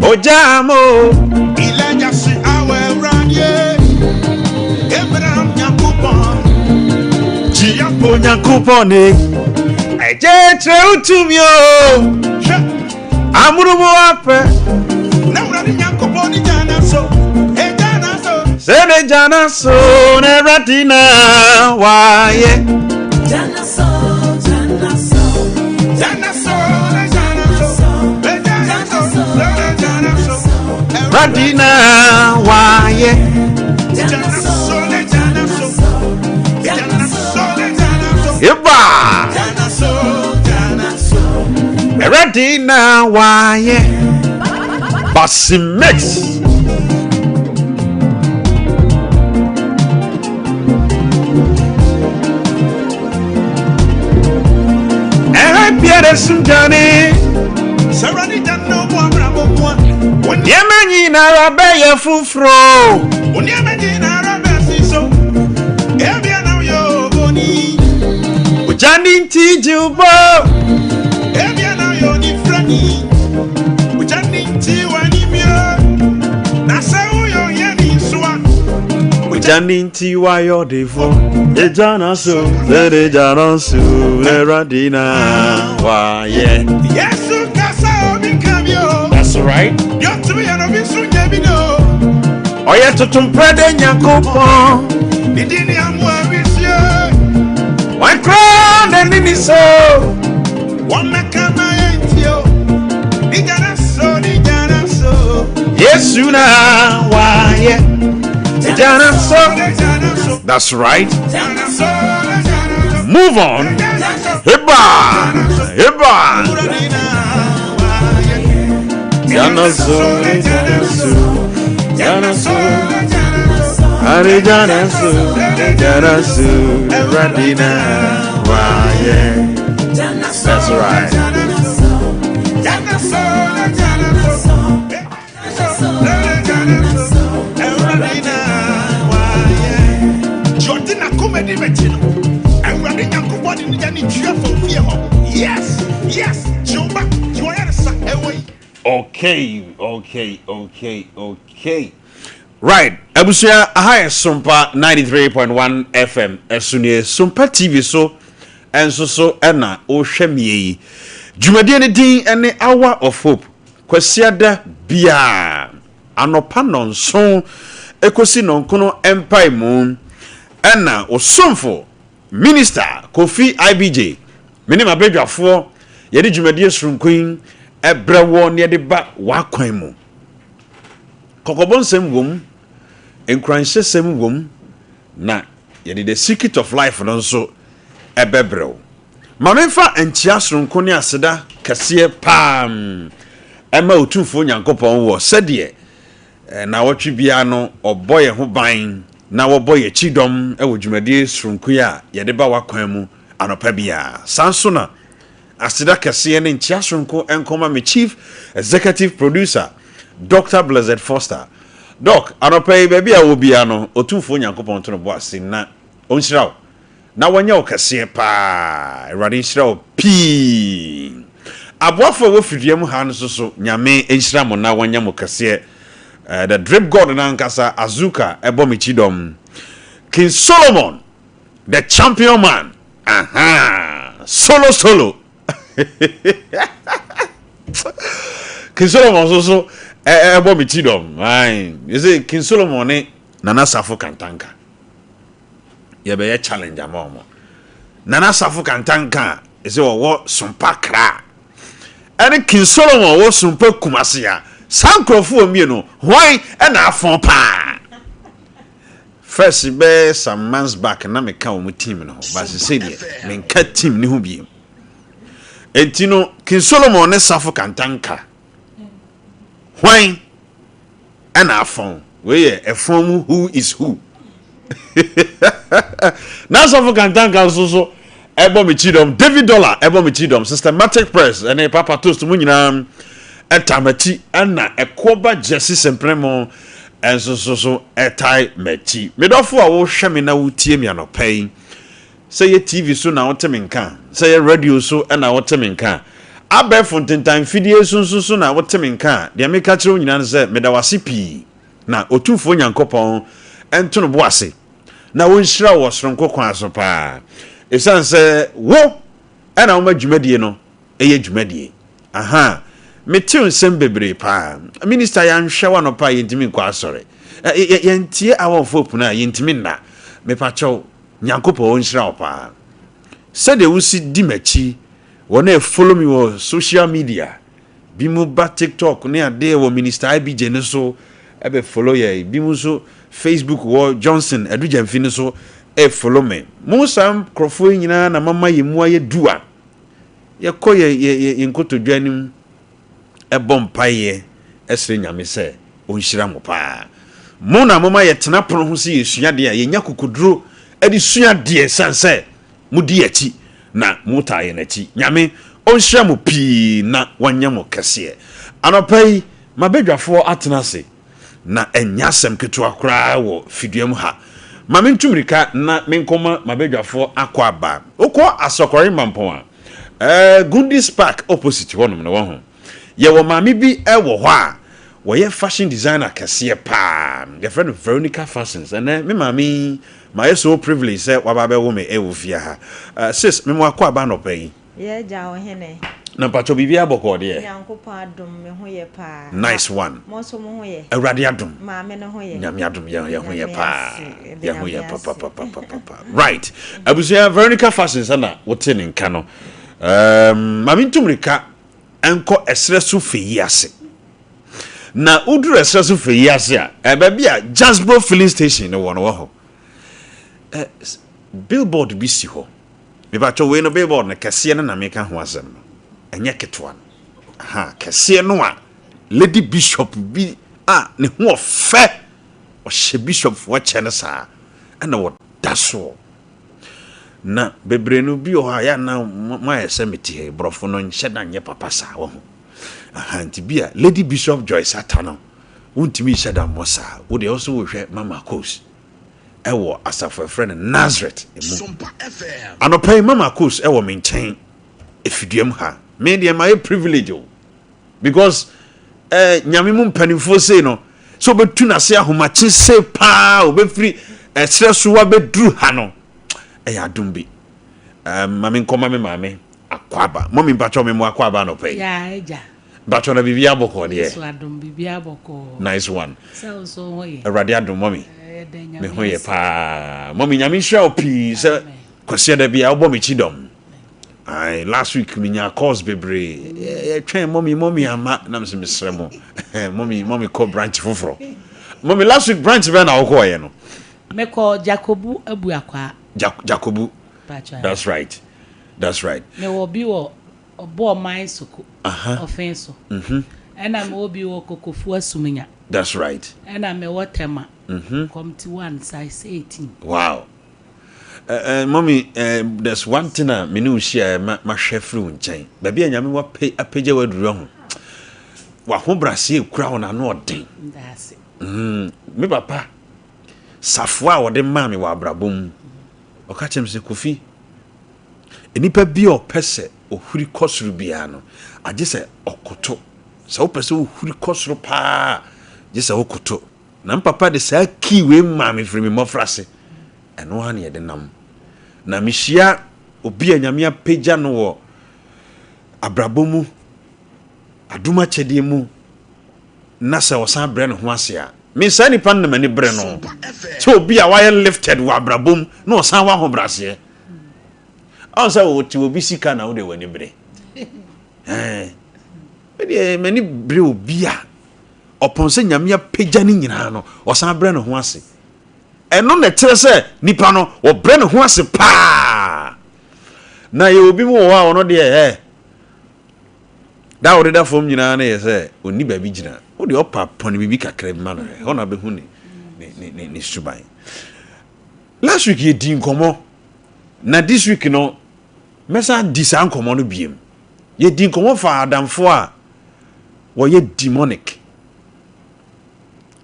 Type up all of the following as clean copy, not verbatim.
Ojamo. Elijah si awe radie. Abraham Nyankopɔn. Jiapo Nyankopɔn ne. Ẹ̀jẹ̀ kyerɛ wotumi o. Hwɛ. Amurumu apɛ. Na Awurade Nyankopɔn ne gyana so. Egyana so. Sɛ ne gyana so na Awurade na wayɛ. Gyana so, na gyana so. Egyana so, na gyana so. Awurade na wayɛ. Gyana so, na gyana so. Gyana so, na gyana so. Eba. Gyana so, gyana so. Awurade na wayɛ. Basi mix. Ɛhɛ biara sumdwane. Sɛ Awurade gyana wo abrabɔ mu a, wo ne Nneɛma nyinara bɛyɛ foforɔ. wo nneɛma nyinara bɛsi so. Ebia na woyɛ oboni. Ogya ne nti gye wo bɔ. Ebia na woyɛ onifirani. Ogya ne nti w'anim yɛ. Na sɛ woyɛ ohiani nso a, Ogya ne nti wayɛ ɔdefo. Egya na so, sɛde gya na so, Awurade na wayɛ. Yesu kasa obi nka bi o. That's right. Deɛ ɔtumi yɛ no, obi nso nyɛ bi da o. Ɔyɛ totomprɛ de Nyankopɔn. Ne din ne amoa wisie. Wankora n'ani ni so. Wɔmmɛka ma yɛntie o. Ne gya na so, ne gya na so. Yesu na wayɛ. Egya na so. Ne gya na so. That's right. Gya na so, ne gya na so. Move on. Ne gya na so. Heba. Heba. Awurade na wayɛ. Gya na so, ne gya na so. Gya na so. Ne gya na so. Are gya na so, gya na so, Awurade na wayɛ. That's right. Yes, yes, Okay. Right. Abusua, aha yɛ Sompa 93.1 FM. Ɛso nie Sompa TV so ɛnso so ɛna wohwɛ mie yi. Dwumadie no din ɛne Hour of Hope. Kwasiada biara anɔpa 7 ekosi 9 mpae mu ɛna osomfo Minister Kofi IBJ me ne m'abadwafoɔ yɛde dwumadie soronko yi ɛbrɛ wɔ ne yɛde ba w'akwan mu. Kɔkɔbɔ nsɛm wom, nkuranhyɛsɛm wom, na yɛde the secret of life no nso ɛbɛbrɛ wo. Ma memfa nkyia soronko ne aseda kɛseɛ paa ɛma Otumfoɔ Nyankopɔn wɔ sɛdeɛ Nnawɔtwe biara no, wɔbɔ yɛn ho ban na wɔbɔ yɛn kyidɔm wɔ dwumadie soronko yi a yɛde ba w'akwan mu anɔpa biara. Saa nso na aseda kɛseɛ ne nkyea soronko nkɔma me Chief Executive Producer, Doctor Blessed Foster. Doc, anɔpa yi baabi a wowɔ biara no, Otumfoɔ Nyankopɔn nto no bo ase na ɔnhyira wo. Na wanya wo kɛseɛ paa. Awurade nhyira wo pii. Aboafo a ɛwɔ fidua mu ha no nso so, Nyame nhyira mo na wanya mo kɛseɛ. Eh, the drip god no ankasa, Azuka, ɛbɔ me kyidɔm. King Solomon, the champion man. Aha, solo solo. King Solomon nso so ɛbɔ me kyidɔm. Aye, you see, King Solomon ne Nana Safo Kantanka. Yɛbɛyɛ challenge ama wɔn. Nana Safo Kantanka a ɛsɛ ɔwɔ Sompa Kra ɛne King Solomon ɔwɔ Sompa Kumasi a, saa nkurɔfoɔ mmienu hwan ɛna afɔn paa? First bɛyɛ some months back na meka wɔn team no ho, but sese deɛ menka team no ho biem. Enti no King Solomon ne Safo Kantanka hwan ɛna afɔn? Wei yɛ ɛfɔn mu who is who. N'asɔfo Kantanka nso so ɛbɔ me kyidɔm, David Dollar ɛbɔ me kyidɔm, Systematic Press ɛne Papa Toast mu nyinaa ɛta m'akyi, ɛna Ɛkoɔba Jesse Sempremo ɛnso so so ɛtae m'akyi. Me dɔfo a wohwɛ me na wotie me anɔpa yi, Sɛ ɛyɛ TV so na wote me nka, sɛ ɛyɛ radio so na wote me nka, abɛɛfo ntentan mfidie so nso so na wote me nka a, deɛ meka kyerɛ wo nyinaa ne sɛ, meda wo ase pii. Na Otumfoɔ Nyankopɔn nto no bo ase na ɔnhyira wo wɔ soronko kwan so paa. Ɛsiane sɛ wo na woma dwumadie no yɛ dwumadie. Ahaa, metew nsɛm bebree paa. Minister, yɛanhwɛ wo anɔpa a yɛntumi nkɔ asɔre. Yɛntie Hour of Hope no a yɛntumi nna. Mepakyɛw, Nyankopɔn ɔnhyira wo paa. Sɛdeɛ wosi di m'akyi, wɔn a follow me wɔ social media, bi mo ba TikTok ne adeɛ wɔ Minister IBJ no so ɛbɛ follow yɛ, bi mo nso Facebook wɔ Johnson Adu-Gyamfi no so ɛ follow me. Mo saa nkorɔfoɔ yi nyinaa na mama yɛn mu ayɛ du a, yɛkɔ yɛ yɛ yɛ nkotodwe anim bɔ mpaeɛ srɛ Nyame sɛ ɔnhyira mo paa. Mo na moma yɛtena pono ho sɛ yɛsua adeɛ a, yɛnya kokoduro de sua adeɛ ɛsiane sɛ modi yɛn akyi na motaa yɛn akyi. Nyame ɔnhyira mo pii na wanyɛ mo kɛseɛ. Anɔpa yi, m'abadwafoɔ atena ase na ɛnyɛ asɛm ketewa koraa wɔ fidua mu ha. Ma mentu mmirika na menkɔma m'abadwafoɔ akɔ aba. Wokɔ Asɔkɔre Mampɔn a, Eh, Gundis Park opposite hɔnom no, wahu. Yɛwɔ maame bi wɔ hɔ a wɔyɛ fashion designer kɛseɛ paa. Yɛfrɛ no Veronica Fashions. Ɛnɛ, me maame yi, mayɛ so privileged sɛ waba abɛwo me wɔ fie ha. Eh, sis, me mo akɔ aba anɔpa yi. Yɛ agya ɔhene. Na mpakyɛw biribiara bɔkɔɔ deɛ? Nyankopɔn adom me ho yɛ paa. Nice one. Mo nso mo ho yɛ? Awurade adom. Maame no ho yɛ? Nyame adom yɛn yɛn ho yɛ paa. Yɛn ho yɛ papapapapapa. Right. Abusua Veronica Fashions na wote ne nka no. Um, maame ntu mmirika nkɔ ɛserɛ so fɛ yi ase. Na woduru ɛserɛ so fɛ yi ase a, eh, baabi a Jasbro filling station no wɔ no wɔ hɔ. Eh, billboard bi si hɔ. Mepakyɛw wei no billboard no kɛseɛ no na meka ho asɛm no, ɛnyɛ ketewa no. Aha, kɛseɛ no a lady bishop bi a ne ho ɔfɛ, ɔhyɛ bishopfoɔ kyɛ no saa, ɛna ɔda soɔ. Na bebree no bi wɔ hɔ a yɛ na moayɛ sɛ mete ha yi, borɔfo no nhyɛ da nyɛ papa saa, wahu. Aha, nti bi a lady bishop Joyce Atta no, wontumi nhyɛ da mmɔ saa. Wo deɛ wo so wohwɛ Mama Kos. ɛwɔ asafo a ɛfrɛ no Nazareth mu. Anɔpa yi Mama Kos ɛwɔ me nkyɛn efiduam ha. Me deɛ mayɛ privilege o because eh, nyame mu mpanimfoɔ sei no sɛ ɔbɛtu n'ase ahomakye sei paa ɔbɛfiri ɛserɛ so wabɛduru ha no ɛyɛ adom bi. Um, ma menkɔma me maame akwaaba. Mɔmi mpakyɛw me mo akwaaba anɔpa yi. Ya agya. Mpakyɛw na biribi abɔkɔɔ deɛ. Yesu adom biribi abɔkɔɔ. Nice one. Sɛ wo nso wo ho yɛ. Awurade adom mɔmi. Me ho yɛ paa. Mɔmi Nyame nhyira wo pii sɛ Kwasiada bi a wobɔ me kyidɔm. Aye, last week me nya calls bebree. Yɛtwɛn mɔmi mɔmi ama na mesɛ mesrɛ mo. Mɔmi mɔmi kɔ branch foforɔ. Mɔmi last week branch bɛn na wokɔɔyɛ no? Mekɔ Jakobu Abuakwaa. Jakobu. That's right. That's right. Mewɔ bi wɔ Ɔbɔɔ man so ko ɔfee so. Ɛna mewɔ bi wɔ Kokofu Asumnya. That's right. Ɛna mewɔ Tema. Committee 1, size 18. Wow. Mommy, there's one thing a me ne wo hyia ma mahwɛ firi wo nkyɛn. Baabi a Nyame wapɛ apagya waduru ho. Wahobrɛaseɛ ekura wo n'ano ɔden. Me papa, safoa a ɔde maa me wɔ abrabɔ mu, ɔka kyerɛ me sɛ, Kofi, nnipa bi a ɔpɛ sɛ ɔhuri kɔ soro biara no, agye sɛ ɔkoto. Sɛ wopɛ sɛ wohuri kɔ soro paa, gye sɛ wokoto. Na me papa de saa key wei maa me firi me mmɔfraase. Ɛno ara na yɛde nam. Na mehyia obi a Nyame apagya no wɔ abrabɔ mu, adom akyɛdeɛ mu, na sɛ ɔsan brɛ ne ho ase a, me saa nipa no na m'ani bere no. Sɛ obi a wayɛ lifted wɔ abrabɔ mu na ɔsan wɔ ahobrɛaseɛ. Ɔn sɛ wɔte obi sika na wode w'ani bere. Ɛɛ, me deɛ m'ani bere obi a ɔpɔn sɛ Nyame apagya ne nyinaa no, ɔsan brɛ ne ho ase. Ɛno na ɛkyerɛ sɛ nipa no ɔbrɛ ne ho ase paa. Na yɛ obi mu wɔ hɔ a ɔno deɛ ɛ da a ɔdeda fam nyinaa no yɛ sɛ ɔnni baabi gyina. Wo deɛ ɔpa pɔne biribi kakra bi ma no hwɛ, ɛhɔ na bɛhu ne ne ne ne suban. Last week yɛdi nkɔmmɔ na this week no mɛsan di saa nkɔmmɔ no biem. Yɛdi nkɔmmɔ fa adamfoɔ a wɔyɛ demonic,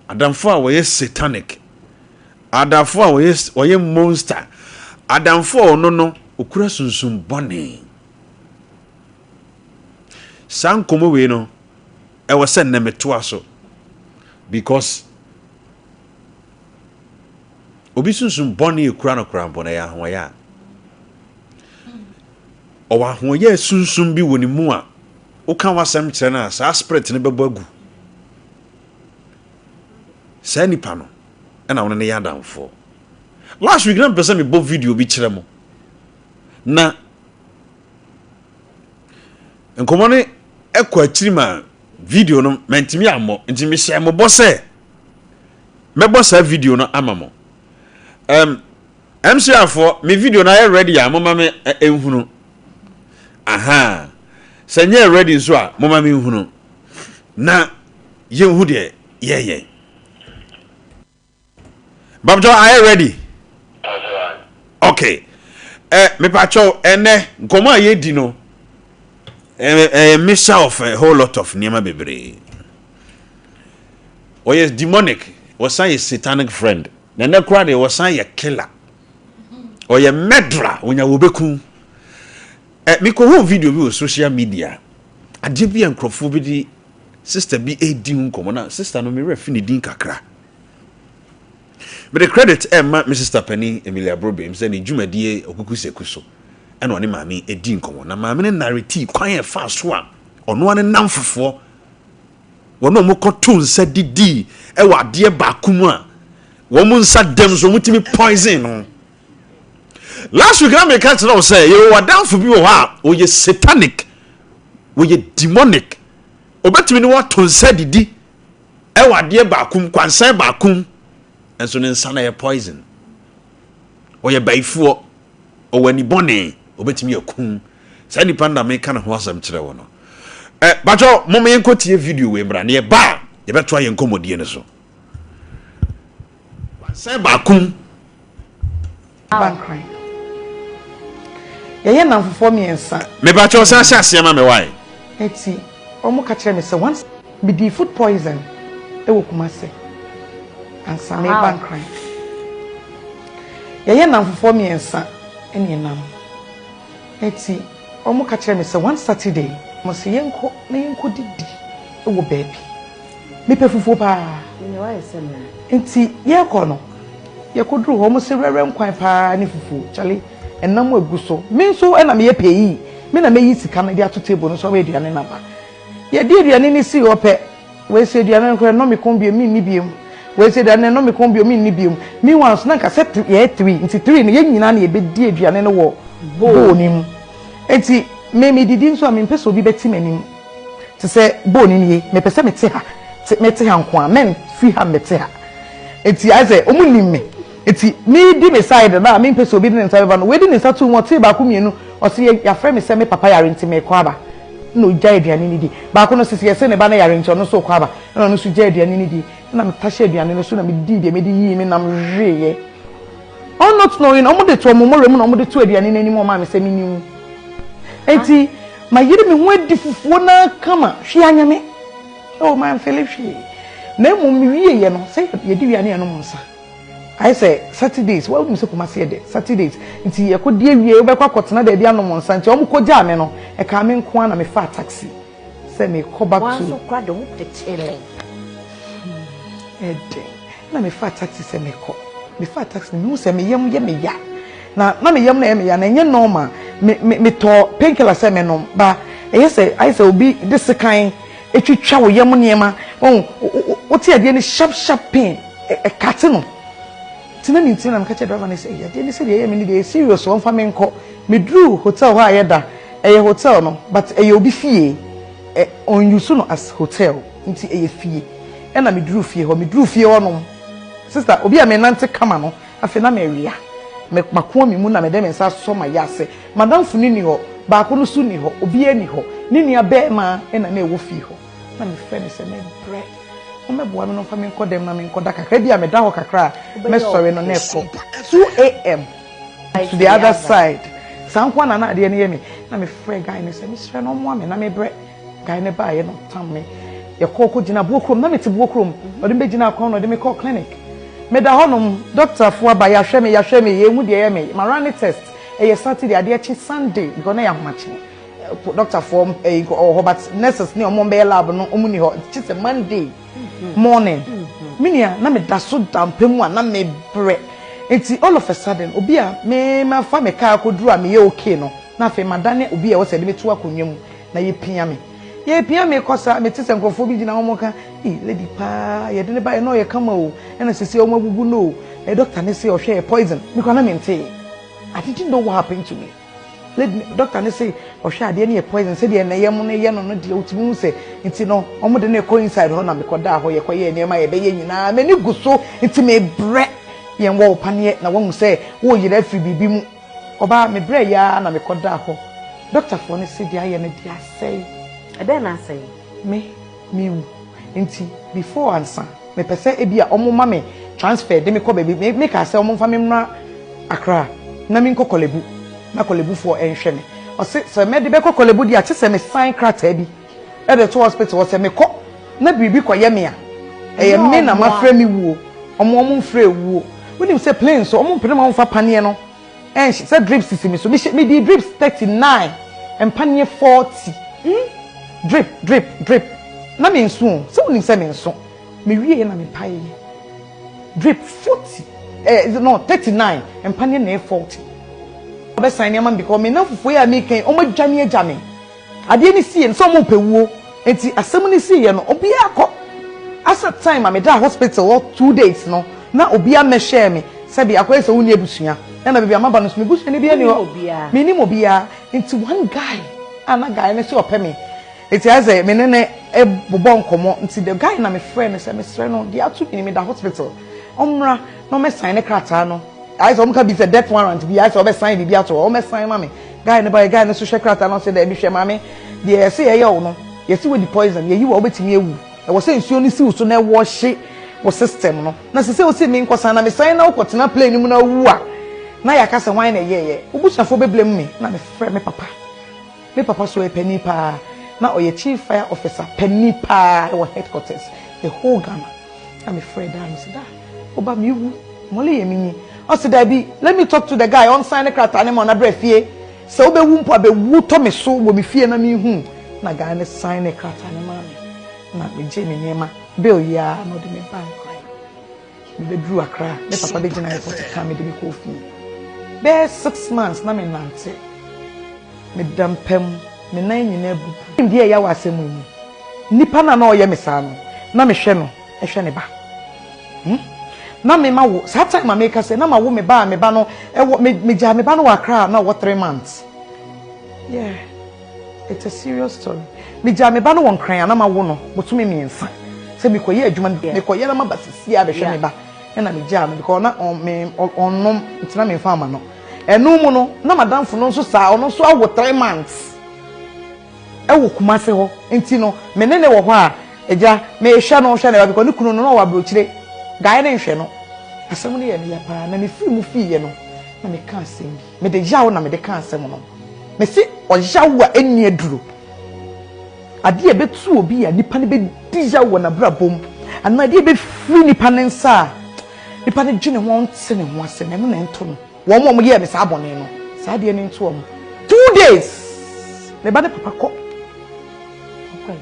adamfoɔ a wɔyɛ satanic, adamfoɔ a wɔyɛ wɔyɛ monster, adamfoɔ a ɔno no okura sunsum bɔne. Saa nkɔmmɔ wei no ɛwɔ sɛ nnɛ metoa so because obi sunsum bɔne ekura no koraa mpo no ɛyɛ ahoɔyɛ a ɔwɔ ahoɔyɛ sunsum bi wɔ ne mu a woka w'asɛm kyerɛ no a saa spirit no bɛbɔ agu saa nipa no ɛna wɔn ne yɛ adamfoɔ. Last week na mpɛ sɛ mebɔ video bi kyerɛ mo na nkɔmmɔ no ɛkɔ akyiri ma video no mantumi ammɔ nti mehyɛ mo bɔ sɛ mɛbɔ saa video no ama mo. MCR foɔ me video no ayɛ ready a moma me nhunu. Aha sɛ nyɛ ready nso a moma me nhunu na yɛnhu deɛ yɛyɛ. Babjɔ ayɛ ready? Okay. Eh, mepakyɛw ɛnɛ nkɔmɔ a yɛdi no ɛyɛ mixture of a whole lot of nneɛma bebree. Ɔyɛ demonic, wɔsan yɛ satanic friend. Na ɛnɛ koraa deɛ wɔsan yɛ killer. Ɔyɛ murderer, onya wɔbɛku. Eh, mekɔhuu video bi wɔ social media. Adeɛ bi a nkurɔfoɔ bi de sister bi redi ho nkɔmmɔ na sister no me werɛ fi ne din kakra. Mede credit ɛma me sister panin Emilia Brobe sɛ ne dwumadie Okuku Seku so ɛna ɔne maame ɛdi nkɔmmɔ na maame no narrative kwan a ɛfaa so a ɔno ara ne namfofoɔ wɔn a wɔkɔto nsa didii ɛwɔ adeɛ baako mu a wɔn nsa dɛm so wɔtumi poison no. Last week na meka kyerɛ wo sɛ yɛwɔ w'adamfo bi wɔ hɔ a ɔyɛ satanic, ɔyɛ demonic. Ɔbɛtumi ne wato nsa didi ɛwɔ adeɛ baako mu, kwansan baako mu, nso ne nsa no yɛ poison. Ɔyɛ bayifoɔ, ɔwɔ ani bɔne, ɔbɛtumi akum. Saa nipa no na meka ne ho asɛm kyerɛ wo no. Ɛ batwɛ mom yɛnkɔ tie video wei mmra na yɛba a yɛbɛtoa yɛn nkɔmmɔdie no so. Kwansan baako mu. Ba Nkran. Yɛyɛ nnamfofoɔ mmiɛnsa. Mepakyɛw san hyɛ aseɛ ma me wai. Enti wɔn ka kyerɛɛ me sɛ once me dii food poison wɔ Kumasi ansa mereba Nkran. Yɛyɛ nnamfofoɔ mmiɛnsa ɛna ɛnam. Enti wɔn ka kyerɛɛ me sɛ one Saturday wɔn se yɛnkɔ na yɛnkɔ didi wɔ baabi. Mepɛ fufuo paa. Nti yɛkɔ no, yɛkɔduru hɔ, wɔn se rɛrɛ nkwan paa ne fufuo. Kyale, ɛnam agu so. Me nso ɛna meyɛ payee. Me na mɛyi sika no de ato table no so ama aduane no aba. Yɛde aduane no sii hɔ pɛ, wei se aduane no koraa ɛnnɔ me kɔn bio, menni bio. Wei se aduane no ɛnnɔ me kɔn bio, menni bio. Meanwhile nso na nka sɛ yɛyɛ three, nti three no yɛn nyinaa na yɛbɛdi aduane no wɔ bowl no mu. Nti me medidi nso a mempɛ sɛ obi bɛte m'anim. Te sɛ bowl no nie, mepɛ sɛ mete ha, te mete ha nko ara, mɛmfiri ha mmɛte ha. Nti ayɛ sɛ wɔn nim me. Nti medi me side no a mempɛ sɛ obi de ne nsa bɛba no, wei de ne nsa too mu, ɔtee baako mmienu, ɔse yɛafrɛ me sɛ me papa yare nti merekɔ aba. Ɛna ɔgyae aduane no di. Baako no sisi yɛse ne ba no yare nti ɔno nso rekɔ aba. Ɛna ɔno nso gyae aduane no di. Ɛna metahyɛ aduane no so na medii deɛ mede yii me nam weeɛ. All not knowing, wɔn de to wɔn mmɔwerɛ mu na wɔn de to aduane no anim wɔn maa me sɛ menni wu. Enti mayere me ho adi fufuo no ara kama, hwee anyɛ me. Oh, mamfele hwee. Na mmom mewieeɛ no, sɛ yɛdi wie a na yɛnom nsa. Ayɛ sɛ Saturdays, wonim sɛ Kumasi yɛ dɛ, Saturdays nti yɛkɔdi awie, wobɛkɔ akɔtena baabi anom nsa nti wɔn kɔgyaa me no, ɛkaa me nko ara na mefaa taxi sɛ mekɔ back to. Woa nso koraa de wopɛ chilling. Hmm, ɛdɛn. Na mefaa taxi sɛ mekɔ. Mefaa taxi no, mehu sɛ me yam yɛ me ya. Na na me yam na ɛyɛ me ya na ɛnyɛ normal. Me me metɔɔ painkiller sɛ menom, ba ɛyɛ sɛ ayɛ sɛ obi de sekan etwitwa wo yam nneɛma. Wɔn wote adeɛ no sharp sharp pain. Ɛkate no. Nti na mentumi na meka kyerɛ driver no sɛ, Ei, adeɛ no sɛdeɛ ɛyɛ me no deɛ ɛyɛ serious o, ɔmfa me nkɔ. Meduruu hotel hɔ a yɛda, ɛyɛ hotel no but ɛyɛ obi fie, ɛ, ɔn-use no as hotel nti ɛyɛ fie. Ɛna meduruu fie hɔ, meduruu fie hɔ nom, sister, obi a menante kama no, afei na mewea. Me, makoa me mu na mede me nsa asɔ m'ayase. M'adamfo no nni hɔ, baako no nso nni hɔ, obiara nni hɔ. Ne nua barima na na ɛwɔ fie hɔ. Na mefrɛ no sɛ mebrɛ. Mommɛboa me na ɔmfa me nkɔ dɛm na menkɔda kakra. Ebia meda hɔ kakra a, mɛsɔre no na ɛkɔ. 2am to the other side. Saa nko ara na na adeɛ no yɛ me. Na mefrɛɛ guy no sɛ mesrɛ no ɔmmoa me na mebrɛ. Guy no baeɛ na ɔtam me. Yɛkɔɔ kɔgyinaa Buo kurom. Na mete Buo kurom. Ɔde me bɛgyinaa kwan na ɔde me kɔɔ clinic. Meda hɔnom, dɔktafoɔ aba, yɛahwɛ me, yɛahwɛ me, yɛnhu deɛ ɛyɛ me. Marane test. Ɛyɛ Saturday, adeɛ kye Sunday because na ɛyɛ ahomakye. Doctor foɔ ɛyi ɔwɔ hɔ but nurses ne ɔmo bɛyɛ lab no ɔmo ni hɔ kye sɛ Monday morning me nua na me da so da mpa mu a na me brɛ nti all of a sudden obi a me ma fa me car akɔduru a me yɛ okay no na afei ma dane obi a ɛwɔ sɛ yɛde me to akonnwa mu na yɛ pia me yɛ pia me kɔ saa me te sɛ nkurɔfoɔ bi gyina hɔ ɔmo ka ee lady paa yɛde ne ba yɛ na ɔyɛ kama o ɛna sisi ɔmo abubu no o ɛ doctor ne se ɔhwɛ yɛ poison me kora na me ntee I didn't know what happened to me. Lady no, doctor no se ɔhwɛ adeɛ no yɛ poison sɛdeɛ ne yam no yɛ no no deɛ wotumi hu sɛ nti no wɔn de no kɔ inside hɔ na mekɔdaa hɔ yɛkɔyɛɛ nneɛma a yɛbɛyɛ nyinaa m'ani gu so nti mebrɛ yɛn wɔ wo paneɛ na wahu sɛ woreyera afiri biribi mu ɔbaa mebrɛ yɛ ara na mekɔdaa hɔ doctorfoɔ no se deɛ ayɛ no deɛ asɛe. Ɛdɛn na asɛe? Me mewu nti before ansa mepɛ sɛ ebia ɔmo ma me transfer de me kɔ baabi me me kaa sɛ ɔmo nfa me mmra Accra na me nkɔ Korle Bu na Korle Bu foɔ nhwɛ me ɔse sɛ mɛde bɛkɔ Korle Bu deɛ a kyesɛ me sign krataa bi ɛde to hospital hɔ sɛ mekɔ na biribi kɔ yɛ me a ɛyɛ me na mafrɛ me wuo ɔmo ɔmo nfrɛ wuo wonim sɛ plane so ɔmo mpene ma wo nfa paneɛ no Ɛnhye sɛ drips sisi me so. Mehyɛ medii drips 39, mpaneɛ 40. Hmm? Drip, drip, drip. Na menso o. Sɛ wonim sɛ menso. Mewieɛ na mepaeɛ. Drip 40. Eh, no, 39. Mpaneɛ na ɛyɛ 40. Ɔbɛsan nneɛma me because me nnamfofoɔ yi a meka yi, wɔadwane agya me. Adeɛ no siiɛ no sɛ ɔmo pɛ wuo nti asɛm no siiɛ no obiara kɔ asa time a medaa hospital hɔ 2 days no na obiara mmɛhwɛɛ me sɛbi akɔyɛ sɛ wonni abusua ɛna baabi a maba no nso me busuani biara nni hɔ mennim obiara nti one guy a na guy no sɛ ɔpɛ me nti ayɛ sɛ me ne no bobɔ nkɔmmɔ nti the guy na mefrɛ no sɛ mesrɛ no deɛ ato me ni meda hospital ɔmmra na ɔmmɛsan ne krataa no ayɛ sɛ wɔka bi sɛ death warrant bi ayɛ sɛ ɔbɛsan biribi ato hɔ ɔmmɛsan ma me Guy no baeɛ, guy no nso hwɛ krataa no ɔse daabi hwɛ maame, deɛ yɛse yɛyɛ wo no, yɛse wadi poison, yɛyi wo a wobɛtumi awu, ɛwɔ sɛ nsuo no si wo so na ɛwɔhye wo system no, na sesei wose menkɔsan na mesan na wokɔtena plane no mu na wowu a, na yɛaka sɛ hwan na ɛyɛeɛ, wo busuafoɔ bɛ blame me, na mefrɛ me papa, me papa so ɔyɛ panin paa, na ɔyɛ chief fire officer panin paa wɔ headquarters, the whole Ghana. Na me frɛ daa me se daa wo ba me wu mɔle yɛ me nyi ɔse daabi let me talk to the guy ɔn sign ne krataa ne ma ɔna brɛ fie sɛ wo bɛ wu mpo a bɛ wu tɔ me so wɔ me fie na me hu na guy ne sign ne krataa ne maa me na me gye me nneɛma bill yi ara na ɔde me ba nkran me bɛ duru akra me papa bɛ gyina airport ka me de me kɔɔ fie bɛyɛ 6 months na me nante. Meda mpa mu, me nan nyinaa abubu. Deɛ ɛya wɔ asɛm yi mu, nipa no a na ɔyɛ me saa no, na mehwɛ no hwɛ ne ba. Hmm? Na me ma wo, saa time a meka sɛ, na ma wo me ba a me ba no, ɛwɔ, me, megyaa me ba no wɔ Accra a na ɔwɔ 3 months. Yeah, it's a serious story. Megyaa me ba no wɔ Nkran a na ma wo no bosome 3. Sɛ mekɔyɛ adwuma no, mekɔyɛ na maba sisi a bɛhwɛ me ba. Ɛna megyaa no because na ɔnnom, nti na memfa ama no. Ɛno mu no, na m'adamfo no nso saa, ɔno nso awo 3 months. Ɛwɔ Kumase hɔ nti no me ne no wɔ hɔ a agya mehwɛ no hwɛ no because ne kunu no na ɔwɔ aburokyire guy no nhwɛ no asɛm no yɛ me ya paa na mefiri mu fiiɛ no na meka asɛm bi mede yaw na mede ka asɛm no mese ɔyaw a ɛnni aduro adeɛ a ɛbɛtu obi a nipa no bɛdi yaw wɔ n'abrabɔ mu anaa adeɛ a ɛbɛfiri nipa no nsa a nipa no dwene ho a ɔnte ne ho ase na ɛno na ɛnto no. Wɔn a wɔyɛɛ me saa bɔne no, saa adeɛ no nto wɔn. 2 days, me ba ne papa kɔ. Ɔkɔe.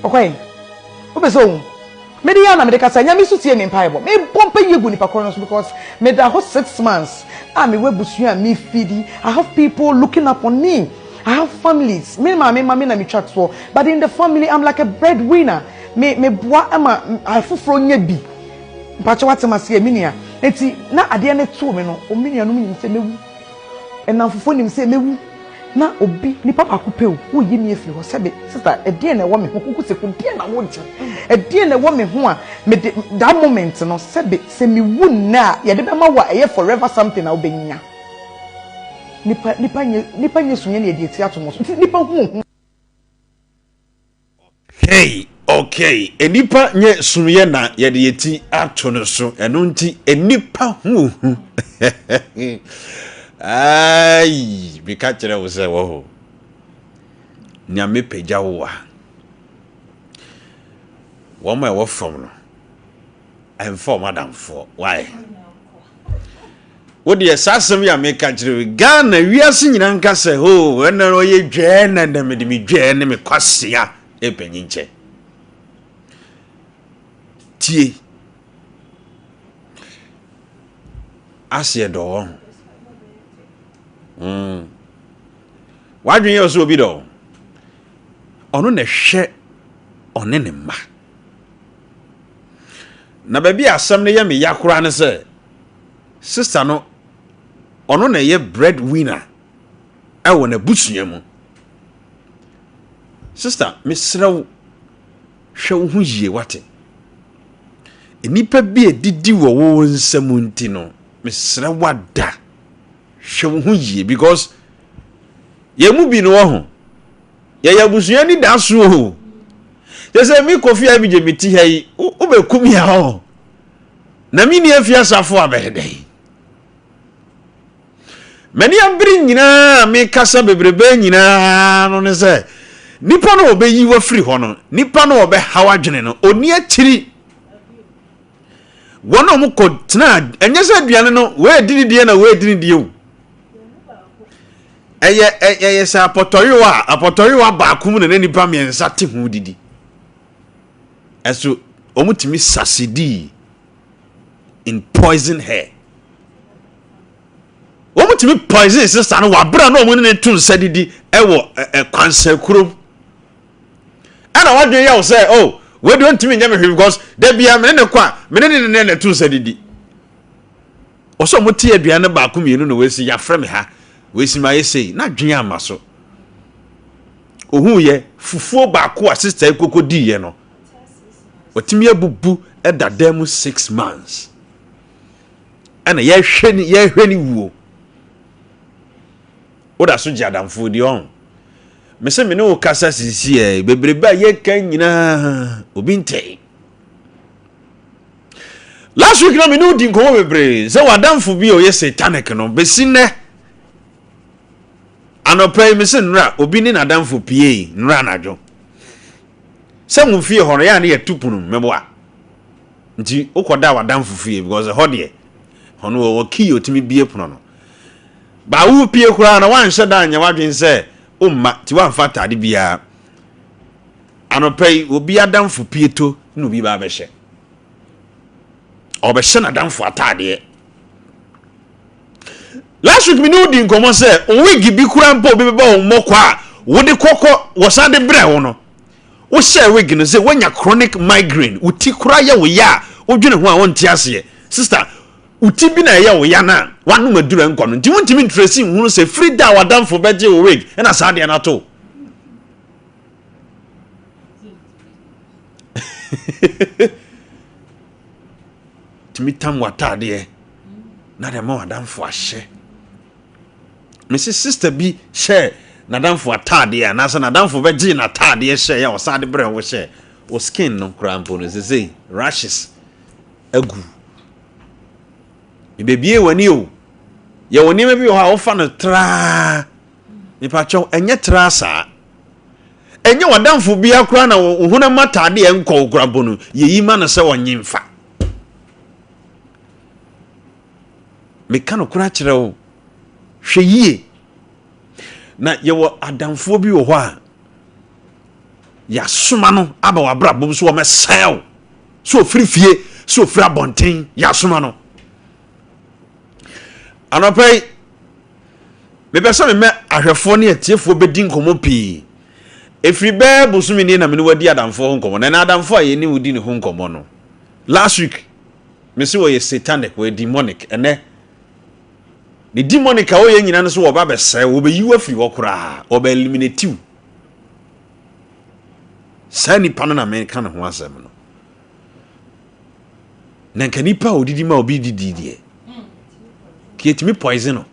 Ɔkɔe. Wopɛ sɛ ohu? Mede yɛ a na mede kasa. Nyame nso tie me mpaebɔ. Mebɔ mpa yie gu nipa korɔ no so because meda hɔ 6 months a mewɔ abusua a mefidi. I have people looking up on me. I have families. Me maame ma me na metwa toɔ. But in the family, I'm like a breadwinner. Me meboa ma afoforɔ nya bi. Mpakyɛ wate maseɛ me nua. Enti na adeɛ no too me no, me nuanom nim sɛ mɛwu. Nnamfofoɔ nim sɛ mɛwu. Na obi, nipa baako pɛ o, woyi me afiri hɔ sɛbe, sister, ɛdeɛn na ɛwɔ me ho, kuku seku, deɛn na wogye? Ɛdeɛn na ɛwɔ me ho a mede, that moment no, sɛbe, sɛ mewu nnɛ a, yɛde bɛma wo a ɛyɛ forever something a wobɛnya. Nipa, nipa nyɛ, nipa nyɛ sunyɛ na yɛde ati ato mo so. Nti nipa hu ohu. Hey, okay. Nnipa nyɛ sumyɛ na yɛde yɛ ti ato no so. Ɛno nti, nnipa ho hu. Ai, meka kyerɛ wo sɛ wɔ hɔ. Nyame pagya wo a. Wɔn a ɛwɔ fam no, ɛmfa wɔn adamfoɔ. Why? Wo deɛ saa asɛm yi a meka kyerɛ wo Ghana wiase nyinaa nka sɛ ho ɛna ɔyɛ dwɛɛ na ɛnɛ mede me dwɛɛ ne me kwasea ɛpanyin kyɛ tie aseɛ dɔ wɔ ho wadwene yɛ ɔsɛ obi dɔ ɔno na ɛhwɛ ɔne ne mma na baabi a asɛm no yɛ me ya koraa ne sɛ Sister no, ɔno na ɛyɛ bread winner ɛwɔ n'abusua mu. Sister, mesrɛ wo, hwɛ wo ho yie wate. Nnipa bi a didi wɔ wo nsam nti no, mesrɛ wo ada. Hwɛ wo ho yie because yɛn mu bi no wɔ ho. Yɛyɛ abusua ni da so o. Kyɛ sɛ me Kofi Abigye me ti ha yi, wobɛkum yɛ hɔ. Na menni afi asafo a bɛyɛ dɛn? M'ani abere nyinaa a mekasa bebrebe nyinaa no ne sɛ nipa no a ɔbɛyi wafiri hɔ no, nipa no a ɔbɛhaw adwene no, ɔni akyiri. Wɔn a wɔkɔ tena, ɛnyɛ sɛ aduane no, wei di ne deɛ na wei di ne deɛ o. Ɛyɛ ɛyɛ sɛ apɔtɔyewa a apɔtɔyewa baako mu na na nipa mmiɛnsa te ho didi. Ɛso wɔtumi succeedii in poison her. Wɔtumi poison sister no wɔ abere a na wɔn ne ne to nsa didi ɛwɔ ɛ kwansa kurom. Ɛna wadwene yɛ wo sɛ oh wei deɛ ɔntumi nyɛ me hwee because da bia me ne ne kɔ a me ne ne ne ne to nsa didi. Ɔsɛ wɔn te aduane no baako mmienu na wɔasi yɛafrɛ me ha wɔasi ma ayɛ sei na adwene ama so. Ohuiɛ, fufuo baako a sista yi koko diiɛ no, watumi abubu da dan mu 6 months. Ɛna yɛhwɛ ne yɛhwɛ ne wuo. Woda so gye adamfoɔ di ɔn. Mese me ne wo kasa sisi ɛ bebrebe a yɛka nyinaa obi ntɛe. Last week na me ne wo di nkɔmmɔ bebree sɛ w'adamfo bi a ɔyɛ satanic no bɛsi nnɛ Anɔpa yi mese nnora obi ne n'adamfo piei nnora anadwo. Sɛ mo fie hɔ no yɛ a ne yɛto pono mu meboa. Nti wokɔda w'adamfo fie because ɛhɔ deɛ ɔno wɔwɔ key otumi bie pono no. Ba wo pie koraa na woanhyɛ da anyɛ w'adwene sɛ womma nti woamfa ataade biara. Anɔpa yi obi adamfo pie to na obi ba abɛhyɛ. Ɔbɛhyɛ n'adamfo ataadeɛ. Last week me ne wo di nkɔmmɔ sɛ wig bi kura mpo obi bɛbɔ wo mmɔkɔ a wode kɔkɔ wɔsan de brɛ wo no. Wohyɛ wig no sɛ woanya chronic migraine, wo ti kora yɛ wo ya a wodwene ho a wonte aseɛ. Sister, wo ti bi na ɛyɛ wo ya no a woanom aduru ɛnkɔ no nti wontumi ntrɛsi nhunu sɛ firi da a w'adamfo bɛgye wo wig ɛna saa adeɛ no ato wo. Tumi tam w'ataadeɛ na de ma w'adamfo ahyɛ. Mese sister bi hyɛ n'adamfo ataadeɛ anaasɛ n'adamfo bɛgyee n'ataadeɛ hyɛeɛ a ɔsan de brɛɛ wo hyɛ wo skin no koraa mpo no sesei rashes agu. Mebɛbie w'ani o. Yɛwɔ nneɛma bi wɔ hɔ a wofa no traa. Mepakyɛw, ɛnyɛ traa saa. Ɛnyɛ w'adamfo biara koraa na wo honam ataade a ɛnkɔ wo koraa mpo no, yɛyi ma no sɛ ɔnye mfa. Meka nokorɛ akyerɛ wo, hwɛ yie. Na yɛwɔ adamfoɔ bi wɔ hɔ a, yɛasoma no aba w'abrabɔ mu so wɔmɛsɛe wo. Sɛ ofiri fie, sɛ ofiri abɔnten, yɛasoma no. Anɔpa yi, Mepɛ sɛ mema ahwɛfoɔ ne atiefoɔ bɛdi nkɔmmɔ pii. Ɛfiri bɛɛ bosome nie na me ne wadi adamfoɔ ho nkɔmmɔ. Na ɛnɛ adamfoɔ a yɛne wo di ne ho nkɔmmɔ no, last week, me se wɔyɛ satanic, wɔyɛ demonic. Ɛnɛ, ne demonic a wɔyɛ nyina no so wɔba bɛsɛe, wɔbɛyi wo afiri hɔ koraa, wɔbɛ eliminate wo. Saa nipa no na meka ne ho asɛm no. Na nka nipa a odidi ma obi didi deɛ, ka yɛtumi poison no.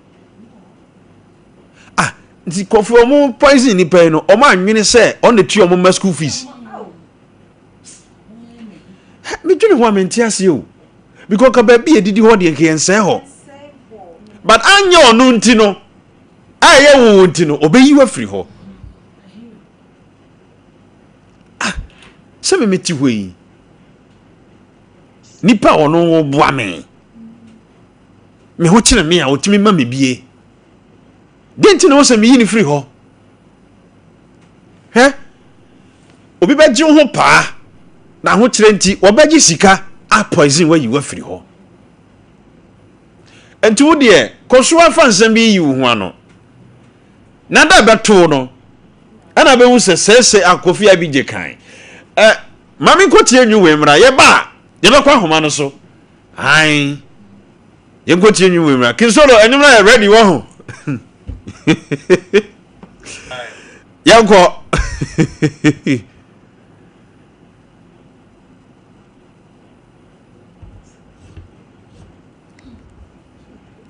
Ah, nti kɔfo ɔmo poison nipa yi no, ɔmo anwene sɛ ɔno na tua ɔmo ma school fees. Medwene ho a mente aseɛ o. Because ka baabi yɛ didi hɔ deɛ nka yɛn sɛɛ hɔ. But anyɛ ɔno nti no, a ɛyɛ wo nti no, ɔbɛyi wo afiri hɔ. Ah, sɛ me mete hɔ yi, nipa a ɔno boa me, me ho kyerɛ me a ɔtumi ma me bie. Deɛ nti na wɔ sɛ meyi no firi hɔ? Hwɛ, obi bɛgye wo ho paa, na ahokyerɛ nti wɔbɛgye sika a poison wayi wo afiri hɔ. Nti wo deɛ, kɔ so afa nsɛm bi yi wo ho ano. Na da bɛtoo no, ɛna bɛhu sɛ sɛsɛ a Kofi Abigye kan. Ɛ, ma me nkɔtie nwi wei mmra. Yɛba a, yɛbɛkɔ ahoma no so. Ae. Yɛnkɔtie nwi wei mmra. Kinsolo, ɛnwom no ayɛ ready wɔ ho. Yɛnkɔ.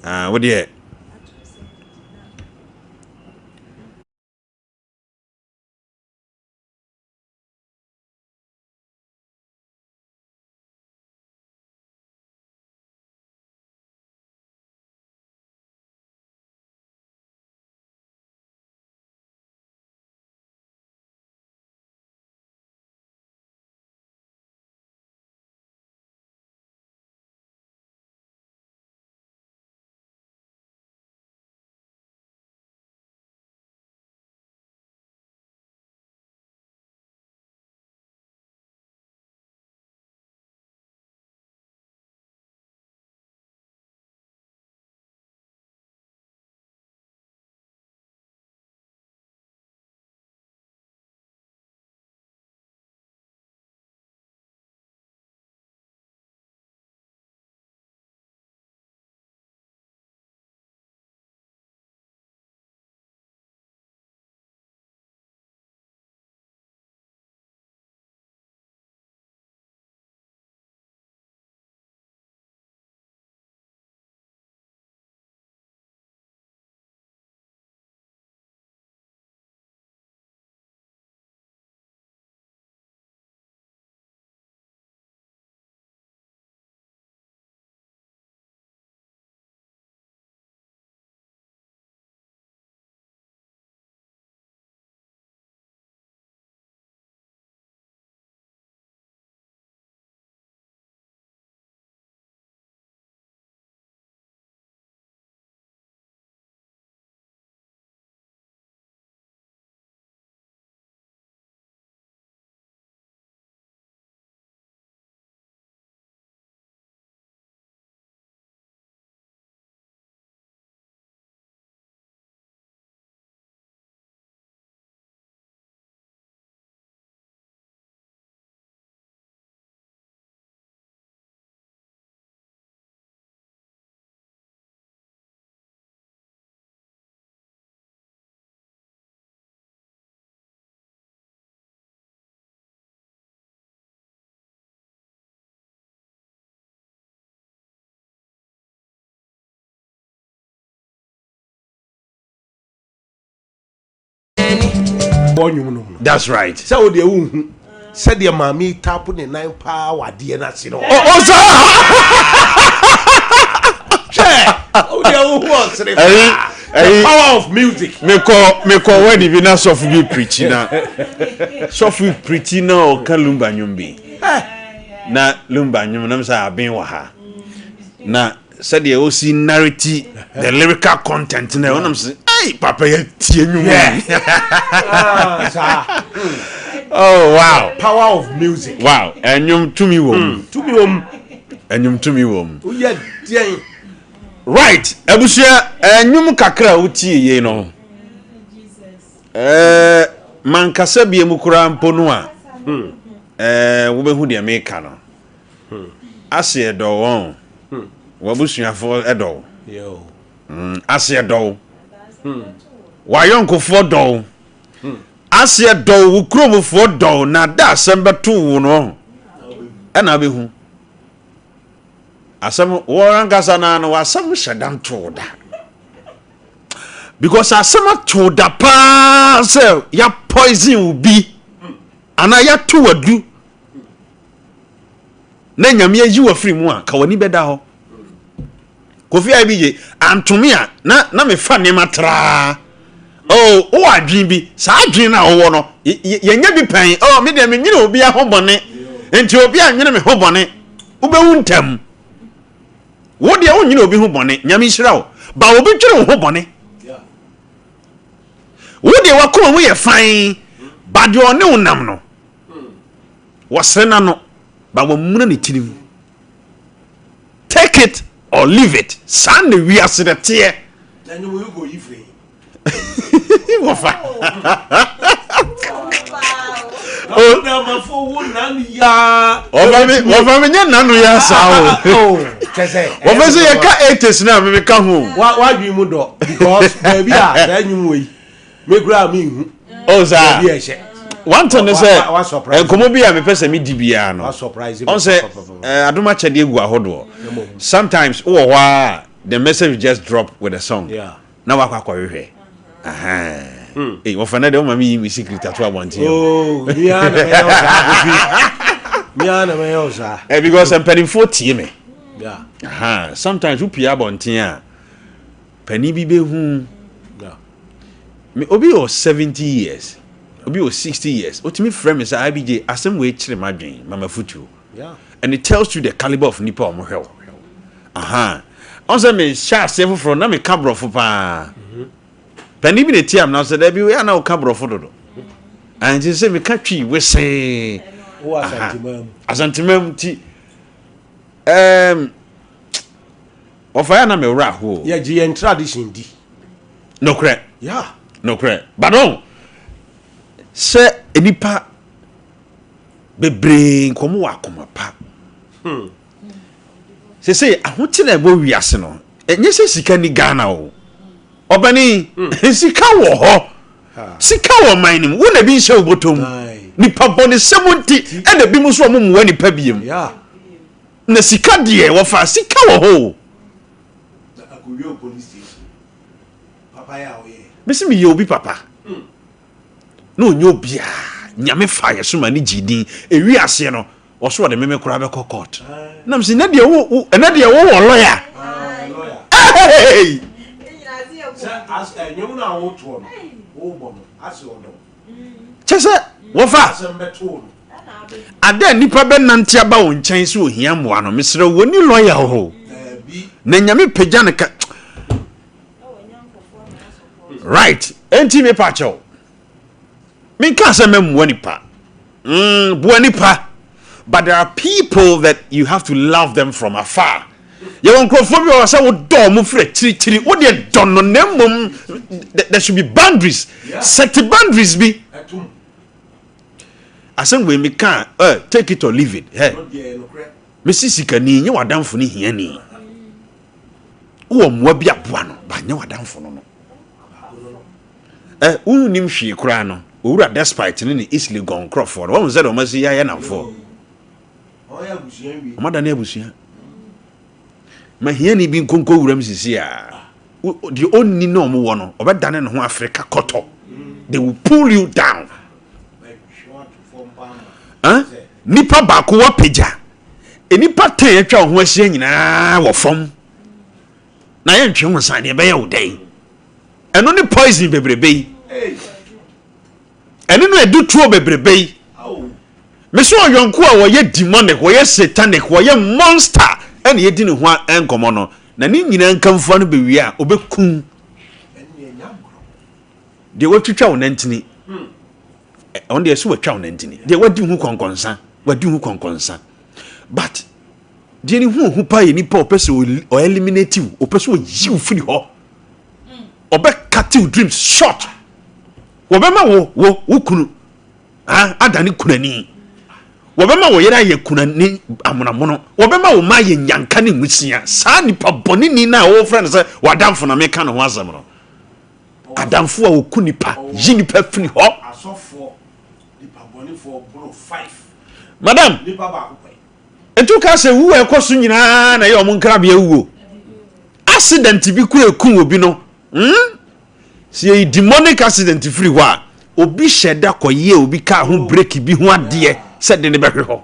Ah, wo deɛ. Ɔbɔ nnwom no mu. That's right. Sɛ wo deɛ wonhu sɛdeɛ maame yi tapo ne nan paa wɔ adeɛ no ase no. Ɔ saa. Hwɛ wo deɛ wohu ɔsere paa. The power of music. Mekɔ mekɔ wɛdi bi na sɔfo bi pirikyi na sɔfo pirikyi na ɔka lumba nnwom bi. Na lumba nnwom nam sɛ aben wɔ ha. Na sɛdeɛ ɔsi narrate the lyrical content na ɔnam sɛ ei papa yɛ tie nnwom yi. Ah, oh wow. The power of music. Wow, ɛnwom tumi wɔ mu. Tumi wɔ mu. Ɛnwom tumi wɔ mu. Woyɛ deɛn? Right, abusua, ɛnwom kakra a wotie yei no. Ɛɛ mankasa bie mu koraa mpo no a. Ɛɛ wobɛhu deɛ meka no. Ase ɛdɔ wɔn. W'abusuafoɔ dɔ wo. Ase ɛdɔ wo. W'ayɔnkofoɔ dɔ wo. Ase ɛdɔ wo, wo kuromfoɔ dɔ wo, na da asɛm bɛto wo no, ɛna wobɛhu. Asɛm, wɔn ankasa naa no, w'asɛm hyɛ da nto wo da. Because asɛm ato da paa sɛ ya poison wo bi, anaa yɛato w'adu. na Nyame ayi wo afiri mu a, ka w'ani bɛda hɔ. Kofi IBJ, antome a, na, na mefa nneɛma traa. Oh, wowɔ adwene bi, saa adwene no a wowɔ no, yɛnyɛ bi pɛn. Oh, me deɛ menwene obiara ho bɔne, nti obi anwene me ho bɔne, wobɛwu ntɛm. Wo deɛ wonwene obi ho bɔne, Nyame nhyira wo, ba obi dwene wo ho bɔne. Wo deɛ wakoma mu yɛ fan, ba deɛ ɔne wo nam no, Wɔsere n'ano, but wamuna ne tirim. Take it or leave it. Saa na wiase no teɛ. Wɔfa. Wɔfa me nyɛ nano yɛ saa o. Wɔfa sɛ yɛka 80s no a memeka ho. Wadwene mu dɔ because baabi a saa nnwom wɔ yi. Me koraa me nhu. Oh saa. Baabi a ɛhyɛ. One thing ne sɛ nkɔmɔ bi a mepɛ sɛ medi biara no. Ɔn sɛ eh, adom akyɛdeɛ gu ahodoɔ. Sometimes wowɔ hɔ a the message just drop with a song. Yeah. Na wakɔ akɔhwehwɛ. Hmm. Hey, wɔfa no deɛ woma meyi me secret ato abɔnten. Oh, mia na mɛyɛ wo saa kofi. Mia na mɛyɛ wo saa. Eh, because mpanimfoɔ tie me. Yeah. Aha, sometimes wopie abɔnten a Panin bi bɛhu me, obi wɔ 70 years, obi wɔ 60 years, otumi frɛ me sɛ IBJ asɛm wei kyere m'adwen, ma m'afotuo. And it tells you the caliber of nipa a wɔhwɛ wo. Aha. Ɔn sɛ mehyɛ aseɛ foforɔ na meka borɔfo paa. Panin bi na ɛtia me na sɛ daabi wei a na woka borɔfo dodo. Nti sɛ meka twi wesee. Asantemam nti. Um, Wɔfa yɛ na me werɛ aho o. Yɛ gye yɛn tradition di. Nokorɛ. Yeah. Nokorɛ. But ɔn sɛ nipa bebree nka ɔmo wɔ akoma pa. Hmm. Sese ahokyere a ɛwɔ wiase no, ɛnyɛ sɛ sika ni Ghana o. Ɔbɛni, hmm. sika wɔ hɔ. Sika wɔ ɔman no mu. Wo na ebi nhyɛ wo bɔtɔ mu. Nipa bɔnesɛm nti ɛna ebi mu nso ɔmo mmoa nipa biem. Yeah. Na sika deɛ wɔfa sika wɔ hɔ o. Mesi meyɛ obi papa na ɔnyɛ obiara nyame fa yɛ so ma ne gye din ewi aseɛ no ɔso ɔde meme koraa bɛkɔ court na mesi ɛnɛ deɛ wo ɛnɛ deɛ wo wɔ lawyer. Hey! Kyɛ sɛ wɔfa Ada a nnipa bɛnante aba wo nkyɛn sɛ ohia mmoa no, mesrɛ wo, wɔnni lɔya wɔ hɔ o. Na Nyame pagya no ka. Right, enti mepa kyɛw. Menka sɛ mɛmmoa nipa. Boa nipa. But there are people that you have to love them from afar. Yɛwɔ nkurɔfoɔ bi wɔ hɔ sɛ wodɔ wɔn firi akyirikyiri. Wo deɛ dɔ no na mmom there should be boundaries. Set boundaries bi. Asɛm wei meka a, eh, take it or leave it. Hey, mesi sikani nyɛ w'adamfo ne hiani. Wowɔ mmoa bi aboa no, ba nyɛ w'adamfo no no. Eh, wonnim hwee koraa no, owura Despite ne ne East Legon nkurɔfoɔ no, wɔn sɛ deɛ wɔn asi ayɛ namfoɔ. Wɔn adane abusua. Ma hiani bi nkonko wuram sisi a, deɛ ɔnni na wɔn wɔ no, ɔbɛdane ne ho Afrika kɔtɔ. They will pull you down. Huh? Nipa baako wapagya. Nipa ten atwa wo ho ahyia nyinaa wɔ fam. Na yɛntwe ho san deɛ ɛbɛyɛ wo dɛn? Ɛno ne poison bebrebe yi. Ɛno no ɛdu tuo bebrebe yi. Mese ɔyɔnko a wɔyɛ demonic, wɔyɛ satanic, wɔyɛ monster ɛna yɛdi ne ho nkɔmmɔ no. Na ne nyinaa nkamfua no bɛwie a, ɔbɛkum. Deɛ watwitwa wo nantini, ɔno deɛ ɛsɛ watwa wo nantini. Deɛ wadi ho kɔnkɔnsa, wadi ho kɔnkɔnsa. But deɛ ne ho ohu paa yɛ nipa ɔpɛ sɛ ɔ eliminate wo, ɔpɛ sɛ ɔyi wo firi hɔ. Ɔbɛ cut wo dreams short. Wɔbɛma wo wo wo kunu ah, adane kunani. Wɔbɛma wo yere ayɛ kunani amonamono. Wɔbɛma wo mma ayɛ nyanka ne nwisia. Saa nipa bɔneni no a wɔfrɛ no sɛ w'adamfo na meka ne ho asɛm no. Adamfo a wɔku nipa, yi nipa firi hɔ. Madam, nti woka sɛ wu a ɛkɔ so nyinaa na ɛyɛ ɔmo nkrabea wuo. Accident bi kura eku obi no, hmm? Sɛ yɛyi demonic accident firi hɔ a, obi hyɛ da kɔyɛ obi kaa ho breki bi ho adeɛ sɛ de ne bɛhwe hɔ.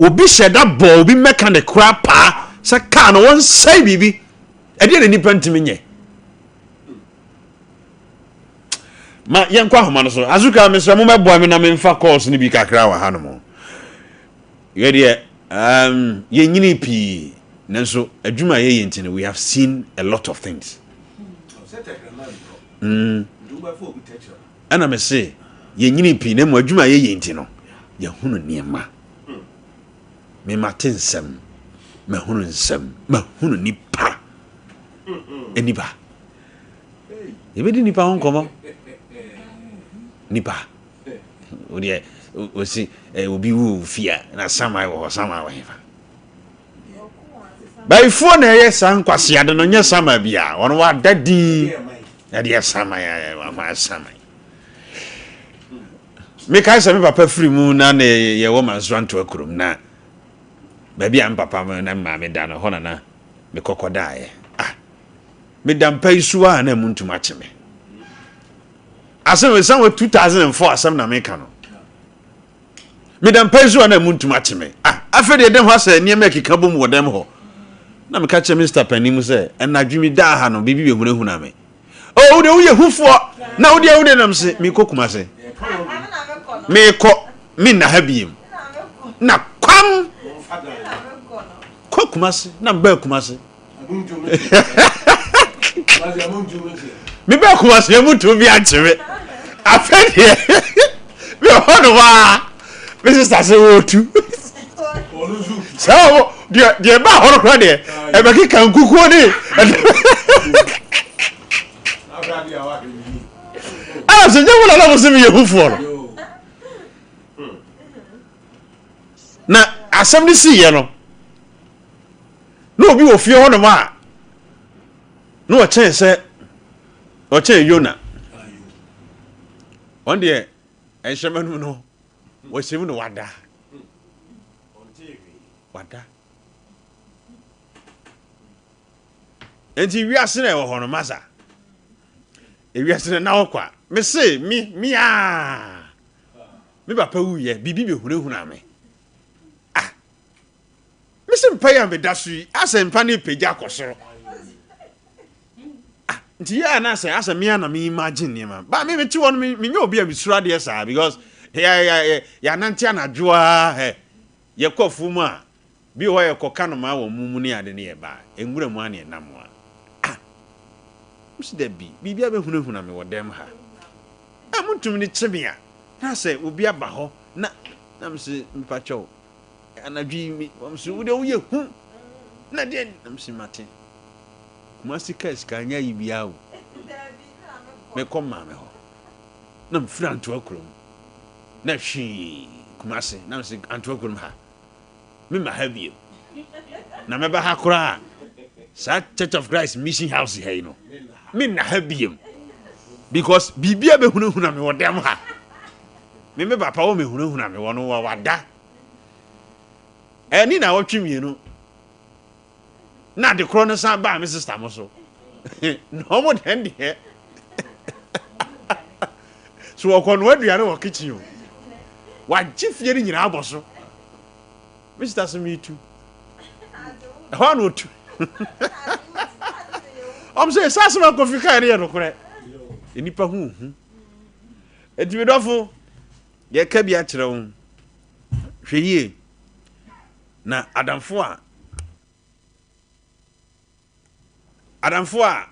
Obi hyɛ da bɔ obi mechanic koraa paa sɛ kaa no wɔnsɛe biribi. Ɛdeɛ na nipa ntumi nyɛ. Ma yɛnkɔ ahoma no so. Azuka mesrɛ mo mɛboa me na memfa calls no bi kakra wɔ ha nom. Yɛ deɛ um, yɛnyini pii nanso adwuma a yɛyɛ nti no we have seen a lot of things. Ɛna me se yɛnyini pii na mmom adwuma a yɛyɛ nti no yɛhunu nneɛma. Me mate nsɛm, mahunu nsɛm, mahunu nipa. Nipa. Yɛbɛdi nipa ho nkɔmmɔ. Nipa. Wodeɛ osi obi wu fie a na saman wɔ hɔ, saman wɔ hefa? Bayifoɔ na ɛyɛ saa nkwaseade no nyɛ saman bia wɔn wada din ɛdeɛ saman ayɛ saman. Mekae sɛ me papa firi mu na na yɛwɔ Mansoura Ntoa kurom na baabi a me papa na me maame da no hɔ na na mekɔ kɔdaeɛ. Ah, meda mpa yi so a na mu ntum akye me. Asɛm ɛsan wɔ 2004 asɛm na meka no. Meda mpa yi so a na mu ntum akye me. Ah, afei deɛ dɛm hɔ asɛ nneɛma ɛkeka bom wɔ dɛm hɔ. Na meka kyerɛ Mr. Panin mu sɛ ɛnadwo mi daa ha no biribi bɛhunahuna me. Oh, wo deɛ woyɛ hufoɔ na wo deɛ wo deɛ nam se mekɔ Kumase mekɔ menna ha biem na kwam kɔ Kumase na mbaa Kumase mebaa Kumase amutuo bi ankye me afɛ deɛ mehɔ no waa me sista sɛ wɔtu sɛ ɔmo deɛ deɛ ɛbaa hɔ no koraa deɛ ɛbɛkeka nkukuo ne ɛna sɛ nyɛ wo na na mo sɛ meyɛ hufoɔ no na asɛm no siiɛ no na obi wɔ fie hɔnom a na ɔkyɛn sɛ ɔkyɛn Yona ɔn deɛ ɛnhyɛma no mu no wɔhyɛ mu na wada wada nti wiase na ɛwɔ hɔ no masa ewiase na na ɔkɔ a mese me me aa me papa wuyɛ biribi bɛhunahuna me ah mese mpa yi a meda so yi asɛ mpa no repagya akɔ soro ah nti yɛ a na asɛ asɛ me a na me imagine nneɛma ba me mete hɔ no me menyɛ obi a mesuro adeɛ saa because yɛ yɛ yɛ yɛanante anadwo a hɛ yɛkɔ afuo mu a bi wɔ hɔ yɛkɔ ka nomaa wɔ mu mu ne ade ne yɛba a nwura mu a ne yɛnam a ah mesi da bi biribi abɛhunahuna me wɔ dɛm ha a montumi ne kye me a na sɛ obi aba hɔ na na mese mepakyɛw Anadwo yi me wɔn so wo deɛ woyɛ hu na deɛ na mesi mate Kumasi kaa sika nyɛ ayi biara o mekɔ maame hɔ na mefiri Antoa kurom na hwii Kumasi na mesi Antoa kurom ha mema ha bio na mɛba ha koraa saa Church of Christ Mission House ha yi no menna ha bio because biribi a bɛhunahuna me wɔ dɛm ha Me me papa wɔ me hunahuna me wɔ no wɔ wada ɛni na wɔtwe mmienu na ade korɔ no san baa me sista mo so na wɔn dɛn deɛ. So ɔkɔnoa aduane wɔ kitchen o. Wagye fie no nyinaa abɔ so. Me sista so metu. Ɛhɔ a na ɔtu. Ɔm sɛ ɛsɛ asɛm a Kofi kae no yɛ nokorɛ. Nnipa ho hu. Enti me dɔfo, yɛka bi akyerɛ wo. Hwɛ yie. Na adamfo a Adamfo a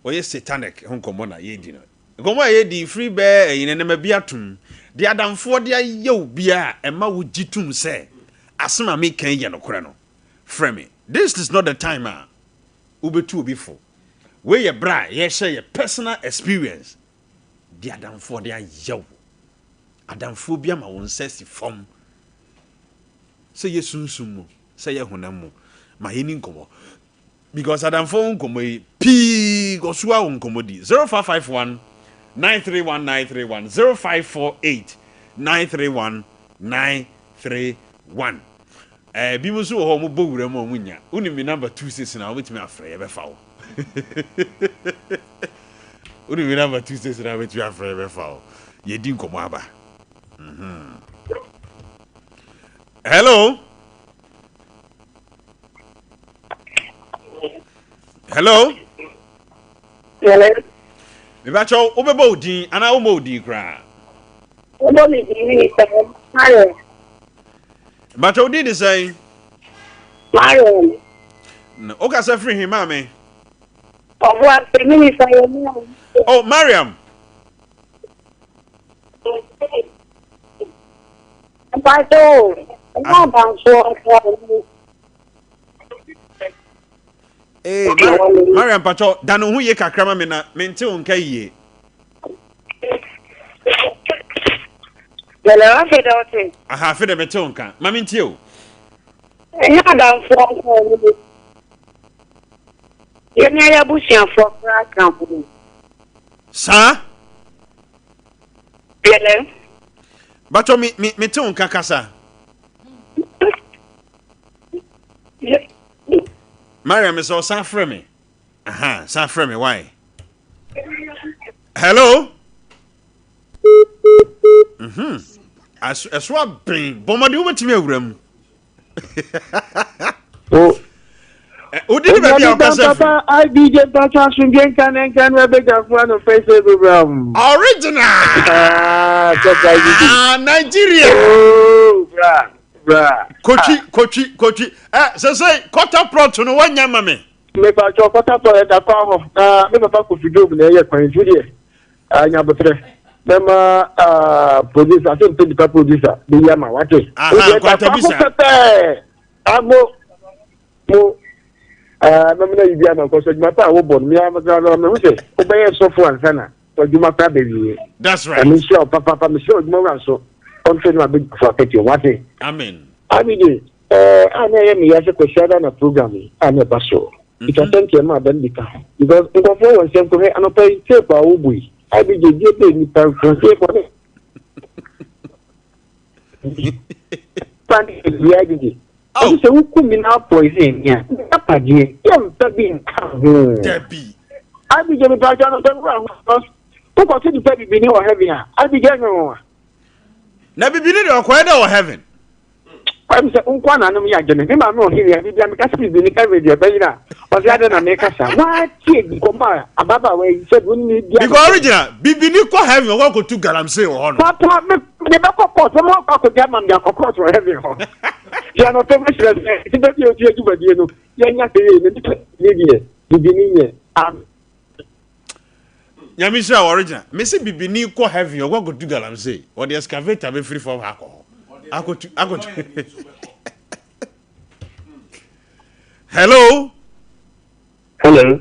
wɔyɛ satanic ho nkɔmmɔ na yɛredi no. Nkɔmmɔ a yɛredi firi bɛɛ ɛyi no nneɛma bi atom. Deɛ adamfoɔ de ayɛ wo biara a ɛma wogye tom sɛ asɛm a meka yi yɛ nokorɛ no, frɛ me. This is not the time a wobɛtu obi fo. Wei yɛ berɛ a yɛrehyɛ yɛ personal experience. Deɛ adamfoɔ de ayɛ wo. Adamfoɔ bi ama wo nsa asi fam. Sɛ yɛ sunsum mu, sɛ yɛ honam mu, ma yɛni nkɔmmɔ. Because adamfo ho nkɔmmɔ yi, pii kɔ so ara wɔ nkɔmmɔdi. 0551 931 931, 0548 931 931. Eh, ebinom nso wɔ hɔ a wɔbɔ wura mu a wɔnnya. Wonim me number 26 na wobɛtumi afrɛ, yɛbɛfa wo. Wonim me number 26 na wobɛtumi afrɛ, yɛbɛfa wo. Yɛdi nkɔmmɔ aba. Mm-hmm. Hello. Hello. Hello. Mebakyɛw, wobɛbɔ wo din anaa wommɔ wo din koraa? Wobɔ me din ne sɛ Mariam. Mebakyɛw, wo din de sɛn? Mariam. Na wokasa firi he maame? Ɔboase, minista yɛ Mariam. Oh, Mariam. Mpakyɛ o, ɛnyɛ adamfoɔ nko a mu. Ee, Mar Mariam mpakyɛ da ne ho yie kakra ma me na mente wo nka yie. Hello, afei dɛ wote? Aha, afei dɛ mete wo nka. Ma mentie o. Ɛnyɛ adamfoɔ nko a mu. Yɛne ayɛ abusuafoɔ koraa ka ho. Saa? Hello. Batɔ me me me te wo nka kasa. Mariam sɛ ɔsan frɛ me. Aha, san frɛ me why? Hello. Mhm. Ɛso aben. Bɔmmɔden wobɛtumi awura mu. O. Wodi ne baabi a ɔkasa firi. Papa IBJ mpatsɔ asomdwe nka ne nka no ɛbɛdwafo ano fɛ sɛ program. Original. Ah, sɛ IBJ. Ah, Nigeria. Oh, bra, bra. Kotwi, ah. kotwi, kotwi. Eh, sɛ sɛ kɔta plot no wanya ma me. Me patsɔ kɔta plot ɛda kwan hɔ. Na me papa kofi dom na ɛyɛ kwan nti deɛ. Ah, nyabotrɛ. Mɛma ah, producer sɛ mpɛ nipa producer bɛyi ama wate. Aha, nkwantabisa. Pɛpɛɛ. Amo. Mo. Ah, mɛma na yi bi ama kɔ so adwuma pa a wobɔ no. Mea mɛka mehu sɛ wobɛyɛ sɔfo ansa na w'adwuma kora bɛwie. That's right. Na menhyira wo papaapa mesrɛ adwuma wura nso ɔnhwɛ no abɛdwafo akatua wate. Amen. Abide, eh, a na ɛyɛ meya sɛ Kwasiada na program yi a na ɛba so. It's asɛnti ɛma abam bi ka ho. Because nkurɔfoɔ wɔ nsɛm kɔhwɛ anɔpa yi tape a wobu yi. Abide, deɛ bɛɛ nipa nkurɔfoɔ tape ne. Nipa ne bia gyegye. Ɔno sɛ wokum mi na poison ni a, apadeɛ yɛmfa bi nka ho. Dabi. Abide mepa kyɛ no sɛ wura ho. Wokɔto nipa bibini wɔ heaven a, Abide ɛnyɛ nwanwa. Na bibini deɛ ɔkɔɛ dɛ wɔ heaven. Ɛm sɛ nkoa na anom yɛ adwene. Me maame wɔ hene a bibia meka sɛ bibini heaven deɛ bɛyera a ɔsɛ adɛn na meka saa. Woatie nkɔmmɔ a ababaawa yi sɛ wo ne di Because original bibini kɔ heaven ɔkɔ akɔtu galamsey wɔ hɔ no. Papa me me bɛkɔ court wɔn akɔ akɔgya ama me akɔ court wɔ heaven hɔ. Deɛ anɔpɛ mɛhyerɛ sɛ nti baabi a otie dwumadie no yɛnya sɛ yɛ na nipa ne deɛ bibini nyɛ. Amen. Nyame nhyira wo original. Mese bibini kɔ heaven ɔkɔ akɔtu galamsey. Ɔde excavator bɛfiri fam ha akɔ hɔ. Akɔtu akɔtu. Hello. Hello.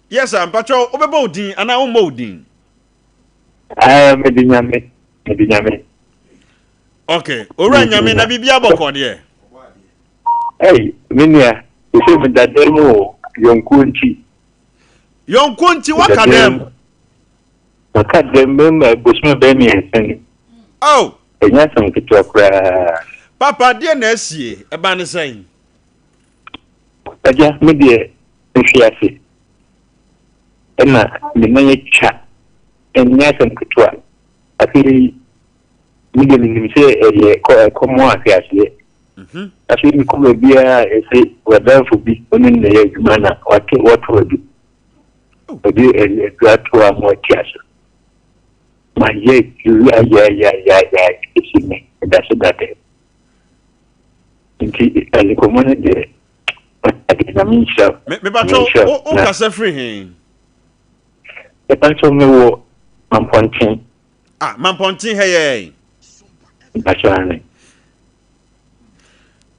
Yes sir, mpakyɛw wobɛbɔ wo din anaa wommɔ wo din? Ah, mede nyame, mede nyame. Okay, owura nyame na biribi abɔkɔ deɛ. Hey, me nua, ɛsɛ meda dan mu o, yɔnkuo nti. Yɔnko nti waka dɛm. Maka dɛm mmarima bosome bɛyɛ mmiɛnsa ni. Oh. Ɛnyɛ asɛm ketewa koraa. Papa deɛ na asie ɛba ne sɛn? Agya me deɛ mehwe ase ɛna me nan atwa ɛnyɛ asɛm ketewa. Afei me deɛ menim sɛ ɛyɛ kɔ ɛkɔm ahweaseɛ. Afei mekɔ baabiara a ɛsɛ w'adamfo bi ɔne no na ɛyɛ adwuma na wate wɔto adu. Ɔde adu ato a ma ɔte ase. Mayɛ aduru ayɛ ayɛ ayɛ ayɛ ayɛ ɛsi nnɛ ɛda so da dɛm. Nti nkɔmmɔ no deɛ ɔde Nyame nhyira wo. Me mebatɔ wo wo kasa firi he? Mebatɔ me wɔ Mampɔnten. Ah Mampɔnten ha yɛ. Mebatɔ ane.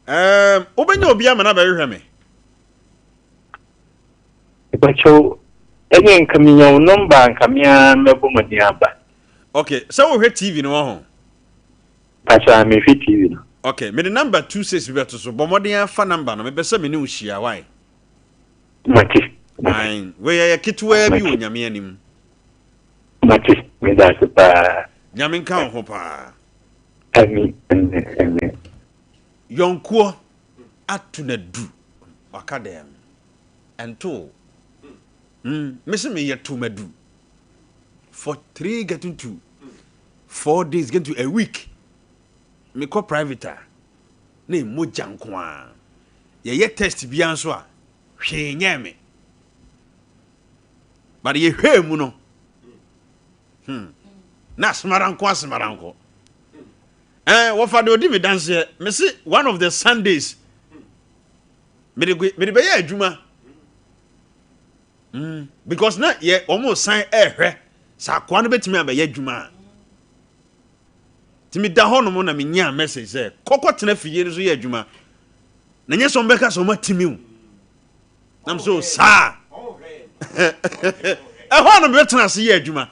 Um, wobɛnya obi ama no abɛhwehwɛ me? Mebatɔ ɛnyɛ nka menya wo nɔmba nka me ara mɛbɔ mmɔden aba. Okay, sɛ wohwɛ TV no wɔ ho? Pacho ah mehwɛ TV no. Ok mede number 26 bi bɛto so bɔ mmɔden ara fa number no mepɛ sɛ me ne wo hyia why. Mate mate. Ae wei ɛyɛ ketewaa bi wɔ Nyame anim. Mate medase paa. Nyame nka wo ho paa. Amen amen amen. Yɔnkoɔ ato no adu waka dɛm ɛnto wo mm mese meyɛ to madu for 3 getting to 4 days getting to a week mekɔ private a na mogya nko ara yɛyɛ test biara nso a hwee nyɛɛ me but yɛhwɛɛ mu no hmm, na asemara nko asemara nko eh, wɔfa de ɔdi me danseɛ mese one of the Sundays mede bɛyɛ adwuma Mm, because na yɛ wɔn san ɛrehwɛ sɛ akoa no bɛtumi abɛyɛ adwuma a. Nti meda hɔ nom na menyaa message sɛ kɔkɔ tena fidie no so yɛ adwuma. Na nyɛ sɛ wɔbɛka sɛ wɔn atimi o. Nam so saa. Ɛhɔ a na mebɛtena ase yɛ adwuma.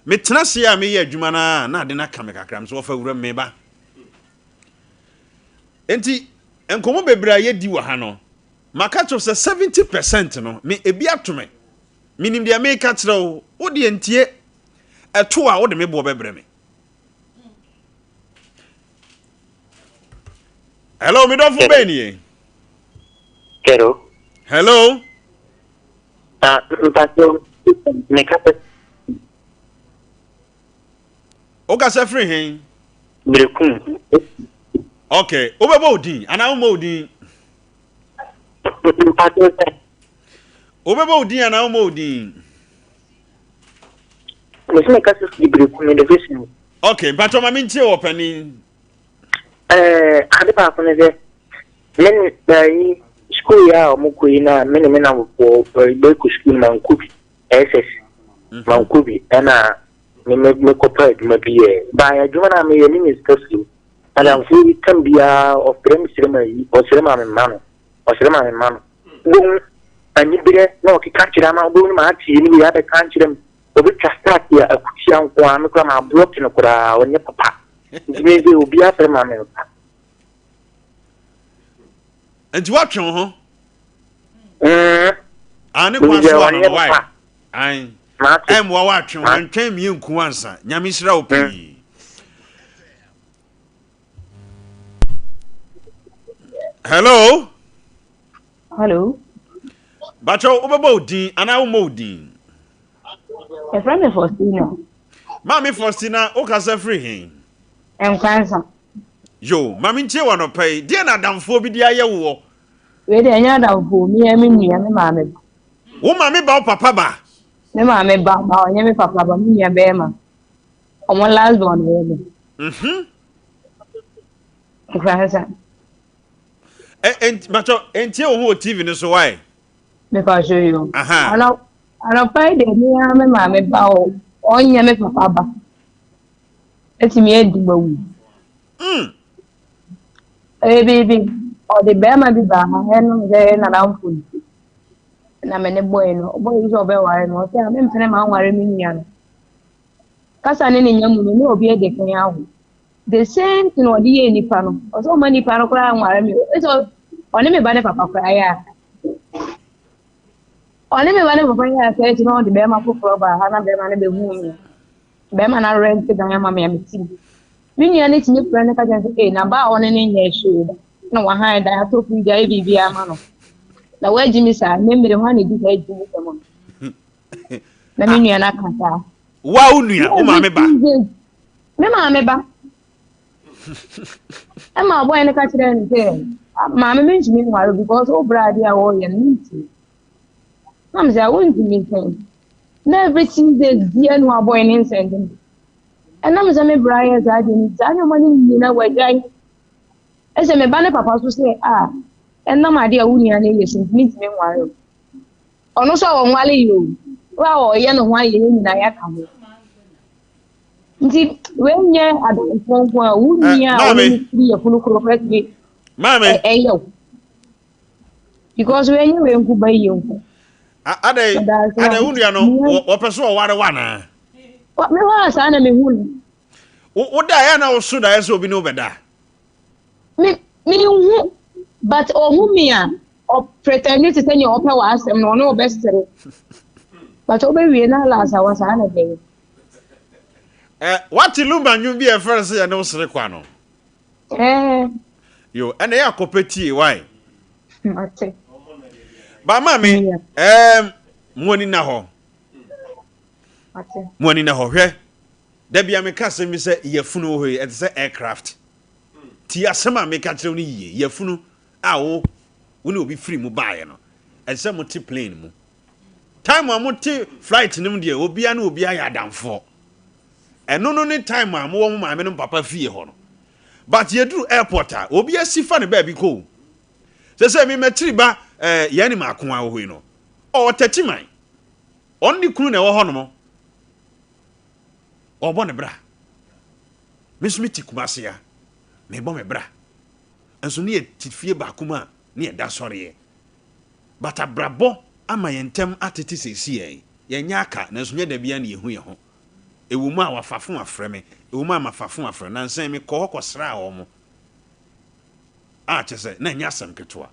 Metena ase a meyɛ adwuma no a na ade no aka me kakra. Me so wɔfa wura meba. Nti nkɔmmɔ bebree a yɛdi wɔ ha no, Maka kyerɛ wo sɛ 70 percent no, me, ebi ato me. Menim deɛ meka kyerɛ wo, wo deɛ ntie. Ɛto a, wode me boɔ bɛbrɛ me. Hello, me dɔfo bɛn nie? Hello. Hello. Ah, mpatsɔ, meka sɛ. Wokasa firi he? Berekum. Okay, wobɛbɔ wo din anaa wommɔ wo din? Mpatsɔ sɛ. Wobɛbɔ wo din anaa wommɔ wo din? Mesi mekasa firi Berekum division. Okay, mpatsɔ ma mentie wɔ panin. Ɛɛ, ade baako ne sɛ, me ne ɛyi sukuu yi a wɔkɔ yi na me ne me namfoɔ bɛkɔ sukuu no mankɔ bi. SS, mankɔ bi ɛna me me mekɔpɛ adwuma bi yɛ. Baayɛ adwuma no a meyɛ me nya sika firi mu. Adamfoɔ bi tam biara ɔfrɛ me srɛ ma yi, ɔsrɛ ma me mma no, ɔsrɛ ma me mma no. Wobɛhu aniberɛ na ɔkeka kyerɛ ama wobɛhu no ma atie ne wei abɛka nkyerɛ me. Ɔbɛtwa start a akutia nko ara me koraa ma ablɔke no koraa ɔnyɛ papa. Nti me sɛ obiara frɛ ma me mfa. Nti woatwe wo ho? Mm. Ah, ne kwan so ano no why? Ayi. Ɛmmoa woatwe wo ho ntwɛn mmie nku ansa. Nyame nhyira wo pii. Hello. Hello. Bakyɛw wobɛbɔ wo din anaa wommɔ wo din? Yɛfrɛ me Faustina. Maame Faustina, wokasa firi he? Nkransa. Yo, ma mentie wɔ anɔpa yi. Deɛ na adamfoɔ bi de ayɛ woɔ? Wei deɛ ɛnyɛ adamfoɔ, me ara me nua, me maame ba. Wo maame ba wo papa ba? Me maame ba, ba ɔnyɛ me papa ba, me nua bɛrima. Ɔmo last born ɛyɛ me. Mhm. Nkransa. Ɛ ɛ bàtɔ ntie wo ho wɔ TV no so why? Mepa so yo. Aha. Anɔ anɔpa yi deɛ me ara me maame ba o, ɔnyɛ me papa ba. Etumi adi mawu. Ɛyɛ biribi, ɔde bɛrima bi baa ha, ɛno sɛ ɛyɛ n'adamfo nti. Na me ne bɔe no, ɔbɔe yi sɛ ɔbɛware no, ɔsɛ a mempene ma anware me nua no. Kasa ne ne nya mu no, ne obi adi kan awo. The same thing ɔde yɛɛ nipa no, ɔsɛ ɔma nipa no koraa nware me. Ɛsɛ ɔne me ba ne papa koraa yɛ aka. Ɔne me ba ne papa yɛ aka akyi na ɔde bɛrima foforɔ baa ha na bɛrima no bɛhuu me. Bɛrima no arɛnte dan ama me a mete mu. Me nua no tumi frɛ no ka kyerɛ no sɛ, ee, na ba a ɔne no nyɛɛ hwee da. Na wahan dan atɔ fridge ayɛ biribiara ama no. Na wagye me saa, nnɛ mmere hwan na ɛdi saa agyi me sɛm no? Na me nua no aka saa. Wa wo nua, wo maame ba. Me maame ba. Ɛma ɔbɔe no ka kyerɛɛ no sɛ, maame mentumi nware because wo bra adeɛ a wɔreyɛ no mentumi. Na me sɛ wontumi sɛn. Na every 6 days bia no abɔe ne nsɛnde me. Ɛnam sɛ me bra yɛ saa adeɛ no saa nneɛma no nyina wagyae. Ɛsɛ me ba ne papa so sɛ a ɛnam adeɛ a wo nua no yɛ so nti mentumi nware o. Ɔno nso a ɔnware yi o, wo a ɔyɛ ne ho ayɛ yɛn nyinaa yɛaka ho. Nti wei nyɛ adamfoɔ nko a wo Eh, nua a ɔne maame. ne firi yafunu korɔ koraa tumi Maame. ɛyɛ wo. Because wei nyɛ wei nko ba yie nko. Adɛn Meda ase adɛn wo nua no Nua- wɔpɛ so ɔware wo anaa? Me hɔ a saa na mehu no. Wo da ɛyɛ na woso daeɛ sɛ obi ne wo bɛda? Me menhu but ɔhu me a ɔpretɛnde te sɛ nea ɔpɛ w'asɛm no ɔne ɔbɛsere. But ɔbɛwie na alasawa saa na ɛbɛyɛ. Eh, wate Lumba nnwom bi a ɛfrɛ no sɛ yɛne wo sere kwa no? Eh. Yo, ɛna ɛyɛ akɔpɛ tie, why? Mate. Ba maame, ɛɛm, mo ani na hɔ. Mate. Mo ani na hɔ, hwɛ. Da bia meka asɛm bi sɛ yafunu wɔ hɔ yi, ɛte sɛ aircraft. Tie asɛm a meka kyerɛ wo no yie. Yafunu a wo wo ne obi firi mu baeɛ no, ɛte sɛ mote plane mu. Time a mote flight no mu deɛ, obiara ne obiara yɛ adamfoɔ. Ɛno no ne time a mowɔ mo maame no papa fie hɔ no. But yɛduru airport a, obi asi fa ne baabi kɔ o. Sɛ sɛ me makyiri ba eh, yɛn ne maako a wɔ hɔ yi no, ɔwɔ Takyiman. Ɔno ne kunu na ɛwɔ hɔ nom. Ɔrebɔ ne bra. Me nso mete Kumasi a, merebɔ me bra. Nso ne yɛte fie baako mu a, ne yɛda sɔreɛ. But abrabɔ ama yɛn ntam atete seesei. Yɛnyɛ aka, nanso nyɛ da biara na yɛhu yɛn ho. Ɛwɔ mu a wafa fon afrɛ me, ɛwɔ mu a mafa fon afrɛ no. Nansa yi mekɔɔ hɔ kɔsraa wɔn a kyerɛ sɛ na ɛnyɛ asɛm ketewa.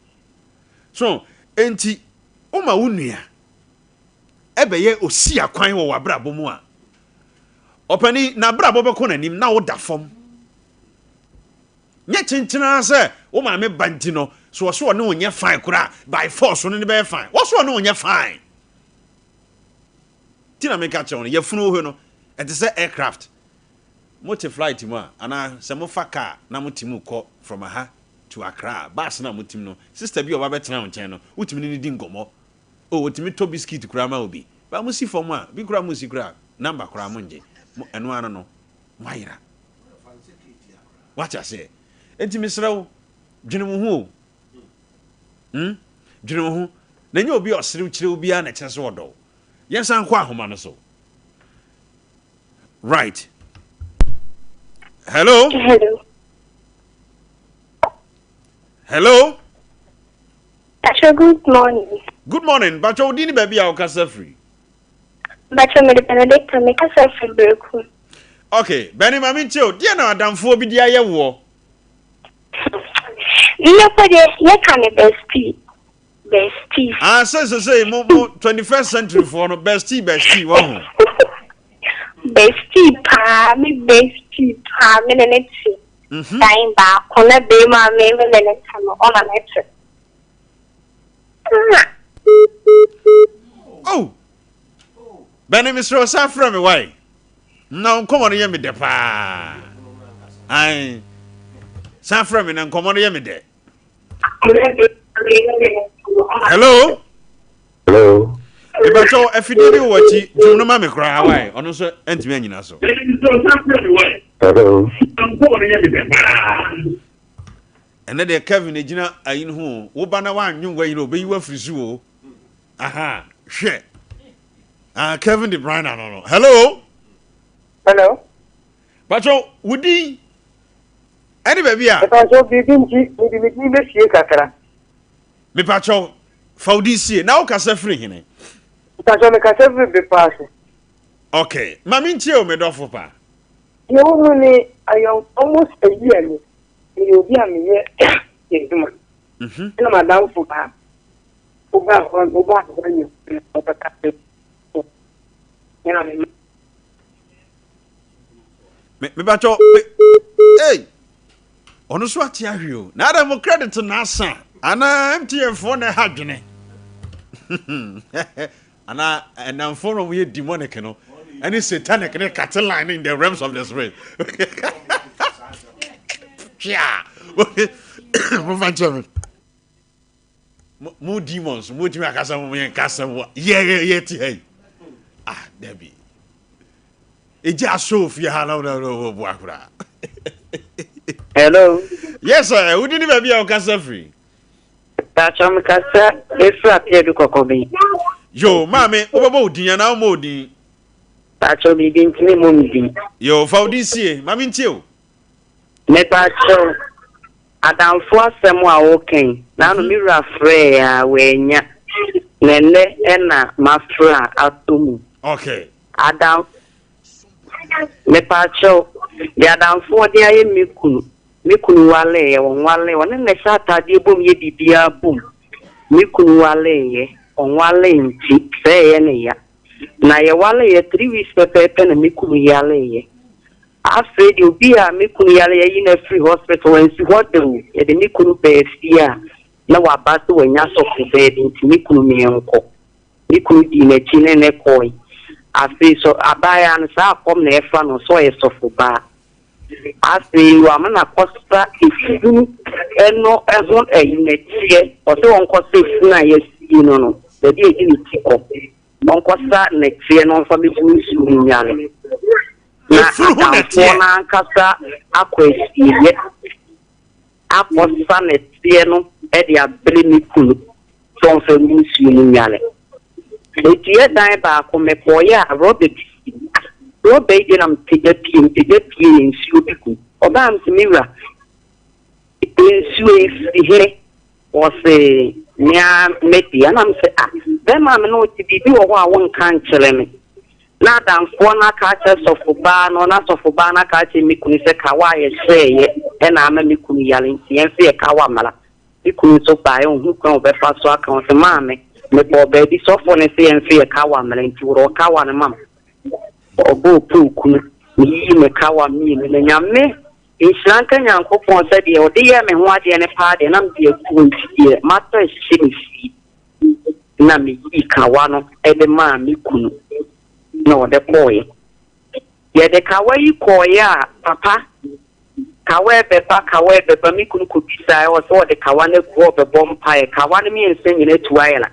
So enti woma wo nua ɛbɛyɛ osiakwan wɔ w'abrabɔ mu a, ɔpanin, n'abrabɔ bɛkɔ n'anim na woda fam. Nyɛ kyenkyen ara sɛ wo maame ba nti no, so ɔso ɔne wo nyɛ fine koraa, by force ɔne no bɛyɛ fine. Wɔso ɔne wo nyɛ fine. Ti na meka kyerɛ wo no, yafunu wo no, ɛte sɛ aircraft. Mote flight mu a, anaa sɛ mofa car na mote mu kɔ from aha to Accra, bus no a mote mu no, sister bi a ɔba bɛtena wo nkyɛn no, wotumi ne no di nkɔmmɔ. Oh, otumi tɔ biscuit koraa ma obi. Ba mo si fam a, bi koraa mo nsi koraa, number koraa mo ngye. Mo, ɛno ano no, mo ayera. Wate aseɛ? Enti mesrɛ wo, dwene wo ho o. Hmm? Dwene wo ho. Na ɛnyɛ obi a ɔserew kyerɛ wo biara na ɛkyerɛ sɛ ɔdɔ wo. Yɛnsan nkɔ ahoma no so. Right. Hello? Hello. Hello? Pacho, good morning. Good morning. Pacho, wo din ne baabi a wokasa firi? Pacho, mede Benedicta, mekasa firi Berekum. Okay, Benny ma mentie o. Deɛ na adamfoɔ bi de ayɛ woɔ? Nnɛ deɛ yɛka ne bestie. Bestie. Ah, sɛ sɛ sɛ mo mo 21st century foɔ no bestie bestie wɔ ho. Bestie paa, me bestie paa, me ne ne te. Dan baako na barima a me me ne no te no, ɔna ne te. Ah. Oh! Bɛne mesrɛ wo san frɛ me wae. Na nkɔmmɔ no yɛ me dɛ paa. Ae. San frɛ me na nkɔmmɔ no yɛ me dɛ. Hello? Hello. Mebatɔ afidie bi wɔ akyi dwom no ma me koraa wae. Ɔno nso antumi anyina so. Hello. Ɛnɛ deɛ Kevin egyina ayi no ho o. Wo ba na wannwom wayi no obeyi wo afiri so o. Aha, hwɛ. Ah, Kevin De Bruyne no no. Hello. Hello. Patro, wo din ɛne baabi a. Mepatro, biribi nti, mede me din bɛsie kakra. Mepatro, fa wo din sie. Na wokasa firi hene? Mepatro, mekasa firi Bepɔ ase. Okay, ma mentie o, me dɔfo pa. Deɛ ɛwɔ mu ne, ayɔn almost a year ni, meyɛ obi a meyɛ adwuma. Ɛna m'adamfo baa, wobaa hɔ, wobaa hɔ nyɛ ɔbɛka sɛ, ɛna me Me mebatɔ ei ɔno nso ate ahwe o na ada mo credit na asa anaa MTN foɔ na ɛha dwene anaa ɛnamfoɔ na wɔyɛ demonic no. Ɛne satanic ne cut line in the realms of the spirit. Twea. Momfa nkyerɛ me. Mo demons, mo tumi akasa mo yɛn kasa mo. Yɛ yɛ yɛ ti ha yi. Ah, dabi. Egya asɔ ofie ha na na na boa koraa. Hello. Yes sir, wodi ne baabi a wokasa firi? Pacho mekasa efiri Apeadu Kɔkɔben. Yo, maame, wobɛbɔ wo din anaa wommɔ wo din? Pacho biribi nti me mmɔ me din. Yo, fa wo din sie, ma mentie o. Mepakyɛw, adamfo asɛm a woka yi, naano me wura frɛɛ a wannya, na ɛnnɛ ɛna mafrɛ a atɔ mu. Okay. Adam, mepakyɛw, deɛ adamfoɔ de ayɛ me kunu, me kunu waleeɛ, ɔnwalee, ɔne na ɛhyɛ ataadeɛ bom yɛ biribiara bom, me kunu waleeɛ, ɔnwalee nti, sɛ ɛyɛ ne ya. Na yɛwaleeɛ 3 weeks pɛpɛɛpɛ na me kunu yaleeɛ. Afei deɛ obi a me kunu yare yɛayi no afiri hospital wansi hɔ da o, yɛde me kunu baa fie a na waba sɛ wanya sɔfo baa bi nti me kunu meɛnkɔ. Me kunu dii n'akyi ne no kɔe. Afei sɔ abaayaa no saa akɔm na ɛfa no sɛ ɔyɛ sɔfo baa. Afei wama no akɔsa efunu no ho ɛyi nɛteɛ, ɔsɛ ɔnkɔsa efunu a yɛasie no no baabi a yɛde ne ti kɔ, ɔnkɔsa nɛteɛ no ɔmfa mɛgu nsuo mu nwane. Na Efunu ho adamfoɔ nɛteɛ. no ankasa akɔ asieeɛ akɔsa nɛteɛ no de abrɛ me kunu sɛ ɔmfa ngu nsuo mu nnware. Enti yɛ dan baako mekɔeɛ a rɔba bi si mu. Ah, rɔba yi deɛ na mepagya pie, mepagya pie na nsuo bi gu mu. Ɔbaa me sɛ, me wura, Nsuo yi firi he? Ɔse, Me ara me dea. Na mese, Ah, bɛrima a me ne wo te, biribi wɔ hɔ a wonka nkyerɛ me? Na adamfoɔ no aka akyerɛ sɔfobaa no, na sɔfobaa no aka akyerɛ me kunu sɛ kawa a yɛhyɛeɛ na ama me kunu yare nti yɛmfa yɛ kawa mmra. Me kunu nso baeɛ, ɔnhu kwan a ɔbɛfa so aka. Ɔse, Maame, mekɔɔ baabi, sɔfoɔ no se yɛmfa yɛ kawa mmra nti worɔ kawa no ma me. Ɔbɔɔ poo kunu, meyii me kawa mmienu na Nyame Nhyira nka Nyankopɔn sɛ deɛ ɔde yɛɛ me ho adeɛ no paa deɛ na mede agu hɔ nti deɛ matɔ ahyɛ me fie na meyii kawa no de maa me kunu na ɔde kɔeɛ. Yɛde kawa yi kɔeɛ a papa kawa ɛbɛba kawa ɛbɛba me kunu kɔbisaeɛ ɔsɛ ɔde kawa no agu hɔ ɔbɛbɔ mpaeɛ kawa no mmiɛnsa nyina atu ayera.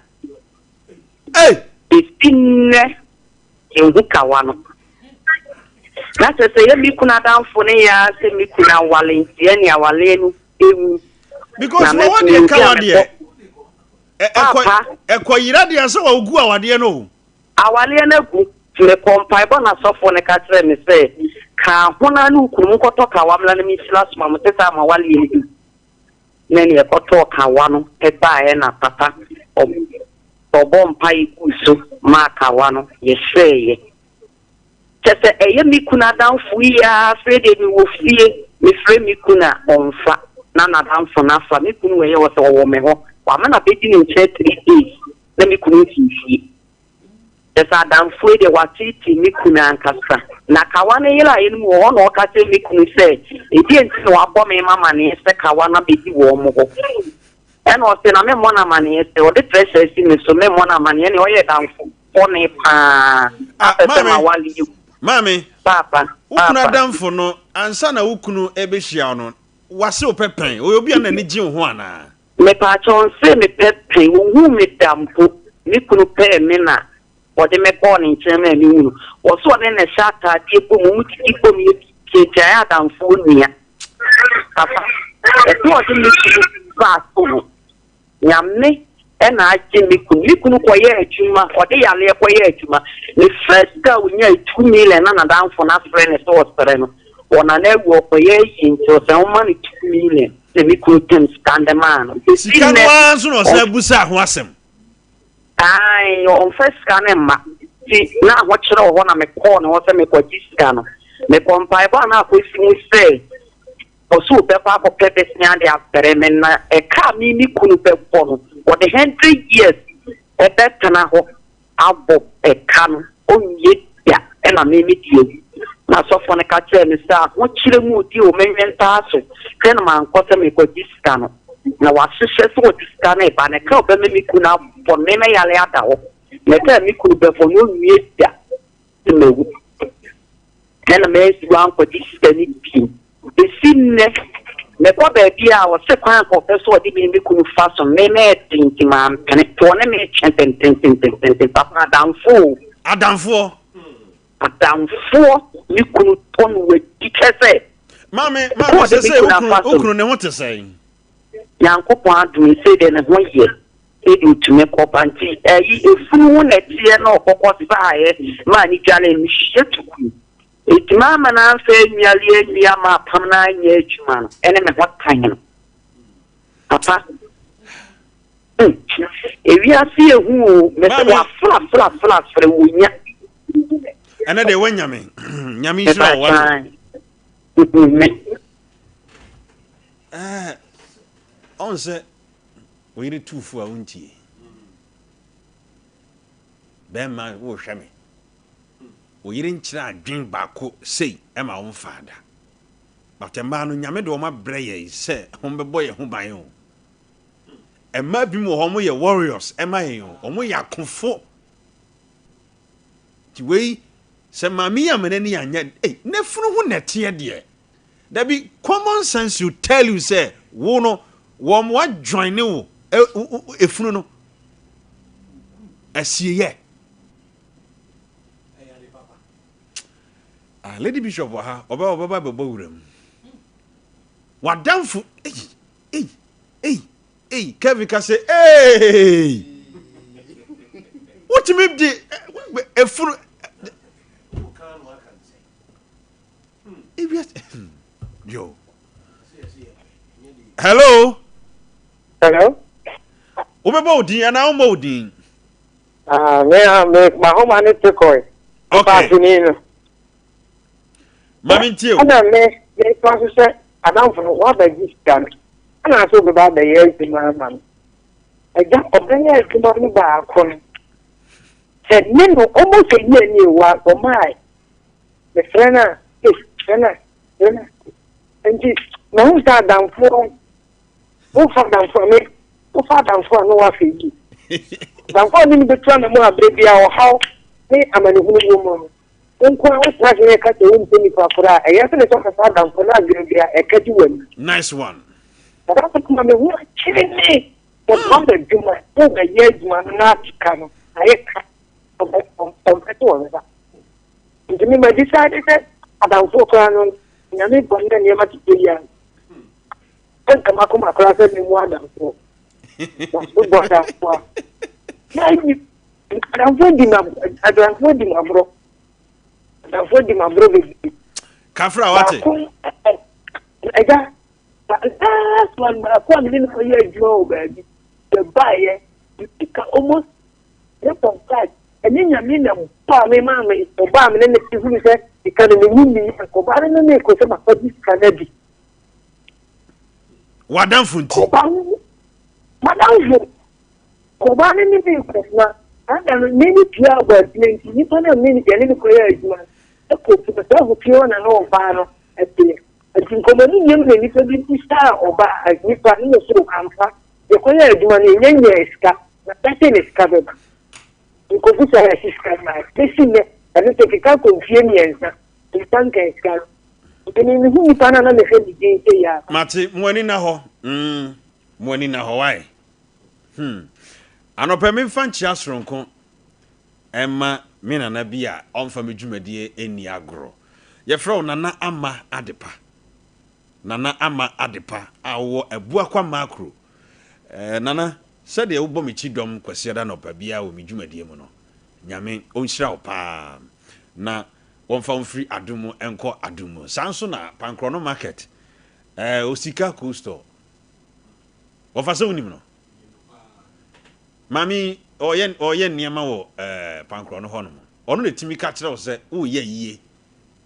Bɛsi nnɛ Yenhu kawa no. Na kyerɛ sɛ ɛyɛ me kunu adamfo ne yɛ ara sɛ me kunu awale nti ɛne awaleɛ no ɛnwu. Because Na wɔwɔ mɛtumi deɛ obi a kawa mekɔ deɛ ɛkɔ Papa. ɛkɔ yera deɛ sɛ wɔgu awadeɛ no o. Awaleɛ no agu. Nti mekɔɔ mpaebɔ na sɔfoɔ no ka kyerɛɛ me sɛ ka ho na ne wo kunu monkɔtɔ kawa mmra na menhyira so ma mo te sɛ ama awaleɛ no bi. Ne nea ɛkɔtɔɔ kawa no baeɛ na papa ɔbɔɔ mpaeɛ guu so maa kawa no yɛhyɛeɛ. Kyerɛ sɛ ɛyɛ me kunu adamfo yi ara afei deɛ mewɔ fie mefrɛ me kunu a ɔmfa na n'adamfo no afa. Me kunu wɔ yɛ wɔ sɛ ɔwɔ me hɔ wama no abɛdi ne nkyɛn 3 days na me kunu mfii fie. Kyerɛ sɛ adamfo yi deɛ wateetee me kunu ankasa. Na Kawa no yeraeɛ no mu wɔ hɔ na ɔka kyerɛɛ me kunu sɛ, ɛdeɛn nti na wabɔ me m'amaneɛ sɛ Kawa no abɛdi wɔn hɔ? Ɛna ɔse, na memmɔ no amaneɛ sɛ ɔde pressure asi me so, memmɔ no amaneɛ, ɛnneɛ ɔyɛ damfo bɔne paa, Ah, apɛ sɛ maame, m'awale yi gu. maame, Paapa, wo kunu paapa. adamfo no, ansa na wo kunu rebɛhyia wo no, wase wo pɛ pɛn? Ɔyɛ obi a n'ani gye wo ho anaa? Mepaakyɛw ɔnsee me pɛ pɛn, onhuu me da mpo, me kunu pɛɛ me na ɔde me kɔɔ ne nkyɛn maa me hu no, ɔse ɔne no hyɛ ataadeɛ bom, ɔmo didi bom yɛ biribiara nti ayɛ adamfo onua papa, ɛsɛ ɔde me kunu baa so no, Nyame na agye me kunu, me kunu kɔyɛɛ adwuma, ɔde yareɛ kɔyɛɛ adwuma, ne first sika a ɔnyae 2 million na nadamfo no afrɛ no sɛ ɔsrɛ no, ɔnana awu ɔkɔyɛ ayie nti ɔsɛ ɔma no 2 million. Na me kunu tem sika de maa no. Besi Sika no nnɛ, ara nso na ɔsan busaa ho asɛm. Ae, ɔmfa sika no mma. Nti na ahokyerɛ wɔ hɔ na mekɔɔ ne hɔ sɛ mekɔgye sika no. Mekɔɔ mpaebɔ a na akɔsi mu sɛ ɔse ɔbɛkɔ akɔpɛ bɛsea de abrɛ me na ɛka a me me kunu bɛbɔ no, ɔde 100 years ɛbɛtena hɔ. abɔ ɛka no, ɔnwie da na me me deɛ awu. Na sɔfoɔ no ka kyerɛɛ me sɛ, Ahokyerɛ mu redi o, menwɛn paa so, hwɛ na mankɔ sɛ merekɔgye sika no. Na wahyehyɛ sɛ ɔde sika no reba, na ɛka a ɔbɛma me kunu abɔ no, me mɛyare ada hɔ, na ɛka a me kunu bɛbɔ no, ɔnwie da na mawu. Ɛna mansi hɔ ankɔgye sika no bio. Bɛsi nnɛ, mekɔ baabi a ɔse kwan a ɔpɛ sɛ ɔde me ne me kunu fa so no, me mɛɛte nti mampene. Nti ɔne me retwe tententententen. Papa adamfo o. Adamfoɔ. Adamfoɔ, me kunu tɔ no wadi kyɛ sɛ. Maame, maame sese wo kunu, wo kunu ne ho te sɛn? Nyankopɔn adom sei deɛ ne ho yɛ, sei deɛ ɔtumi kɔ ba nti ɛyi efunu ho na ɛteɛ na ɔkɔkɔ saeɛ maa ne dwale no hyia tukui. Enti mamma no amfa annuale anwie amma apam no anyɛ adwuma no ɛne me ho tan no. Papa, hmm, ewiase yɛ hu o, mese wafrafrafrafrɛ wonya. Ɛnɛ deɛ woanya me, Nyame nhyira wo wate. Ɛɛ, ɔn sɛ wo yere tu fo a wontie. Bɛrima wohwɛ me. Wo yere nkyerɛ adwen baako sei ɛma wo mfaa da. But mmaa no Nyame de wɔn abrɛ yɛn sɛ wɔn bɛbɔ yɛn ho ban o. Mmaa bi mu wɔ hɔ wɔn yɛ warriors ɛma yɛn o. Wɔn yɛ akofo. Nti wei sɛ maame yi amma n'ani anyɛ ei n'afunu ho nɛteɛ deɛ. Dabi common sense should tell you sɛ wo no wɔn wa join ne wo efunu no asieyɛ. Ah, Lady Bishop wɔ ha ɔbɛ ɔbɛba bɛbɔ wura mu. Wadamfo ei ei ei ei Kevin ka sɛ ei wotumi de efunu. Yo. Hello. Hello. Wobɛbɔ wo din anaa wommɔ wo din? Ah, me ah, me mahoma ne tekɔe. Okay. Paatoni no. Ma me ntie o. Ɛna me me fa so sɛ adamfo no wabɛgye sika no. Ɛna sɛ wobɛba abɛyɛ adwuma ama no. Agya ɔbɛyɛ adwuma no baako no. Sɛ ne no almost a year ni wa ɔmaa Mefrɛ no a, ei, frɛ no a, frɛ no a. Nti mahu sɛ adamfoɔ, wofa adamfoɔ a, me, wofa adamfoɔ a na woahwɛ yie. Adamfoɔ a ne no bɛtu anamɔ a berɛ biara ɔhaw ne amanehunu wɔ mu no, wo nko ara wotena ase na ɛka sɛ wompɛ nipa korɔ a, ɛyɛ sene sɛ ɔkasa adamfoɔ na adwene biara ɛka di w'ani. Nice one. Adamfo no ma me ho akyere me. Wɔboa me adwuma, wobɛyɛ adwuma no na sika no ayɛ ka, ɔmpɛ sɛ ɔbɛba. Nti me ma decide sɛ adamfoɔ koraa no nyame bɔ ne nneɛma tete yi a ɛnka makoma koraa sɛ memu adamfoɔ na so bɔ adamfoɔ a na ayi adamfoɔ di ma adamfoɔ di ma borɔ adamfoɔ di ma borɔ bebree kafra wate baako ɛgya last one baako a mene no kɔyɛ adwuma wɔ baabi yɛbaeɛ sika almost 3.5 Ɛnyɛ Nyame na ɔbaa me maa me ɔbaa me ne ne te hunu sɛ sika no menni nni yɛ ɔbaa no ne me kɔ sɛ makɔgye sika no adi. W'adamfo nti. Ɔbaa no madamfo ɔbaa no ne me kɔ na saa da no me ne pia abɔ adwuma nti nipa no a me yɛne no kɔyɛ adwuma no ɛkɔ fie saa fie hɔ na na ɔbaa no ɛteɛ nti nkɔmmɔ no wiem na nipa bi bisaa ɔbaa nipa no na so amfa yɛkɔyɛ adwuma no yɛnya nyaa sika na bɛsɛ ne sika bɛba. Mekɔbisaa yɛse sika no maa bɛsi nnɛ ɛno sɛ keka kɔ mfie mmiɛnsa nsa nkaa sika no nti me mehu nipa no a na mehwɛ ne din sɛ yia. Mate, mo ani nna hɔ mm, mo ani nna hɔ why? Hmm. Anɔpa memfa nkyea soronko mma me nana bi a ɔmfa me dwumadie nni agorɔ. Yɛfrɛ wo Nana Ama Adepa. Nana Ama Adepa a wowɔ Abuakwa Makro. Eh, Nana, sɛdeɛ wobɔ me kyidɔm Kwasiada anɔpa biara wɔ me dwumadie mu no, Nyame ɔnhyira wo paa na wɔmfa wo mfiri adom mu nkɔ adom mu. Saa nso na Pankorɔno Market, eh, Osika Cool Store. Wɔfa sɛ wonim no? Maame yi, ɔyɛ, ɔyɛ nneɛma wɔ eh, Pankorɔno hɔnom. Ɔno na ɛtumi ka kyerɛ wo sɛ woreyɛ ayie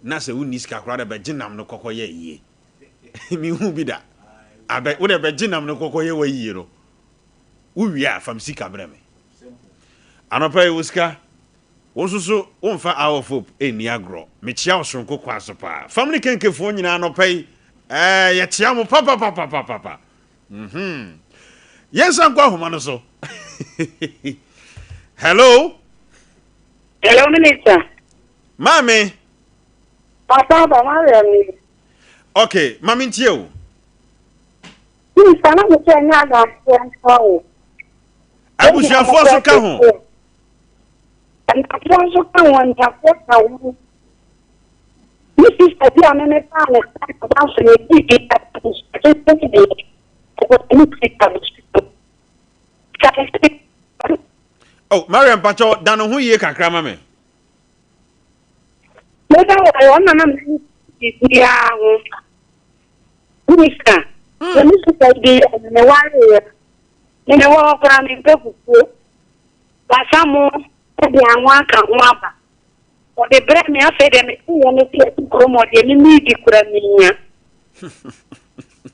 na sɛ wonni sika koraa dɛ bɛgye nam no kɔkɔ yɛ ayie. Menhuu bi da. Abɛ, wo dɛ bɛgye nam no kɔkɔ yɛ w'ayie no. Wowie a, fa me sika brɛ me. Anɔpa yi, wo sika, wo nso so womfa Hour of Hope nni agorɔ. Mekyea wo soronko kwan so paa. Family kenkefoɔ nyinaa anɔpa yi, ɛɛ, yɛkyea mo papapapapapa. Mhm. Yɛnsan nkɔ ahoma no so. Hello. Hello, Minister. Maame. Papa aba Mariam ni. Okay, ma me ntie o. Minista na mo sɛ nyɛ adamfoɔ nkoa o. Abusuafoɔ nso ka ho. Ntafoɔ nso ka ho, ntafoɔ ka ho. Me sista bi a me me paa ne sa aba nso yɛ di bi abusua deɛ ɛwɔ ne sika abusua. Oh, Mariam Pacho, da ne ho yie kakra ma me. Meda wɔ ɔno na na me biribiara ho. Minista, sɛ me sista bi me wareɛ, me me wɔ hɔ koraa mempɛ fufuo. Wasa mo de anwa aka ho aba. Ɔde brɛ me afei deɛ mete yɛ me te ati kurom hɔ deɛ me medi kora menya.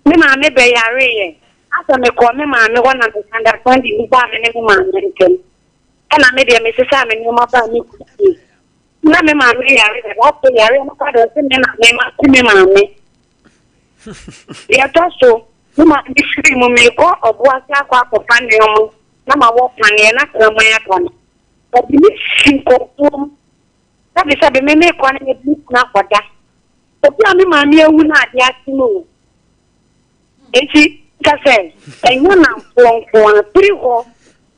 Me maame bɛyareeɛ. Asɛ mekɔɔ me maame hɔ na misunderstanding bi baa me ne me maame ntam. Ɛna me deɛ mesesaa me nneɛma baa me kunu fie. Na me maame yare dada afei yareɛ no ba deɛ ɔse me na me mate me maame. Deɛ ɛtɔ so, me maame firi mu meekɔ ɔboase akɔ akɔfa nneɛma na mawɔ paneɛ na kraman aka no. Ɔde me si nkurɔfoɔ mu. Sɛbesɛbe me meekɔ no mede me kunu akɔda. Obi a me maame awu na adeɛ akye no o. Enti nka sɛ ɛnyɛ nnamfoɔ nko ara. Firi hɔ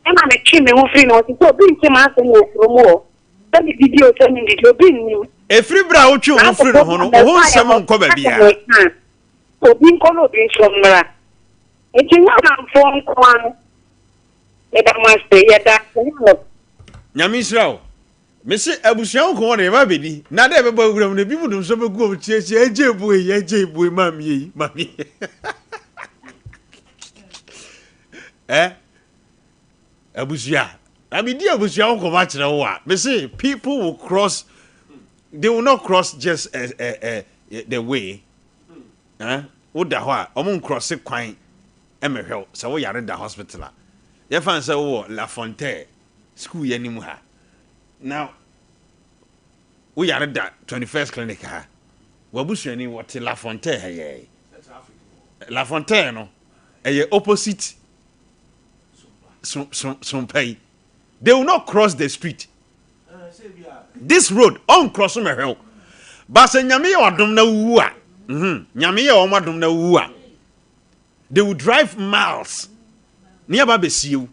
na metwe me ho firi ne ho te sɛ obi nte m'asɛm wɔ kurom hɔ. Sɛ medidi o, sɛ mennidi, obi nnim. Ɛfiri berɛ a wotwe wo ho firi ne ho no, wo ho nsɛm nkɔ baabiara. Obi nkɔ na obi nso mmra. Enti nyɛ nnamfoɔ nko ara. Meda mo ase. Yɛda ase ne anɔpa. Nyame nhyira wo. Mese abusua wo nkɔmmɔ no yɛba abɛdi na dɛ ɛbɛbɔ awura mu no ebi mu dum so bɛgu wɔn ti akyi agye ebue yi agye ebue maame yi maame eh abusua na medi abusua wo nkɔmmɔ akyerɛ wo a mese people will cross they will not cross just uh, uh, uh, the way eh woda hɔ a wɔn nkrɔse kwan mmɛhwɛ wo sɛ wo yare da hospital a yɛfa no sɛ wowɔ La Fontaine school yi anim ha na wo yare da 21st clinic ha w'abusuani wɔte La Fontaine ha yɛɛ La Fontaine no ɛyɛ opposite so so sompa yi they will not cross the street this road ɔnkorɔ so mɛhwɛ wo ba sɛ nyame yɛ wadom na wuwu a mhm nyame yɛ wɔn adom na wuwu a They will drive miles ne aba abɛsie wo.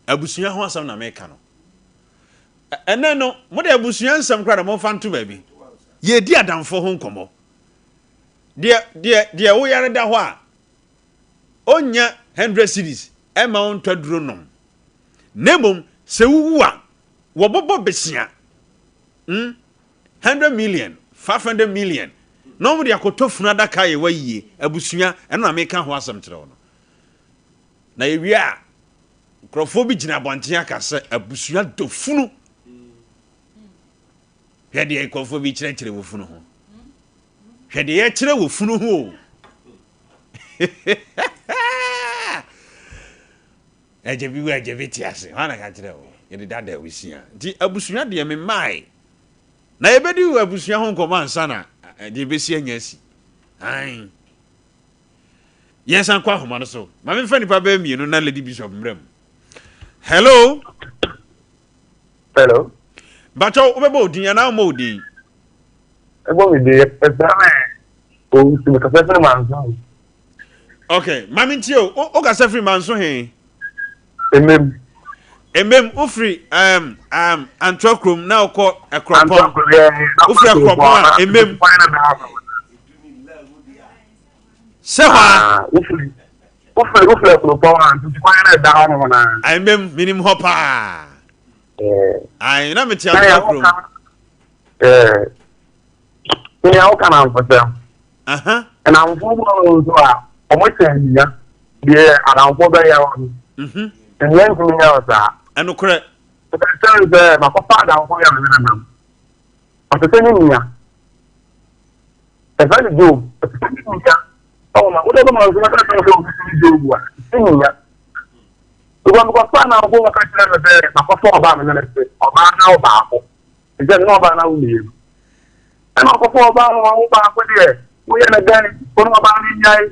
Abusua ho asɛm na meka no. Ɛnɛ no, mode abusua nsɛm koraa na momfa nto baabi. Yɛredi adamfo ho nkɔmmɔ. Deɛ, deɛ, deɛ woyare da hɔ a, ɔnnya 100 cedis ɛma wo ntɔ aduro nom. Na mmom, sɛ wowu a, wɔbɔbɔ besia. Hmm? 100 million, 500 million na wɔn de akɔtɔ funu adaka yɛ wayie abusua ɛno na meka ho asɛm kyerɛ wo no na yɛwie a nkurɔfoɔ bi gyina abɔnten aka sɛ abusua dɔ funu hwɛ deɛ nkurɔfoɔ bi kyerɛkyerɛ wɔ funu ho hwɛ deɛ yɛkyerɛ wɔ funu ho o Agya bi wu a agya bi te ase. Hwan na ka kyerɛ wo? Yɛde dada abusua. Nti abusua deɛ memae. Na yɛbɛdi wɔ abusua ho nkɔmmɔ ansa na deɛ ɛbɛsi anya asi. Ae. Yɛnsan kɔ ahoma no so. Ma memfa nipa bɛyɛ mmienu na Lady Bishop mmra mu. Hello. Hello. Bakyɛw wobɛbɔ odin anaa wommɔ odin? Ɛbɔ me din. Ɛfrɛ me Owusu mekasa firi Manso. Okay, maame ntie o, wo kasa firi Manso he? Emem. Emem, wo firi um, um, Antoa kurom na wokɔ Ɛkorɔpɔn. Wo firi Ɛkorɔpɔn a, Emem. Sɛ hɔ a. Wofiri wofiri wofiri Ɛkorɔpɔn a, ntutu kwan na ɛda hɔ nom na. Emem, menim hɔ paa. Ayi, na mete Antoa kurom. Nea woka na mfosɛm. Nnamfo mu no nso a, wɔhyɛ nnya deɛ adamfo bɛyɛ wo no. Mhm. Nnya ntumi nyɛ wo saa. Ɛnokorɛ. Ɛkyɛn sɛ makɔfa adamfo yɛ me nenam. Ɔte sɛ ne nua. Ɛfɛ ne Job. Ɔte sɛ ne nua. Ɔwɔ ma wode bɛma nso bɛka kyerɛ sɛ obi ne Job a, ne nua. Because mekɔfa adamfo wɔka kyerɛ me sɛ makɔfa ɔbaa me ne ne te. Ɔbaa na ɔbaako. Ɛsɛ ne ɔbaa na wo mmienu. Ɛna ɔkɔfa ɔbaa no wawo baako deɛ woyɛ no dɛn wo ne ɔbaa no nyae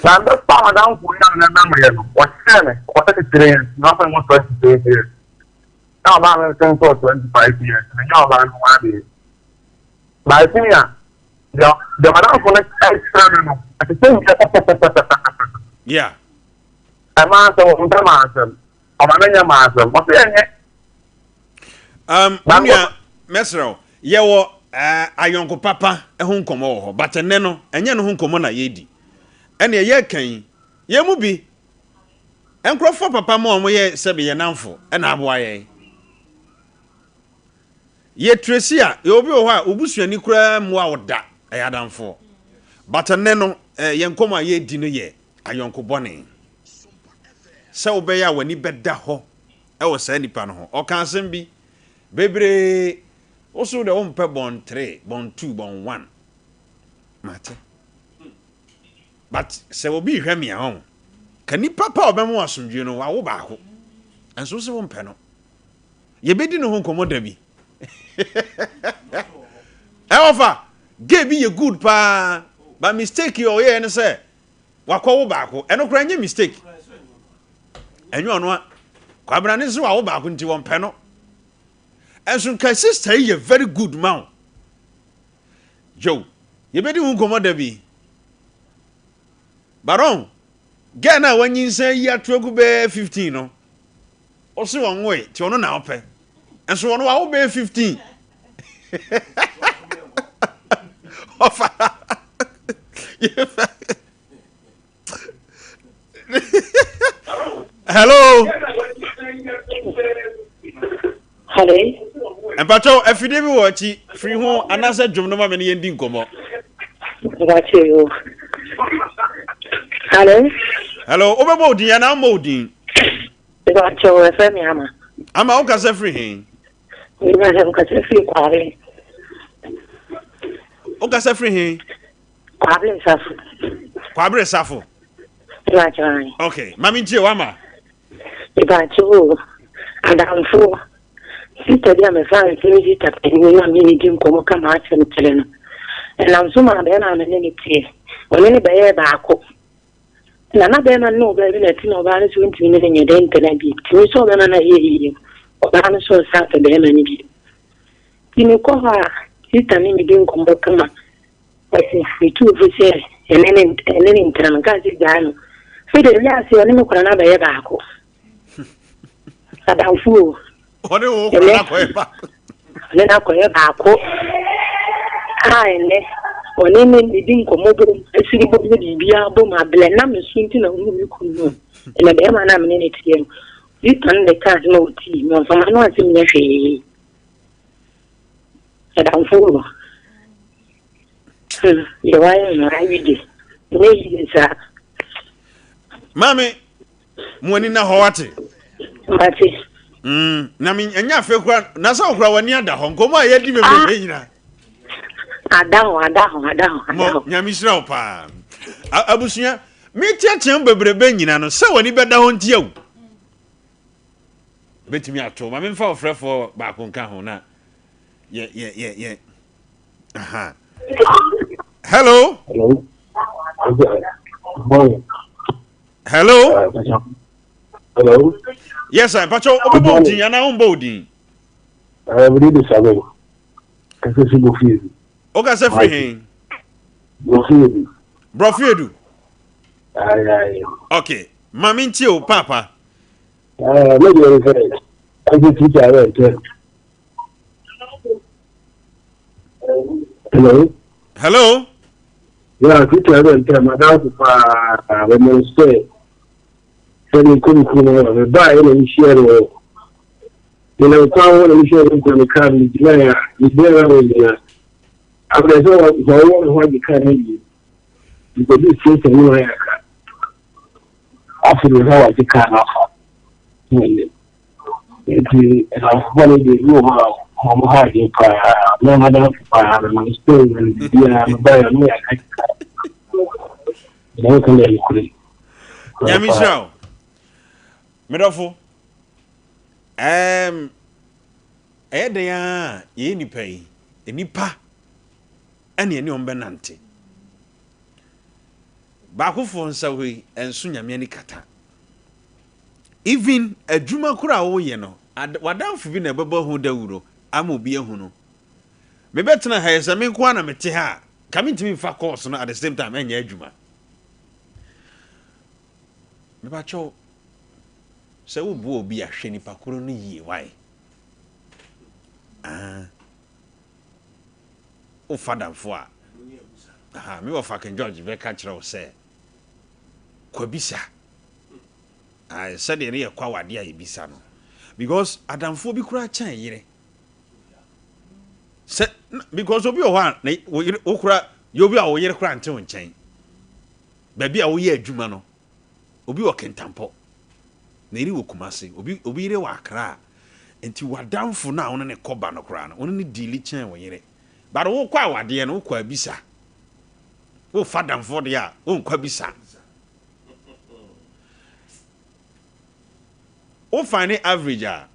na mbɛfa madamfo yi a ne nam yɛ no ɔkyerɛ me ɔkɔ 33 years na afei mo 23 years na ɔbaa no nso nso 25 years na nyɛ ɔbaa no ho adeɛ. By senior, deɛ deɛ madamfo no ɛkyerɛ me no, ɛte sɛ nkyɛ pɛpɛpɛpɛpɛpɛ. Yeah. Ɛmaa asɛm, ɔmpɛ maa asɛm, ɔma no nyɛ maa asɛm, ɔsɛ ɛnyɛ. Um, nua, mɛsrɛ wo, yɛwɔ uh, ayɔnko papa ho nkɔmmɔ wɔ hɔ, but ɛnnɛ no, ɛnyɛ no ho nkɔmmɔ na yɛredi. Ɛnneɛ yɛreka yi, yɛn mu bi, nkurɔfoɔ papa ma wɔn yɛ sɛbe yɛn namfo na aboa yɛn. Yɛ Tracy a, yɛ obi wɔ hɔ a, wo busuani koraa mmoa wo da, ɛyɛ adamfoɔ. But ɛnnɛ no, eh, yɛn nkɔmmɔ a yɛredi no yɛ ayɔnko bɔne. Sɛ wobɛyɛ a w'ani bɛda hɔ wɔ saa nipa no ho. Ɔka asɛm bi, bebree, wo so deɛ wompɛ bɔn 3, bɔn 2, bɔn 1. Mate. But sɛ obi rehwɛ me a, ɔho, ka nipa pa a ɔbɛma wo asomdwie no, wawo baako. Ɛnso wo se wompɛ no. Yɛbɛdi ne ho nkɔmmɔ da bi. Ɛwɔfa, gay bi yɛ good paa, but mistake yɛ ɔyɛɛ ne sɛ, wakɔwo baako. Ɛno koraa nyɛ mistake. Ɛnyɛ ɔno a. Kwabena ne nso wawo baako nti wɔmpɛ no. Ɛnso nka sister yi yɛ very good ma wo. Joe, yɛbɛdi ho nkɔmmɔ da bi. Baron, girl no a wanyinsan yi ato agu bɛyɛ 15 no, Ɔse ɔnwoe nti ɔno na ɔpɛ. Nso ɔno wawo bɛyɛ 15. Ɔfa. Hello. Hello. Mpakyɛw afidie bi wɔ akyi firi ho anaasɛ dwom no ma me ne yɛn di nkɔmmɔ. Mpakyɛw. Hello. Hello, wobɛbɔ wo din anaa mmɔ wo din? Mepakyɛw, wɔfrɛ me Ama. Ama, wo kasa firi he? Mepakyɛw, me kasa firi Kwabere. Wo kasa firi he? Kwabere Safo. Kwabere Safo? Mepakyɛw, ayi. Okay, ma me ntie wo Ama. Mepakyɛw o, adamfoɔ, sista bi a mefa no sɛ me sista panyin a me ne di nkɔmmɔ ka m'asɛm kyerɛ no. Ɛnam so maa bɛrima a me ne no teɛ, ɔne no bɛyɛɛ baako. Na na bɛrima no ne ɔbaa bi na ɛte na ɔbaa no sɛ ɔntumi ne no nyɛ dɛn ntena bio. Nti me sɛ ɔbɛma no ayɛ yie no, ɔbaa no sɛ ɔsan pɛ bɛrima no bio. Nti mekɔ hɔ a, sista ne me di nkɔmmɔ kama. Ɔse metu fo sɛ ɛne ne ɛne ne ntena. Menkaa sɛ gyaa no. Afei deɛ wiase ɔne me kora no abɛyɛ baako. Adamfo o. Ɔne wo kora no akɔyɛ baako. Ɔne no akɔyɛ baako. A ɛnɛ ɔne ne ne di nkɔmmɔ bom, asiri bom ne biribiara bom ablɛ na me so nti na ɔhu me kunu no. Ɛnɛ bɛrima no a me ne ne teɛ no, sista no de kaa asɛm a ɔtii me ɔmfa m'ano asɛm nyɛ hwee. Adamfo o. Hmm, deɛ wayɛ no ayi de, nyɛ yie saa. Maame, Mo ani na hɔ wate. Mate. Mm, na me ɛnyɛ afei kura na sɛ okura w'ani ada hɔ nkɔmɔ a yɛdi bebrebe ah. nyina. Ada hɔ ada hɔ ada hɔ ada hɔ. Nyame hyira wo paa. Abusua, meteatea mu bebrebe nyina no sɛ w'ani bɛda hɔ nti awu. Bɛtumi ato ma memfa ɔfrɛfoɔ baako nka ho na yɛ yɛ yɛ yɛ. Aha. Hello. Hello. Morning. Hello. Hello. Yes, sir. Pacho, wobɛbɔ wo din anaa wombɔ wo din? Mede de Sabe. Kasa fi Bofiedu. Wokasa firi he? Bofiedu. Brɔfiedu? Aye, aye. Okay. Ma mentie wo paapa. Me deɛ sɛ, ɛsɛ titi ayɛ ntɛm. Hello. Hello. Yeah, teacher ɛbɛ ntɛ madamfo paa bɛmɛ sɛ sɛ mi kɔ mi kuro mu hɔ mi baa yɛ na mi hyia no hɔ mi nam kwan hɔ na mi hyia no nkura mi kaa mi gyina ya mi gyina ya mi gyina abirɛ sɛ wɔ wɔ mi hɔ agye kaa mi yie mi kɔ di station mi wɔ yɛ aka afei mi hɔ wagye kaa n'afa mi Nti nnamfo no deɛ ebi wɔ hɔ a wɔn ha adwene paa. Me madamfo paa no me story no biribiara no baeɛ no yɛ aka na nka na ɛnokorɛ. Nyame nhyira wo. Medɔfo, ɛɛm, ɛyɛ dɛn ara a yɛyɛ nnipa yi, nnipa ɛne ɛne wɔn bɛnante. Baakofoɔ nsa hɔ yi, ɛnso Nyame ani kata. Even adwuma koro a woyɛ no, w'adamfo bi na ɛbɛbɔ ho dawuro ama obi ahu no. Mebɛtena ha yi, sɛ me nko ara na mete ha a, nka mentumi mfa calls no at the same time ɛnyɛ adwuma. Mepakyɛw, sɛ woboa obi a, hwɛ nipa koro no yie, why? Ah. Wofa damfo a, aha, me wɔfa King George bɛka kyerɛ wo sɛ, kwabisa. Ah, sɛdeɛ ne yɛkɔ awadeɛ a yɛbisa no. Because adamfoɔ bi koraa kyɛn yere. Sɛ, because obi wɔ hɔ a, ne, wo yere, wo koraa, yɛ obi a wo yere koraa nte wo nkyɛn. Baabi a woyɛ adwuma no, obi wɔ Kintampo, ne yere wɔ Kumasi, obi, obi yere wɔ Accra. Nti w'adamfo no a wo ne no kɔ ba no koraa no, wo ne no deali kyɛn wo yere. But wokɔ awadeɛ no, wokɔ abisa. Wofa adamfoɔ deɛ a, wonkɔ abisa. Wo find average a,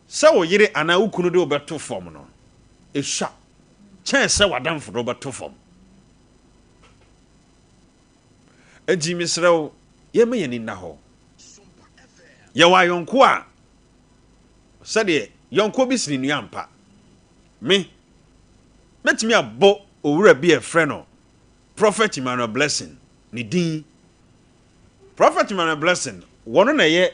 sɛ wo yere anaa wo kunu de wo bɛto fam no, esua kyɛn sɛ w'adamfo de wo bɛto fam. Enti mesrɛ wo, yɛmma yɛn ani nna hɔ. Yɛwɔ ayɔnko a, sɛdeɛ yɔnko bi sene nua ampa. Me, mɛtumi abɔ owura bi a ɛfrɛ no Prophet Emmanuel Blessing ne din. Prophet Emmanuel Blessing, wɔno na ɛyɛ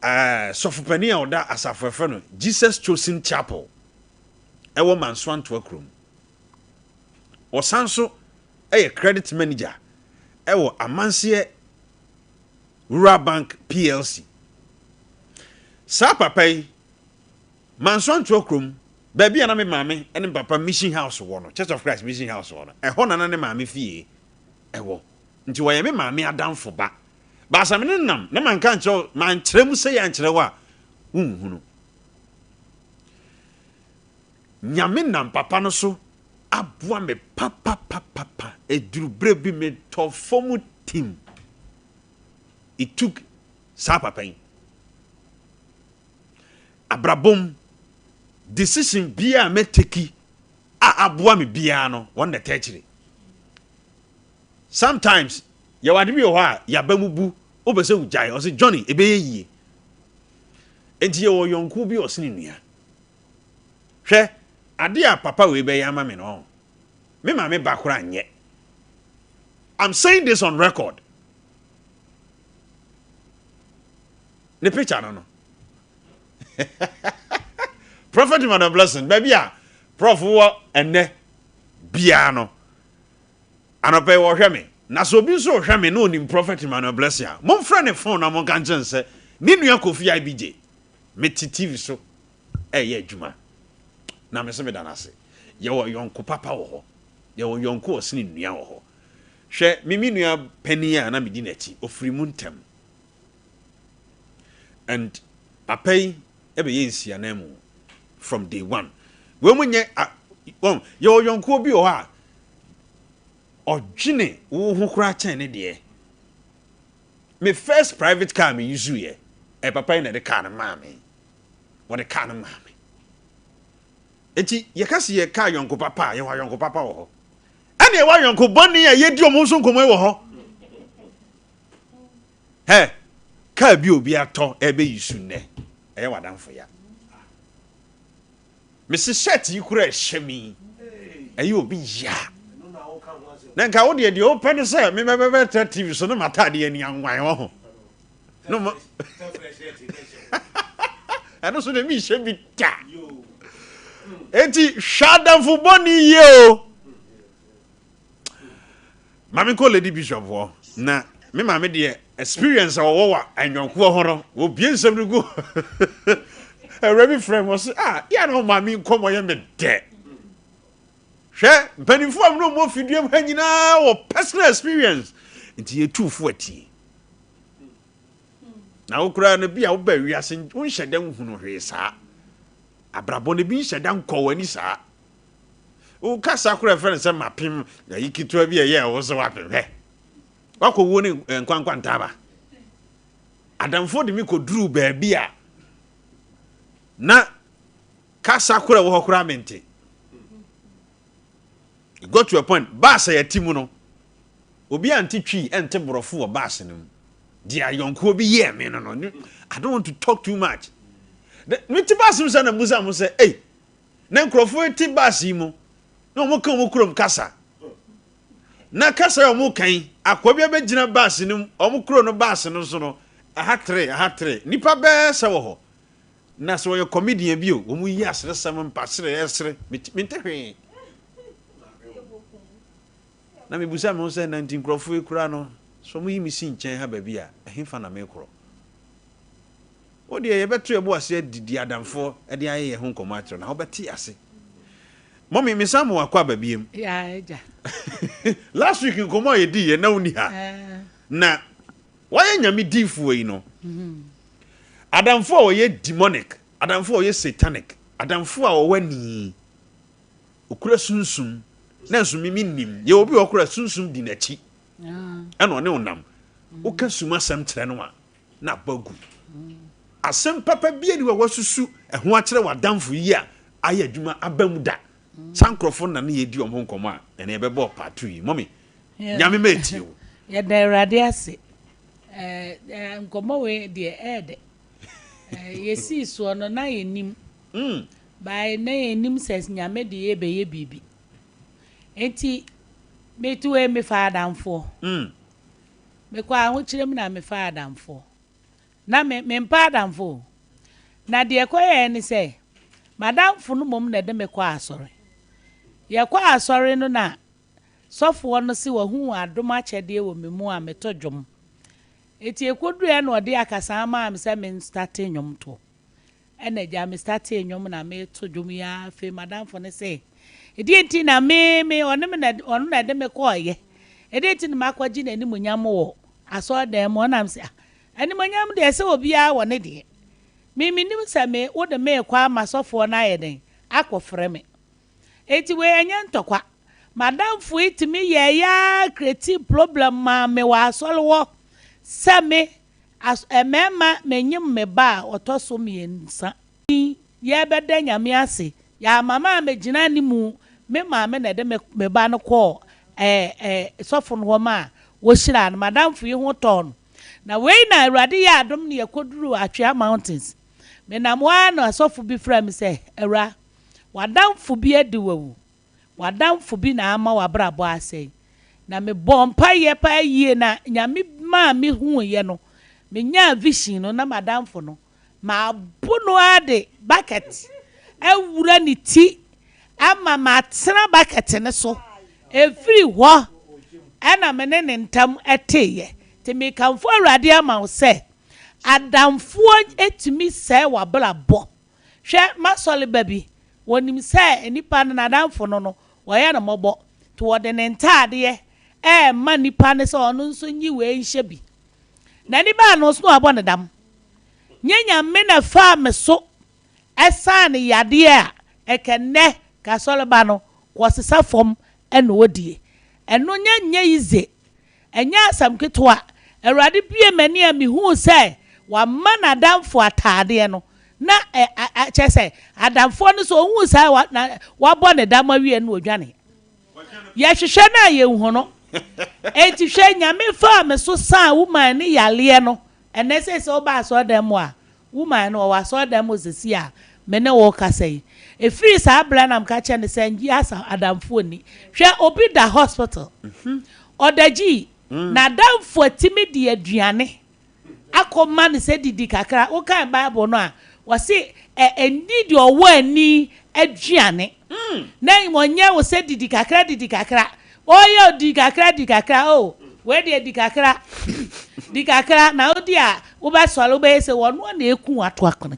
eh, sɔfopanin a ɔda asafo ɛfrɛ no Jesus Chosen Chapel ɛwɔ Mansoa Ntoa kurom. Ɔsan nso yɛ credit manager wɔ Amanseɛ Rural Bank PLC. Saa papa yi, Mansoa Ntoa kurom, baabi a na me maame ne me papa mission house wɔ no, Church of Christ mission house wɔ no, ɛhɔ na na ne maame fie wɔ. Nti ɔyɛ me maame adamfo ba. Baasa me ne no nam na manka ankyerɛ wo, mankyerɛ mu sɛi ankyerɛ wo a, wonhunu. Nyame nam papa no so aboa me papapapapa ɛduru berɛ bi me tɔ fam tim it took saa papa yi abrabom decision biaa mɛ take a aboa me biaa no wɔn na ɛtɛ akyire sometimes yɛwɔ ade bi wɔ hɔ a yaba mu bu wopɛ sɛ wogyae ɔsɛ Johnny ɛbɛyɛ yie enti yɛwɔ yɔnko bi ɔsene nua Hwɛ, ade a papa wei bɛyɛ ama me no, ɔn, me maame ba koraa nyɛ. I'm saying this on record. Ne picture no no. Prophet Emmanuel Blessing, baabi a prof wɔ ɛnnɛ biara no, anɔpɛ yi wɔhwɛ me. Na sɛ obi nso rehwɛ me na onim Prophet Emmanuel Blessing a, momfrɛ ne phone na monka nkyerɛ no sɛ ne nua Kofi IBJ, mete TV so reyɛ adwuma, na me nso meda no ase. Yɛwɔ yɔnko papa wɔ hɔ. Yɛwɔ yɔnko a ɔsene nua wɔ hɔ. Hwɛ, me me nua panin a na medi n'akyi, ɔfiri mu ntɛm. And papa yi bɛyɛ nsiananmu from day one. Wei mu nyɛ, wɔn, yɛwɔ yɔnkoɔ bi wɔ hɔ a, ɔdwene wo ho koraa kyɛn ne deɛ. Me first private car me use yɛ, ɛyɛ papa yi na ɛde car no maa me. Wɔde car no maa me. Enti yɛka sɛ yɛka ayɔnko papa a, yɛwɔ ayɔnko papa wɔ hɔ. Ɛna yɛwɔ ayɔnko bɔne a yɛdi wɔn nso nkɔmmɔ wɔ hɔ. Hɛ, car bi obi atɔ ɛbɛyi su nnɛ, ɛyɛ w'adamfo ya. Mese shirt yi koraa ɛhyɛ me yi, ɛyɛ obi ya. Na nka wo deɛ deɛ wopɛ ne sɛ mebɛbɛbɛtra TV so ne m'ataadeɛ ani anwan wɔ ho. No ma ɛno so deɛ menhyɛ bi da. Enti hwɛ adamfo bɔne yie o. Ma menkɔ Lady Bishop hɔ na me maame deɛ experience a ɔwɔ wɔ anyɔnkoɔ ho no wɔbie nsɛm no gu awura bi frɛ me ɔse ah yɛ na wo maame nkɔmmɔ yɛ me dɛ hwɛ mpanimfoɔ a mene ɔmɔ fiduam ha nyinaa wɔ personal experience nti yɛtu fo atie na wo koraa no bi a woba wiase wonhyɛ da nhunu hwee saa abrabɔ no bi nhyɛ da nkɔ w'ani saa Wo kasa koraa ɛfrɛ no sɛ mapem ayi ketewa bi a ɛyɛ ɛwo sɛ wapem hwɛ. Wakɔ wuo ne nkwankwa ntaaba. Adamfoɔ de me kɔduruu baabi a na kasa koraa ɛwɔ hɔ koraa mente. It got to a point, baasa yɛte mu no, obi ante twi ɛnte borɔfo wɔ baasa no mu. Deɛ ayɔnkoɔ bi yɛɛ me no no, I don't want to talk too much. Mete baase mu sɛ na musa mo sɛ, ei, na nkurɔfoɔ yi te baase yi mu na wɔn ka wɔn kurom kasa. Na kasa a wɔn kan yi, akoa bi abɛgyina baase no mu, wɔn kuro no baase no so no, ɛha tere, ɛha tere. Nnipa bɛɛ sɛ wɔ hɔ. Na sɛ wɔyɛ comedian bi o, wɔn yi aseresɛm mpasere ɛsere, mente hwee. Na mebisa me ho sɛ, na nti nkurɔfoɔ yi koraa no, sɛ wɔyi me si nkyɛn ha baabi a, ɛhefa na mekorɔ? Wo deɛ yɛbɛto yɛn bo ase adidi adamfoɔ de ayɛ yɛn ho nkɔmmɔ akyerɛ wo, na wobɛte ase. Mummy, mesan ma wakɔ aba biem. Yeah, agya. Last week nkɔmmɔ a yɛdii yɛ na wonni ha. Eh. Na wayɛ nyame diifoɔ yi no. Mm-hmm. Adamfoɔ a wɔyɛ demonic, adamfoɔ a wɔyɛ satanic, adamfoɔ a wɔwɔ ani, okura sunsum, na nso mimi nim. Yɛ obi a ɔkura sunsum di n'akyi. Ah. Ɛna ɔne ɔnam. Woka sum asɛm kyerɛ no a, na abɔ agu. Asɛm papa biara nni hɔ a woasusu ɛho akyerɛ w'adamfo yi a ayɛ adwuma aba mu da. Saa nkurɔfo no na ne yɛredi wɔn ho nkɔmmɔ a ɛnnɛ yɛbɛbɔ part yi. Mummy, Nyame ma ɛtie wo. Yɛda Awurade ase. Ɛɛ nkɔmmɔ wei deɛ ɛyɛ dɛ. Yɛsii soɔ no na yɛnnim. By na yɛnnim sɛ Nyame de yɛbɛyɛ biribi. Enti mete wei mefaa adamfoɔ. Mekɔɔ ahokyerɛ mu na mefaa adamfoɔ. Na me, mempɛ adamfo o. Na deɛ ɛkɔyɛeɛ ne sɛ, m'adamfo no mmom na ɛde me kɔɔ asɔre. Yɛkɔɔ asɔre no na sɔfoɔ no se wahu adom akyɛdeɛ wɔ me mu a meto dwom. Enti ɛkɔduruiɛ na ɔde akasaa maa me sɛ menstate nnwomtoɔ. Ɛna agya me startee nnwom na meto dwom yi ara afei madamfo no se ɛdeɛ nti na me me ɔne me na ɔno na ɛde me kɔɔyɛ ɛdeɛ nti na makɔgye n'animuonyam wɔ asɔredan mu ɔnam sɛ ah animuonyam deɛ sɛ obiara wɔ ne deɛ me menim sɛ me wode me rekɔ ama sɔfoɔ no ayɛ dɛn akɔfrɛ me enti wei ɛnyɛ ntɔkwa madamfo yi tumi yɛɛyɛ ara creative problem maa me wɔ asɔre hɔ sɛ me As mmarima menyem me ba a ɔtɔ so miensa. Yi yɛbɛda Nyame ase yɛama me a megyina ne mu me maame na ɛde me me ba no kɔɔ ɛɛ ɛɛ sɔfo no hɔ maa wɔhyiraa no madamfo yi ho tɔɔ no na wei na Awurade yɛɛ adom na yɛkɔduruu Atwea mountains menam hɔ ara na sɔfo bi frɛɛ me sɛ Awura w'adamfo bi adi wawu W'adamfo bi na ama w'abrabɔ asɛe. Na me bɔɔ mpaeɛ paa yie na Nyame maa me huuiɛ no, me nyaa vision no na m'adamfo no, mabo no ara de bucket awura ne ti ama matena bucket no so. Ɛfiri hɔ ɛna me ne ne ntam teeɛ. Nti mekamfo Awurade ama wo sɛ, adamfoɔ tumi sɛe w'abrabɔ. Hwɛ, m'asɔre ba bi, wɔnim sɛ nnipa no, n'adamfo no no, wɔyɛ no mmɔbɔ, nti wɔde ne ntaadeɛ rema nnipa no sɛ ɔno nso nyi wei nhyɛ bi. N'ani baa no so na wabɔ no dam. Nyɛ Nyame na ɛfaa me so ɛsaa no yadeɛ a, ɛkɛ nnɛ ka asɔre ba no kɔsesa fam na ɔdie. Ɛno nyɛ nyɛ yize. Ɛnyɛ asɛm ketewa. Awurade buee m'ani a mihuu sɛ wama n'adamfo ataadeɛ no. Na ɛ, ɛ, ɛ, kyerɛ sɛ, adamfoɔ no sɛ ɔhuu saa wa, na wabɔ ne dam awie no na ɔdwane. Yɛhwehwɛ no a yɛnhu no. Enti hwɛ, Nyame faa me so saa woman no yareɛ no. Ɛnnɛ sei sɛ woba asɔredan mu a, Woman no, ɔwɔ asɔredan mu sesei a me ne wo rekasa yi. Ɛfiri saa berɛ na meka kyerɛ no sɛ ngye asa adamfoɔ nni. Hwɛ obi da hospital, ɔda gyii, n'adamfo atumi de aduane akɔ ma no sɛ didi kakra. Wokan Bible no a, wɔse ɛ ɛnni deɛ ɔwɔ ani aduane. Na wɔnyɛ wo sɛ didi kakra didi kakra. Ɔyɛ o di kakra di kakra oh wei deɛ di kakra di kakra na wodi a wobɛsɔre wobɛyɛ sɛ wɔn na eku wo ato akone.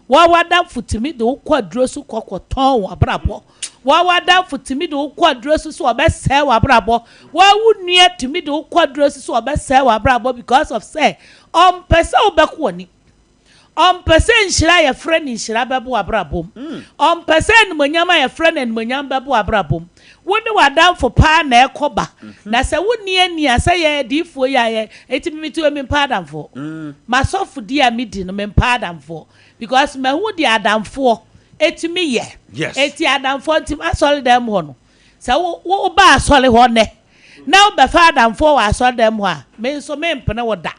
Wɔn w'adamfo tumi de wo kɔ aduro so kɔ kɔtɔn w'abrabɔ. Wɔn w'adamfo tumi de wo kɔ aduro so so ɔbɛsɛe w'abrabɔ. Wɔn wo nua tumi de wo kɔ aduro so so ɔbɛsɛe w'abrabɔ because of sɛ ɔmpɛ sɛ wobɛkɔ w'anim. Ɔmpɛ sɛ nhyira a yɛfrɛ no nhyira bɛba w'abrabɔ mu. Ɔmpɛ sɛ animuonyam a yɛfrɛ no animuonyam bɛba w'abrabɔ mu. Wo ne w'adamfo paa na ɛkɔ ba. Na sɛ wonni ani a, sɛ yɛn adiyifoɔ yi a yɛ, enti me mete hɔ yi mempɛ adamfoɔ. M'asɔfodie a medi no mempɛ adamfoɔ because mahu deɛ adamfoɔ tumi yɛ. Enti adamfoɔ nti m'asɔredan mu hɔ no, sɛ wo woba asɔre hɔ nnɛ na wobɛfa adamfoɔ wɔ asɔredan mu hɔ a, me nso mempene wo da.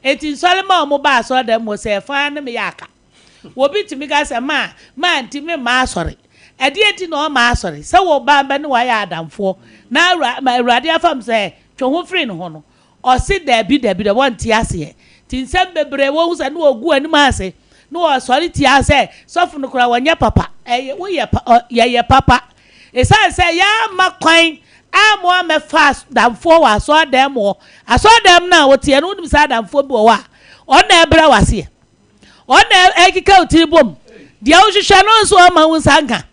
Enti nsɔremma a wɔba asɔredan mu hɔ sɛ ɛfa ara ne me yɛ aka. Obi tumi ka sɛ, Ma, ma nti memma asɔre. Ɛdeɛn nti na ɔmma asɔre? Sɛ wo ba bɛ ne wo ayɛ adamfoɔ, na awura, ma Awurade afa mu sɛ, twe ho firi ne ho no, ɔse dabi, dabi, dabi, ɔnte aseɛ. Nti nsɛm bebree wohu sɛ ne ɔgu anim ase, ne ɔsɔre tia sɛ, sɔfo no koraa ɔnyɛ papa. Ɛyɛ, woyɛ pa, ɔ, yɛyɛ papa. Esiane sɛ yɛamma kwan amma wɔammɛfa adamfoɔ wɔ asɔredan mu hɔ, asɔredan mu no a woteɛ no, wonim sɛ adamfoɔ bi wɔ hɔ a, ɔno na ɛbrɛ wo aseɛ. Ɔno na ɛkeka wo tiri bom. Deɛ wohwehwɛ no nso ɔmma wo nsa nka.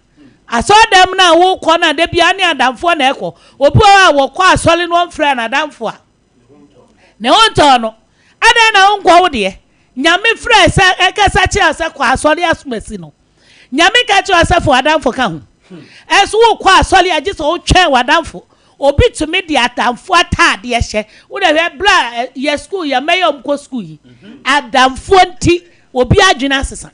Asɔredan mu no a wokɔ no a, da biara ne adamfoɔ na ɛkɔ. Obi wɔ hɔ a wɔkɔ asɔre no ɔmfrɛ n'adamfo a, ne ho ntɔɔ no. Adɛn na wonkɔ wo deɛ? Nyame frɛɛ sɛ ɛkasa kyerɛ wo sɛ kɔ asɔre asomasi no. Nyame ka kyerɛ wo sɛ fa w'adamfo ka ho. Ɛnso wokɔ asɔre a gye sɛ wotwɛn w'adamfo. Obi tumi de adamfo ataadeɛ hyɛ. Wo deɛ hwɛ berɛ a yɛ sukuu yɛ mma yi a wɔkɔ sukuu yi. Adamfoɔ nti obi adwene asesa.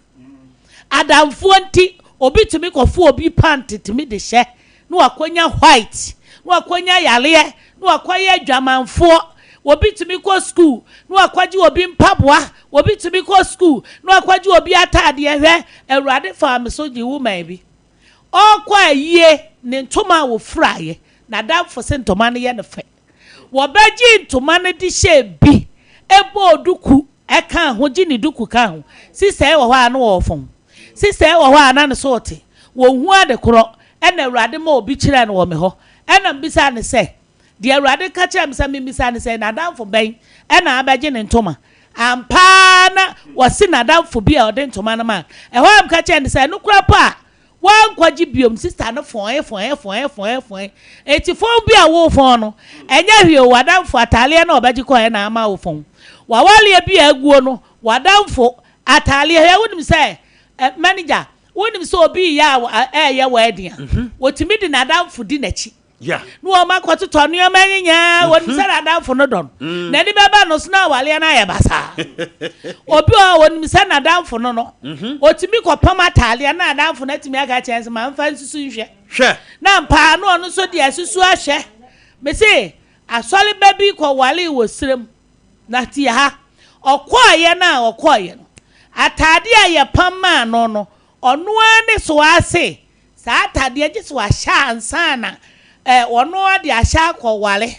Adamfoɔ nti obi tumi kɔfo obi pant tumi de hyɛ na wakɔnya white, na wakɔnya yareɛ, na wakɔyɛ adwamanfoɔ. Obi tumi kɔ sukuu na wakɔgye obi mpaboa, obi tumi kɔ sukuu na wakɔgye obi ataadeɛ. Hwɛ, Awurade faa me so gyee woman bi. Ɔrekɔ ayie, ne ntoma a ɔfuraeɛ, n'adamfo se ntoma no yɛ no fɛ. Wɔbɛgyee ntoma no de hyɛɛ bi, bɔɔ duku kaa ho, gye ne duku kaa ho. Sista yi wɔ hɔ a na ɔwɔ fam. Sista yi wɔ hɔ a na ne so rete. Wɔnhu ade korɔ. Ɛnna Awurade maa obi kyerɛɛ no wɔ me hɔ. Ɛnna mebisaa no sɛ, Deɛ Awurade ka kyerɛɛ me sɛ memmisa ne sɛ, n'adamfo bɛn na abɛgye ne ntoma? Ampa ara na wɔse n'adamfo bi a ɔde ntoma no maa no. Ɛhɔ ara meka kyerɛɛ no sɛ, ɛno koraa mpo a, woankɔgye biom. Sista no fɔe, fɔe, fɔe, fɔe, fɔe. Enti fɔn bi a worefɔn no, ɛnyɛ hwee o, w'adamfo ataadeɛ no a ɔbɛgye kɔeɛ na ama wo fɔn. W'awareɛ bi a aguo no, w'adamfo ataadeɛ, hwɛ wonim sɛ, manager, wonim sɛ obi reyɛ a ɛreyɛ wedding a, wɔtumi de n'adamfo di n'akyi. Na wɔn akɔtotɔ nneɛma nyinaa, wɔnim sɛ n'adamfo no dɔ no. N'ani bɛba no so na awareɛ no ayɛ basaa. Obi wɔ hɔ a wɔnim sɛ n'adamfo no no, ɔtumi kɔpam ataadeɛ na n'adamfo no atumi aka kyerɛ no sɛ ma mfa nsusu nhwɛ. Hwɛ. Na ampa ara na ɔno nso de asusu ahwɛ. Mese asɔreba bi kɔwaree wɔ serem. Na tie ha, ɔkɔeɛ no a ɔkɔeɛ no, ataadeɛ a yɛpam maa no no, ɔno ara ne so ara se Saa atadeɛ gye sɛ wahyɛ ansa na eh, ɔno ara de ahyɛ akɔware.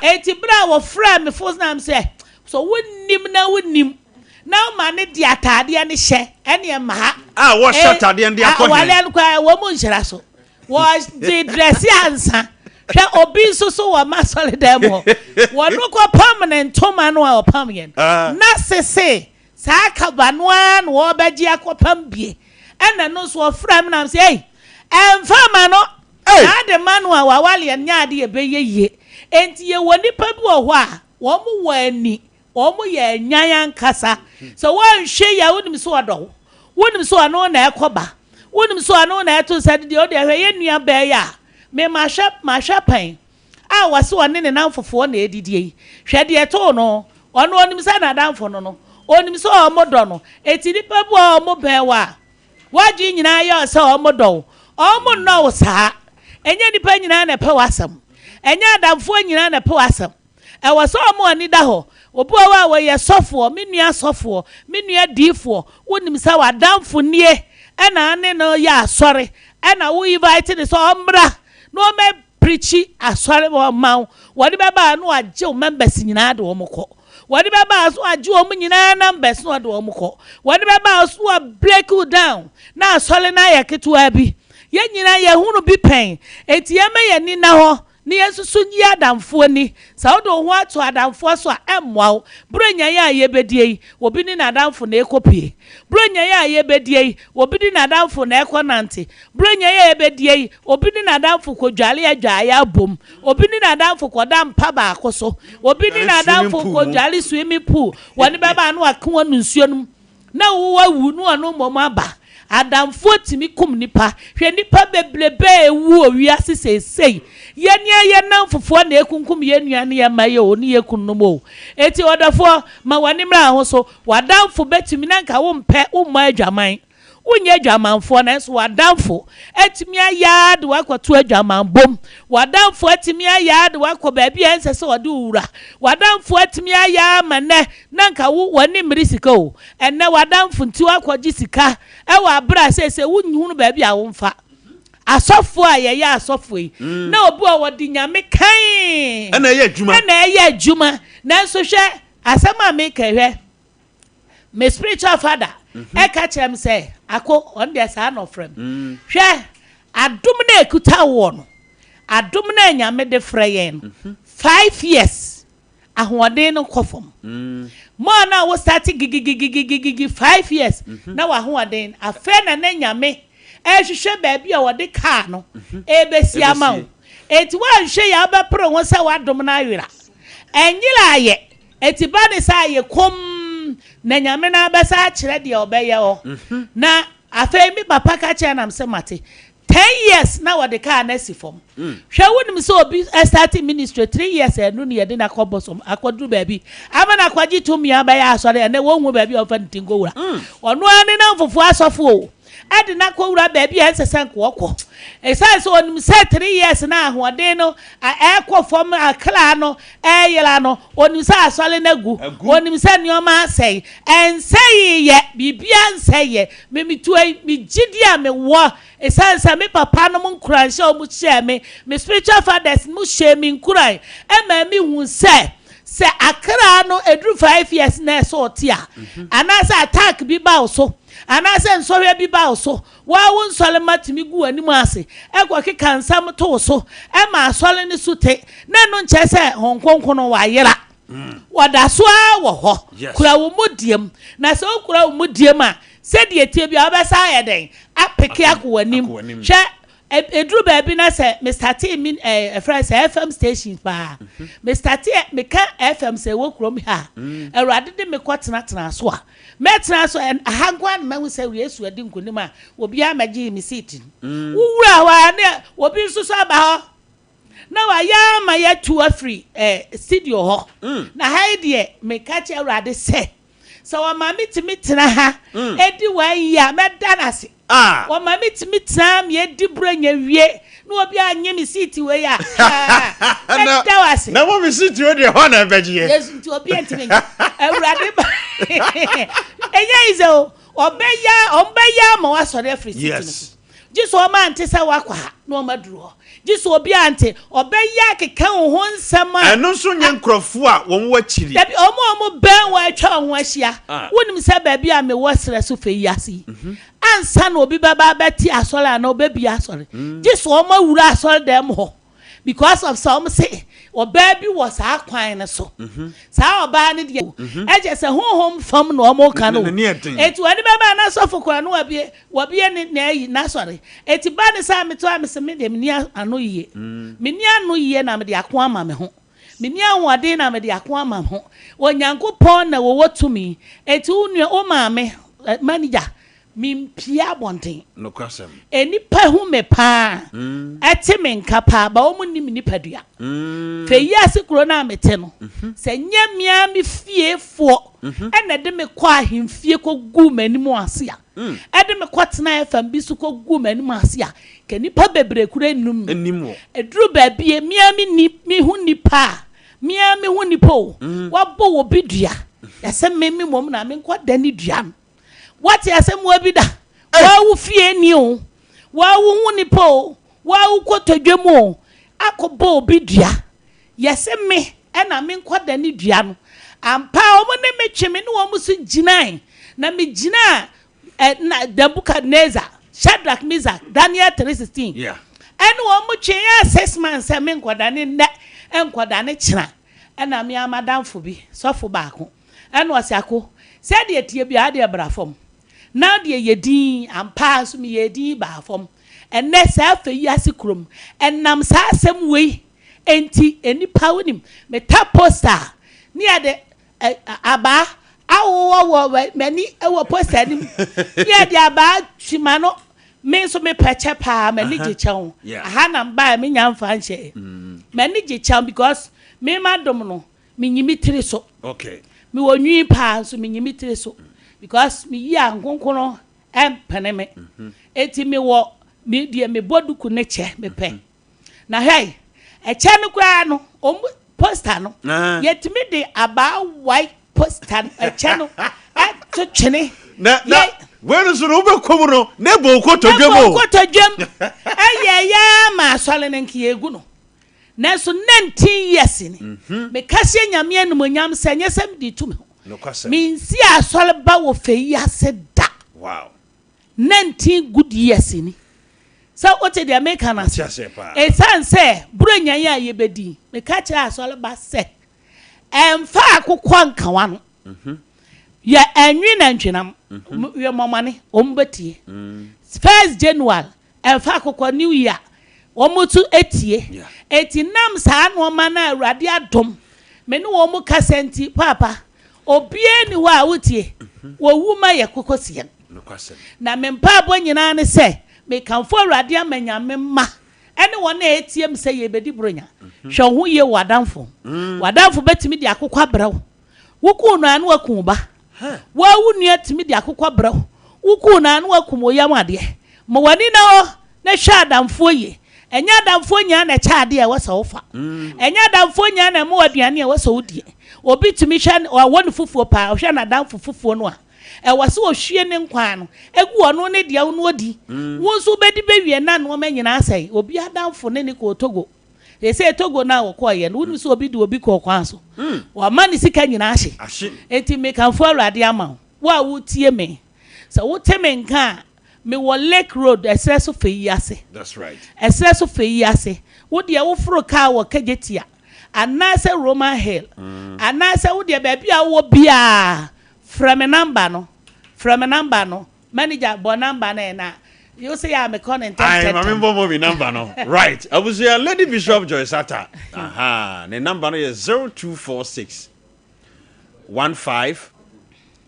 Enti berɛ a wɔfrɛɛ me fo na sɛ, sɛ wonnim na wonnim na woma no de atadeɛ no hyɛ, ɛneɛ mma ha. A wɔhyɛ atadeɛ no de akɔ he? Awareɛ no koraa ɛwɔ mu nhyira so. Wɔde drɛse ansa. Hwɛ obi nso so wɔ m'asɔredan mu hɔ. Wɔno kɔpam ne ntoma no a ɔpam yɛn. Na sese Saa kaba no ara na wɔrebɛgye akɔpam bie. Ɛna ɛno nso ɔfrɛɛ me na mese, ei, ɛmfa mma no. Saa ade ma no a wawale no nyɛ ade a ɛbɛyɛ yie. Enti yɛwɔ nnipa bi wɔ hɔ a, wɔn wɔ ani, wɔn yɛ anyan ankasa. Sɛ woanhwɛ yie a, wonim sɛ ɔdɔ wo. Wonim sɛ ɔne wo na ɛkɔba. Wonim sɛ ɔne wo na ɛto nsa didi. Wo deɛ hwɛ yɛn nua baa yi a, me mahwɛ, mahwɛ pɛn. a ɔse ɔne ne namfofoɔ na ɛredidie yi, hwɛ deɛ ɛtoo no, ɔno ɔnim sɛ n'adamfo no no, ɔnim sɛ wɔdɔ no, enti nnipa bi wɔ hɔ a wɔbɛn wo a, w'adwene nyinaa yɛ sɛ wɔdɔ wo, wɔnnɔ wo saa, ɛnyɛ nnipa nyinaa na ɛpɛ w'asɛm, ɛnyɛ adamfoɔ nyinaa na ɛpɛ w'asɛm, ɛwɔ sɛ wɔn ani da hɔ, obi wɔ hɔ a wɔyɛ sɔfoɔ, me nua sɔfoɔ, me nua diifoɔ, wonim sɛ w'adamfo nie ɛna ane no yɛ asɔre, ɛna wo invite no sɛ ɔmmra na ɔmmɛ Preachi asɔre wɔ ma wo. Wɔde bɛba a na wagye wo members nyinaa de wɔn kɔ. Wɔde bɛba a so wagye wɔn nyinaa numbers na ɔde wɔn kɔ. Wɔde bɛba a so wa break wo down na asɔre no ayɛ ketewa bi. Yɛn nyinaa yɛhunu bi pɛn. Enti yɛmma yɛn ani nna hɔ na yɛn nso so nyi adamfoɔ ni. Sɛ wode wo ho ato adamfoɔ so a, ɛmmoa wo. Buronya yi a yɛbɛdie yi, obi ne n'adamfo na ɛrekɔpue. Buronya yi a yɛbɛdie yi, obi ne n'adamfo na ɛrekɔnante. Buronya yi a yɛbɛdie yi, obi ne n'adamfo kɔdware adwaeɛ abom. Obi ne n'adamfo kɔda mpa baako so. Obi ne n'adamfo kɔdware swimming pool. Wɔne bɛba a na waka wɔn nsuo no mu. Na wo awu na ɔno mmom aba. Adamfoɔ tumi kum nipa. Hwɛ nipa bebrebe a ɛwu wɔ wiase seesei. Yɛn ara yɛn nnamfofoɔ na ɛkunkum yɛn nua ne yɛn mma yi o, ne yɛn kununom o. Enti ɔdɔfoɔ, ma w'ani mmra wo ho so. W'adamfo bɛtumi, na anka wompɛ, wommɔ adwaman. Wonyɛ adwamanfoɔ nanso w'adamfo atumi ayɛ ara de wo akɔto adwamanbɔ mu. W'adamfo atumi ayɛ ara de wo akɔ baabi a ɛnsɛ sɛ ɔde wo wura. W'adamfo atumi ayɛ ara ma nnɛ na anka wo w'ani mmere sika o. Ɛnnɛ w'adamfo nti woakɔgye sika wɔ aberɛ a seesei wonhunu baabi a womfa. Asɔfoɔ a yɛyɛ asɔfoɔ yi, na obi wɔ hɔ ɔde Nyame kann Ɛna ɛyɛ adwuma. ɛna ɛyɛ adwuma. Nanso hwɛ asɛm a meka yi, hwɛ. Me spiritual father ɛka kyerɛ me sɛ, Ako, ɔno deɛ saa na ɔfrɛ me. Hwɛ, adom no a ɛkuta woɔ no, adom no a Nyame de frɛ yɛn no, five years, ahoɔden no kɔ fam. More no a wo start gigigigigigigi, 5 years na w'ahoɔden, afei na ne Nyame ɛrehwehwɛ baabi a wɔde kaa no ɛrebɛsi ama wo. Enti woanhwɛ yie a wobɛpere ho sɛ w'adom no ayera. Ɛnyera ayɛ. Enti ba ne saa yɛ komm na Nyame no abɛsa akyerɛ deɛ ɔbɛyɛ hɔ. Na afei me papa ka kyerɛ nam sɛ mate. 10 years na wɔde kaa no asi fam. Hwɛ, wonim sɛ obi start ministry 3 years ɛno ne yɛde no akɔ bosom akɔduru baabi ama no akɔgye tumi abɛyɛ asɔre. Ɛnɛ wɔnhu baabi a ɔmfa ne ti nkɔwura. Ɔno ara ne namfofoɔ asɔfo o ɛde no akɔwura baabi a ɛnsɛ sɛ nka ɔkɔ. Ɛsiane sɛ ɔnim sɛ 3 years na ahoɔden no ɛkɔ fam, akra no ɛyera no, ɔnim sɛ asɔre no agu, ɔnim sɛ nneɛma asɛe. Ɛnsɛe yɛ biribiara nsɛe yɛ. Memetua yi, me gyidi a mewɔ, ɛsiane sɛ me papa nom nkuranhyɛ a wɔn hyɛɛ me spiritual fathers mo hyɛɛ me nkuran ɛma me hu sɛ akra no ɛduru 5 years na ɛsɛ ɔte a, anaasɛ attack bi ba wo so, anaasɛ nsɔhwɛ bi ba wo so, waa wo nsɔre ma tumi gu w'anim ase ɛkɔ keka nsɛm to wo so ɛma asɔre no so te na ɛno nkyerɛ sɛ Honhom Kronkron no wayera. Wɔda so ara wɔ hɔ. Kura wo mu diem, na sɛ wokura wo mu diem a, sɛdeɛ tie bi a wobɛsa ayɛ dɛn apeke akɔ w'anim. Hwɛ, ɛduru baabi na sɛ me startee mi ɛfrɛ sɛ FM station paa, me startee meka FM sɛ ɛwɔ kurom ha a, Awurade de me kɔ tenatena so a, mɛtena so aha nko ara na mahu sɛ Yesu adi nkonim a obiara mɛgye me seat no. Wowura hɔ a ne obi nso so aba hɔ na wayɛ ama yɛatu afiri studio hɔ. Na ha yi deɛ, meka kyerɛ Awurade sɛ wɔma me tumi tena ha ɛdi one year a, mɛda no ase. Wɔma me tumi tena me adi berɛ nya wie na obi anye me seat wei a, mɛda wo ase. Na mo me seat wei deɛ, hɔ na ɛbɛgyeɛ. Yesu nti obi antumi nye Awurade ba. Ɛnyɛ yi sɛ o ɔbɛyɛ ɔmbɛyɛ ama wasɔre afiri seat no so. Gye sɛ ɔma ante sɛ wakɔ ha na ɔma duru hɔ. Gye sɛ obi ante, ɔbɛyɛ akeka wo ho nsɛm a. Ɛno nso nyɛ nkurɔfoɔ a wɔn wɔ akyiri. Dabi, wɔn a wɔn bɛn wɔn atwa wɔn ho ahyia. Wonim sɛ baabi a mewɔ serɛ so fɛ yi ase yi, ansa na obi bɛba abɛte asɔre anaa ɔbɛbie asɔre, gye sɛ wɔn awura asɔre dan mu hɔ because of sɛ wɔn se ɔbaa bi wɔ saa kwan no so. Saa ɔbaa no deɛ, ɛkyɛ sɛ honhom fam na wɔn ka no. Eti wɔde bɛba n'asɔfo koraa no wabie wɔbie ne na ayi n'asɔre. Eti ba ne saa meto a mese me deɛ menni ano yie. Menni ano yie na mede ako ama me ho. Menni ahoɔden na mede ako ama me ho. Onyankopɔn na wɔwɔ tumi. Eti wo nua, wo maame, manager, mempie abɔnten. Nokwasɛm. Nnipa hu me paa, ɛte me nka paa, ba wɔn nnim nipadua. Fɛ yi ase kuro no a mete no, sɛ nyɛ mmea me fiefoɔ ɛna ɛde me kɔ ahemfie kɔgu m'anim ase a, ɛde me kɔtena FM bi so kɔgu m'anim ase a, ka nnipa bebree kura nnum me. Nnim wɔ. Ɛduru baabi a, mmea me ni, me hu nipa a, mmea me hu nipa o, wabɔ wɔ bi dua, yɛsɛ me me mmom na menkɔ da ne dua no. Wate asɛm wa bi da? Waa wo fie ni o, waa wo ho nipa o, waa wo kotodwe mu o, akɔbɔ obi dua. Yɛse me ɛna menkɔda ne dua no. Ampa wɔn ne me twe me ne wɔn so gyinae. Na me gyinaa ɛ na Nebuchadnezzar, Shadrach, Meshach, Daniel 3:16. Ɛne wɔn twe yɛ 6 months sɛ menkɔda ne nnɛ, nkɔda ne kyena. Ɛna me amadamfo bi, sɔfo baako, ɛna ɔse, Ako, sɛdeɛ tie biara deɛ bra fam na deɛ yɛ din. Ampa nso meyɛ din baa fam. Ɛnɛ saa fɛ yi ase kurom ɛnam saa asɛm wei enti nnipa wonim meta poster ne yɛde abaa awowɔ wɔ m'ani wɔ poster anim ne yɛde abaa twima no. Me nso mepɛ kyɛ paa, m'ani gye kyɛw. Aha na mbaa menya mfa nhyɛ. M'ani gye kyɛw because me ma dom no menyi me tiri so. Mewɔ nwi paa nso menyi me tiri so because meyi a nkonkono. Ɛmpene me. Enti mewɔ me deɛ mebɔ duku ne kyɛ mepɛ. Na hwɛ, ɛkyɛ no koraa no, wɔn poster no, yɛtumi de abaa wae poster no, ɛkyɛ no, ɛto twene. Na na wei no so no wobɛkɔ mu no na ɛbɔ nkotodwam o. Ɛbɔ nkotodwam. Ɛyɛ yɛ ma asɔre no nka yɛgu no. Nanso 19 years ni. Meka hyɛ Nyame animuonyam sɛ ɛnyɛ sɛ mede tu me ho. Nokwasɛm. Mensi asɔre ba wɔ fɛ yi ase da. Wow. 19 good years ni. Sɛ wote deɛ meka no ase? Mate aseɛ paa. Ɛsiane sɛ Buronya yi a yɛbɛdi yi, meka kyerɛ asɔre ba sɛ, ɛmfa akokɔ nka w'ano. Yɛ ɛnwe nantwinam. Yɛ mɔmɔne, wɔn bɛtie. First January, Ɛmfa akokɔ new year wɔn nso tie. Enti nam saa nnoɔma no a Awurade adom me ne wɔn kasa nti paapa obiara nni hɔ a wotie wɔwu ma yɛ kokosiam. Na me mpaebɔ nyinaa ne sɛ mekamfo Awurade ama Nyame mma ɛne wɔn a ɛtie me sɛ yɛbɛdi bronya. Hwɛ wo ho yie wɔ w'adamfo ho. W'adamfo bɛtumi de akokɔ abrɛ wo. Wokuu no a na waku wo ba. Wo ara wo nua tumi de akokɔ brɛ wo. Wokuu no a na wakum wo yam adeɛ. Ma w'ani nna hɔ na hwɛ adamfoɔ yie. Ɛnyɛ adamfoɔ nyinaa na ɛkyɛ adeɛ a ɛwɔ sɛ wofa. Ɛnyɛ adamfoɔ nyinaa na ɛma wo aduane a ɛwɔ sɛ wodie. Obi tumi hwɛ, ɔwɔ ne fufuo paa, ɔhwɛ n'adamfo fufuo no a, ɛwɔ sɛ ɔhwie ne nkwan no gu ɔno ne deɛ no ɔdi. Wo nso wobɛdi bɛwie na nnoɔma nyinaa asɛe. Obi adamfo ne ne kɔɔ Togo. Seesei Togo no a wɔkɔeɛ no, wonim sɛ obi de obi kɔɔ kwan so. Wama ne sika nyinaa ahye. Enti mekamfo Awurade ama wo, wo a woretie me. Sɛ wote me nka a, mewɔ Lake Road, ɛserɛ so fɛ yi ase. Ɛserɛ so fɛ yi ase. Wo deɛ woforo kaa wɔ Kejetia, anaasɛ Roman Hill, anaasɛ wo deɛ baabi a wowɔ biara, frɛ me namba no. Frɛ me namba no. Manager bɔ number no ɛ na yo se ya me kɔ ne ntɛm Aye, maame mbɔ mɔmi number no. Right. Abusua Lady Bishop Joyce Atta. Aha, ne number no yɛ 0246 15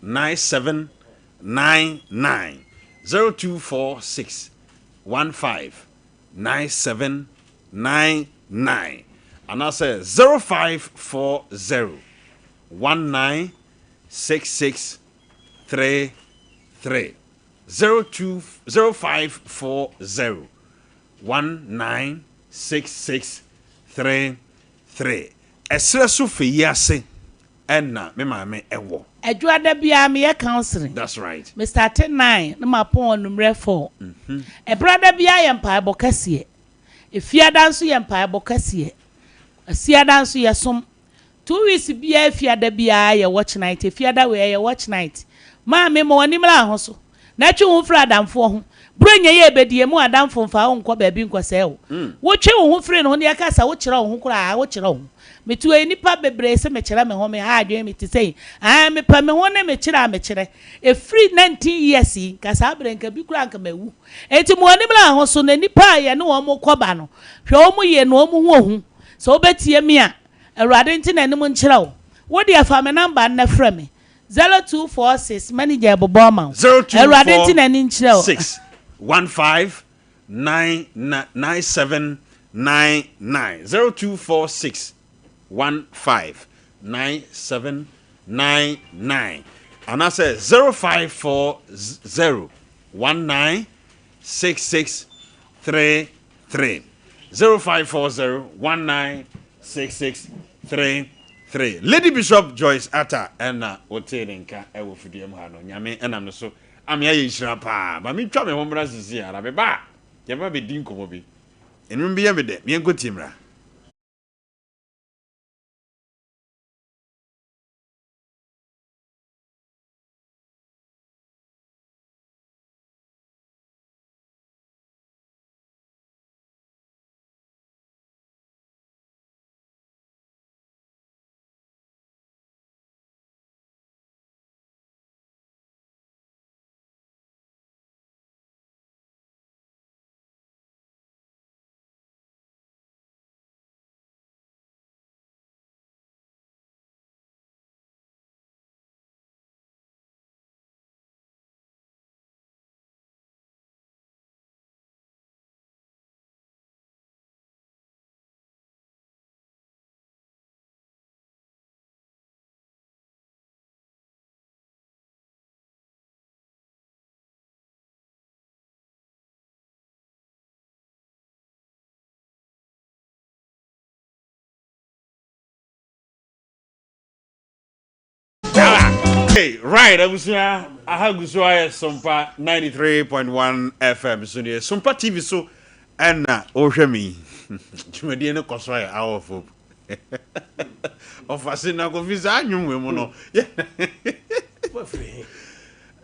97 99. 0246 15 97 99. Anaasɛ 0540 19 66 3 3 0 2 0 5 4 0 1 9 6 6 3 3 Ɛserɛ so fɛ yi ase ɛna me maame ɛwɔ. Adwoada biara meyɛ counseling. That's right. Me starte nine na mapɔn anummerɛ four. Ɛbrada biara yɛ mpaebɔ kɛseɛ. Efiada nso yɛ mpaebɔ kɛseɛ. Asiada nso yɛsom. Two weeks biara efiada biara yɛ watch night efiada wei ɛyɛ watch night maame ma w'ani mmra ho so na twe wo ho firi adamfoɔ ho Buronya yi a ɛbɛdi emu adamfo mfa wo nkɔ baabi nkɔsɛe wo Wotwe wo ho firi ne ho na yɛka sɛ wokyerɛ wo ho koraa wokyerɛ wo ho Metu ei nnipa bebree se mekyerɛ me ho meha adwene mete sei ae mepɛ me ho ne mekyerɛ a mekyerɛ Ɛfiri 19 years yi nka saa berɛ nka bi koraa nka mawu Enti ma w'ani mmra ho so na nnipa a yɛne wɔn kɔ ba no hwɛ wɔn yie na wɔn ho ohu Sɛ wobɛtie me a Awurade nte n'anim nkyerɛ wo. Wo deɛ fa me number nnɛ frɛ me. 0246 manager ɛbobɔ ama wo. Awurade nte n'ani nkyerɛ wo. 0246 15 9 9 7 9 9 0246 15 9 7 9 9 anaasɛ 0540 19 6 6 3 3 0540 19 6633 Lady Bishop Joyce Atta ɛna wotee ne nka ɛwɔ fidua mu ha no. Nyame ɛnam ne so ame ayɛ nhyira paa. Ma mentwa me ho mmra sisi ara. Meba a, yɛbɛba bɛdi nkɔmmɔ bi. Nnwom bi yɛ me dɛ, meɛnkɔ tie mmra. Hey, right, abusua, aha gu so ayɛ Sompa 93.1 FM so deɛ Sompa TV so ɛna wohwɛ me yi. Dwumadie no kɔ so ayɛ Hour of Hope. Ɔfa se na kofi saa nnwom wei mu no.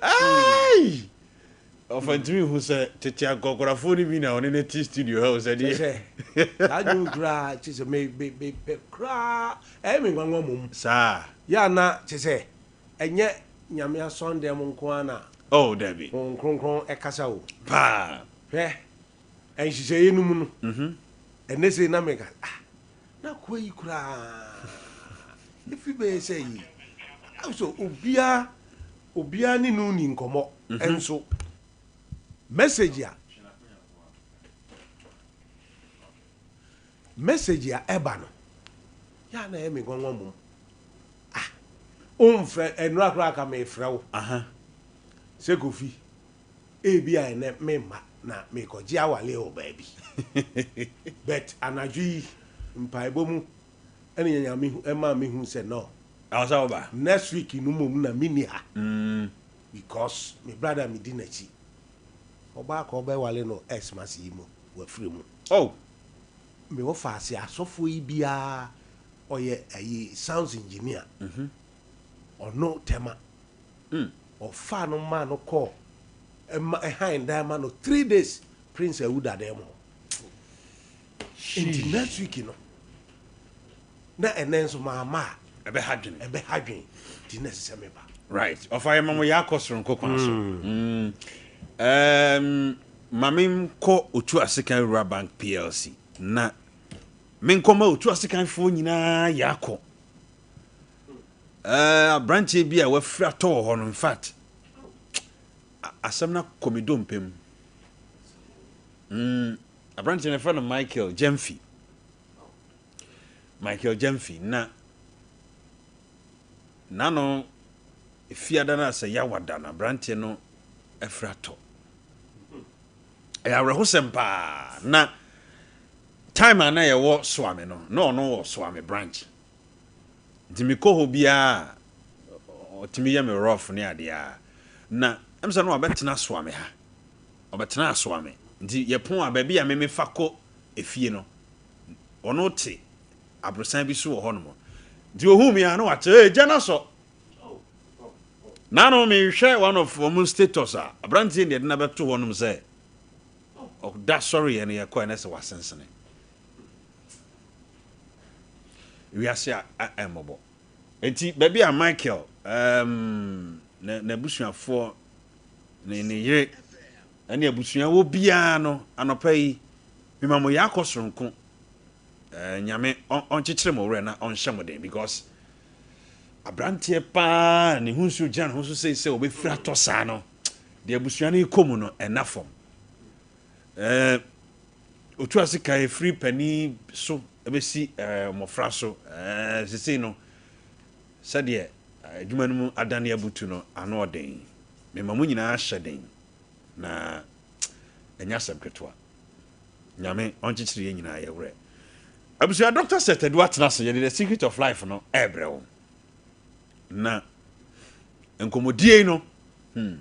Ai! Ɔfa ntumi hu sɛ tete akɔkorafoɔ no bi na ɔne no te studio ha o sɛ deɛ. Kyerɛ sɛ saa dwom koraa kyerɛ sɛ me me me pɛ koraa ɛyɛ me nwanwa mmom. Saa. Yɛ a na kyerɛ sɛ ɛnyɛ Nyame asɔndɛm nko ara na. Oh dabi. Honhom Kronkron ɛkasa o. Paa. Hwɛ nhyehyɛeɛ no mu no. Ɛnɛ sei na meka ah na akoa yi koraa efi bɛyɛ sɛ yi so obiara Obiara ne no nni nkɔmmɔ nso. Message a message a ɛba no, yɛ a na ɛyɛ me nwanwa mmom. Ah, womfrɛ, ɛnora koraa ka mefrɛ wo. Sɛ Kofi, ebi a ɛnɛ memma na mekɔgye awale wɔ baabi. But anadwo yi, mpaebɔ mu ɛna Nyame ɛmaa mehu sɛ no. Ɛwɔ sɛ woba. Next week no mmom na menni ha because me brother a medi n'akyi ɔbaa ka ɔbɛwale no Xmas yi mu wafiri mu. Oh. Me wɔfaase asɔfoɔ yi biara ɔyɛ ayi sounds engineer ɔno Tema ɔfaa no maa no kɔɔ ɛma ɛhan dan ma no 3 days Prince awu da dan mu hɔ nti next week no na ɛnɛ nso mamma a. Ɛbɛha dwene. Ɛbɛha dwene nti na ɛsɛ sɛ meba. Right. Ɔfa yɛ ma mo yɛ akɔ soronko kwan so. Um, ma menkɔ Otu Asekan Rural Bank PLC na menkɔma Otu Asekanfoɔ nyinaa yɛ akɔ. Aberanteɛ bi a wafiri atɔ wɔ hɔ no, in fact, asɛm no akɔ me dompe mu. Aberanteɛ no yɛfrɛ no Michael Gyamfi. Michael Gyamfi na n'ano Fiada no a sɛ Yawa da no aberanteɛ no afiri atɔ. Ɛyɛ awerɛhosɛm paa na time a na yɛwɔ Soame no na ɔno wɔ Soame branch nti mekɔ hɔ biara ɔtumi yɛ me rough ne adeɛ a na ɛm sɛ na wabɛtena Soame ha ɔbɛtena Soame nti yɛpon a baabi a me mefa kɔ efie no ɔno te aborosan bi so wɔ hɔnom. Nti ohuu me a na wate, ee, gya no asɔ. Naano mehwɛ one of wɔn status a, aberanteɛ deɛ de no abɛto hɔnom sɛ ɔda sɔreɛ no yɛkɔɛ na sɛ wasensene. Wiase a ɛmmɔbɔ. Nti baabi a Michael um, n'abusuafoɔ ne ne yere ne abusua wɔ biara no anɔpa yi mema mo yɛ akɔ soronko. Nyame ɔnkyekyere mo werɛ na ɔnhyɛ mo den because aberanteɛ paa ne ho nsuo gyina ne ho so sei sɛ ɔbɛfiri atɔ saa no deɛ abusua no rekɔ mu no ɛna fam. Otu ase ka ɛfiri panin so ɛbɛsi mmɔfra so sesei no sɛdeɛ adwuma no mu adane abutu no ano ɔden. Mema mo nyinaa hyɛ den na ɛnyɛ asɛm ketewa. Nyame ɔnkyekyere yɛn nyinaa yɛ werɛ. Abusua Doctor Seth Adu atena ase yɛde The Secret of Life no ɛrebrɛ wo. Na nkɔmmɔdie yi no hmm.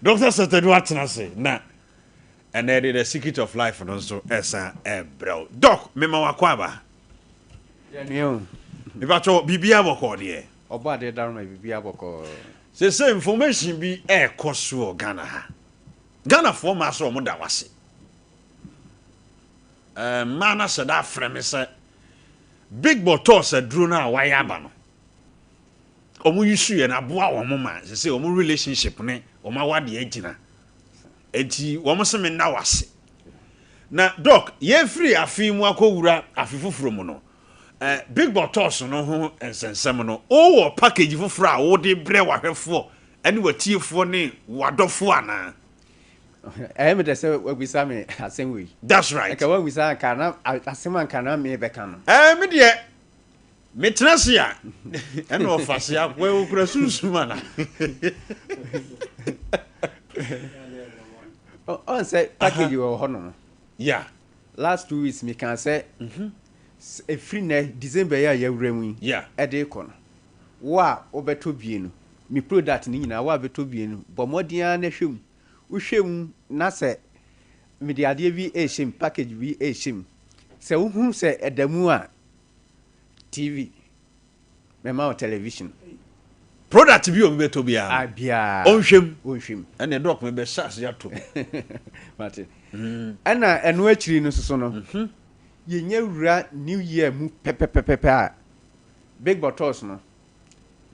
Doctor Seth Adu atena ase na ɛnɛ yɛde The Secret of Life no nso ɛsan ɛrebrɛ wo. Doc, mema wakɔ aba. Yɛnua o. Mepakyɛw, biribiara bɔkɔɔ deɛ? Ɔbɔ adeɛ daroma biribiara bɔkɔɔ. Seesei information bi ɛrekɔ so wɔ Ghana ha. Ghanafoɔ mmaa sɛ wɔn da wo ase. Ɛɛ mmaa no ahyɛ da afrɛ me sɛ Big Bottles aduro no a wɔayɛ aba no, wɔn use yɛ no aboa wɔn ma seesei wɔn relationship ne wɔn awadeɛ agyina. Enti wɔn se me nna wo ase. Na Doc, yɛfiri afe yi mu akɔwura afe foforɔ mu no, eh, Big Bottles no ho nsɛnsɛm no, wowɔ package foforɔ a wode brɛ w'ahwɛfoɔ ne w'atiefoɔ ne w'adɔfoɔ anaa? Ɛyɛ me dɛ sɛ wabisa me asɛm wei. That's right. Nka wabisa anka na asɛm anka na mebɛka no. Eh, me deɛ metena ase a ɛna ɔfa se akoa okura sunsum ana. Ɔn sɛ package wɔ hɔ nom. Yeah. Last 2 weeks mi kan sɛ efiri nɛ December yi a yɛwura mu yi. Ɛde kɔ no. Wo a wobɛtɔ bie no, mi product ne nyinaa wo a bɛtɔ bie no, bɔ mmɔden ara na hwɛ mu. Wohwɛ mu na sɛ mede adeɛ bi ɛrehyɛ mu, package bi ɛrehyɛ mu. Sɛ wohu sɛ ɛda mu a, TV, mɛma wo television. Product bi a obi bɛtɔ biara Ah, biara. Ɔnhwɛ mu. Ɔnhwɛ mu. Ɛnna doc mebɛhyɛ ase ato bi. Mate. Ɛna ɛno akyiri no soso no, yɛnya wura new year mu pɛpɛpɛpɛ a, big bottles no,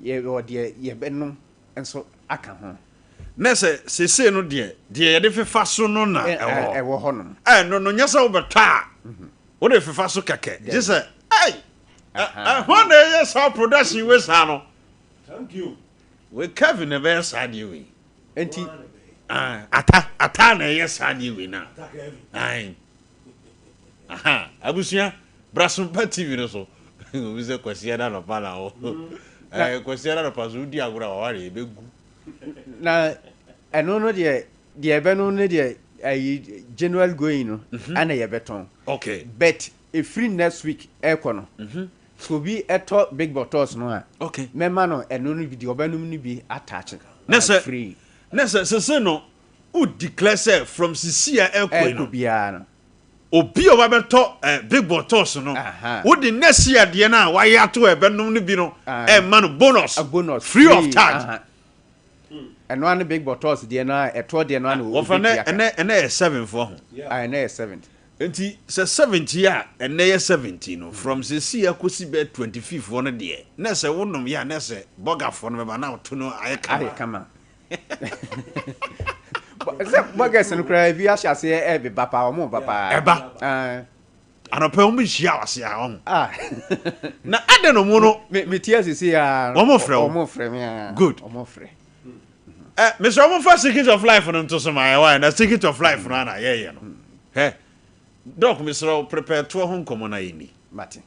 yɛwɔ deɛ yɛbɛnom nso aka ho. Na sɛ seesei no deɛ, deɛ yɛde fefa so no na ɛwɔ hɔ. Ɛwɔ hɔ nom. Ɛno no nyɛ sɛ wobɛtɔ a, wode fefa so kɛkɛ. Gye sɛ, ɛy, ɛhɔ na ɛyɛ saa production wei saa no. Thank you. Wei Kevin na ɛbɛyɛ saa deɛ wei. Nti. Ata, ata na ɛyɛ saa deɛ wei na. Ayi. Aha, abusua, Brasompa TV no so. Obi sɛ Kwasi ada nɔpa na o. Ɛɛ Kwasi ada nɔpa so wodi agorɔ a waware ebegu. Na ɛno no deɛ deɛ ɛbɛno no deɛ ɛyi general going no ɛna yɛbɛtɔn. Okay. But efiri next week ɛkɔ no. So obi ɛtɔ big bottles no a. Okay. Mɛma no ɛno no bi deɛ ɔbɛnom no bi attach. Ne sɛ Free. Ne sɛ sese no o declare sɛ from sisi a ɛkɔ yi no. Ɛkɔ biara no. Obi a ɔba bɛtɔ big bottles no, wode next year deɛ no a wayɛ ato a ɛbɛnom no bi no ɛma no bonus. A bonus free of charge. Ɛno ano big bottles deɛ no a ɛtoɔ deɛ no ano. Wɔfa nɛ ɛnɛ ɛnɛ yɛ seven fo ho. Ah, ɛnɛ yɛ seventh. Nti sɛ 70 a ɛnɛ yɛ 70 no, from sisi akɔsi bɛ 25 foɔ no deɛ, na sɛ wonom yɛ a, na sɛ bɔgafoɔ no bɛba na woto no ayɛ kama. Ayɛ kama. Sɛ bɔgɛs no koraa bi ahyɛ aseɛ ɛbeba paa, ɔmo ba paa. Ɛba. Ah. Anɔpɛ wɔn bɛhyia wase a ɔho. Ah. Na adɛn na ɔmo no. Me ti asisi a. Wɔn frɛ wo. Ɔmo frɛ me a. Good. Ɔmo frɛ. Ɛ mesɛ ɔmo fa secret of life no nto so ma yɛ wa na secret of life no ana yɛyɛ no. Hɛ doc, mesrɛ wo, prepare toɔ ho nkɔmɔ na yɛni. Mate.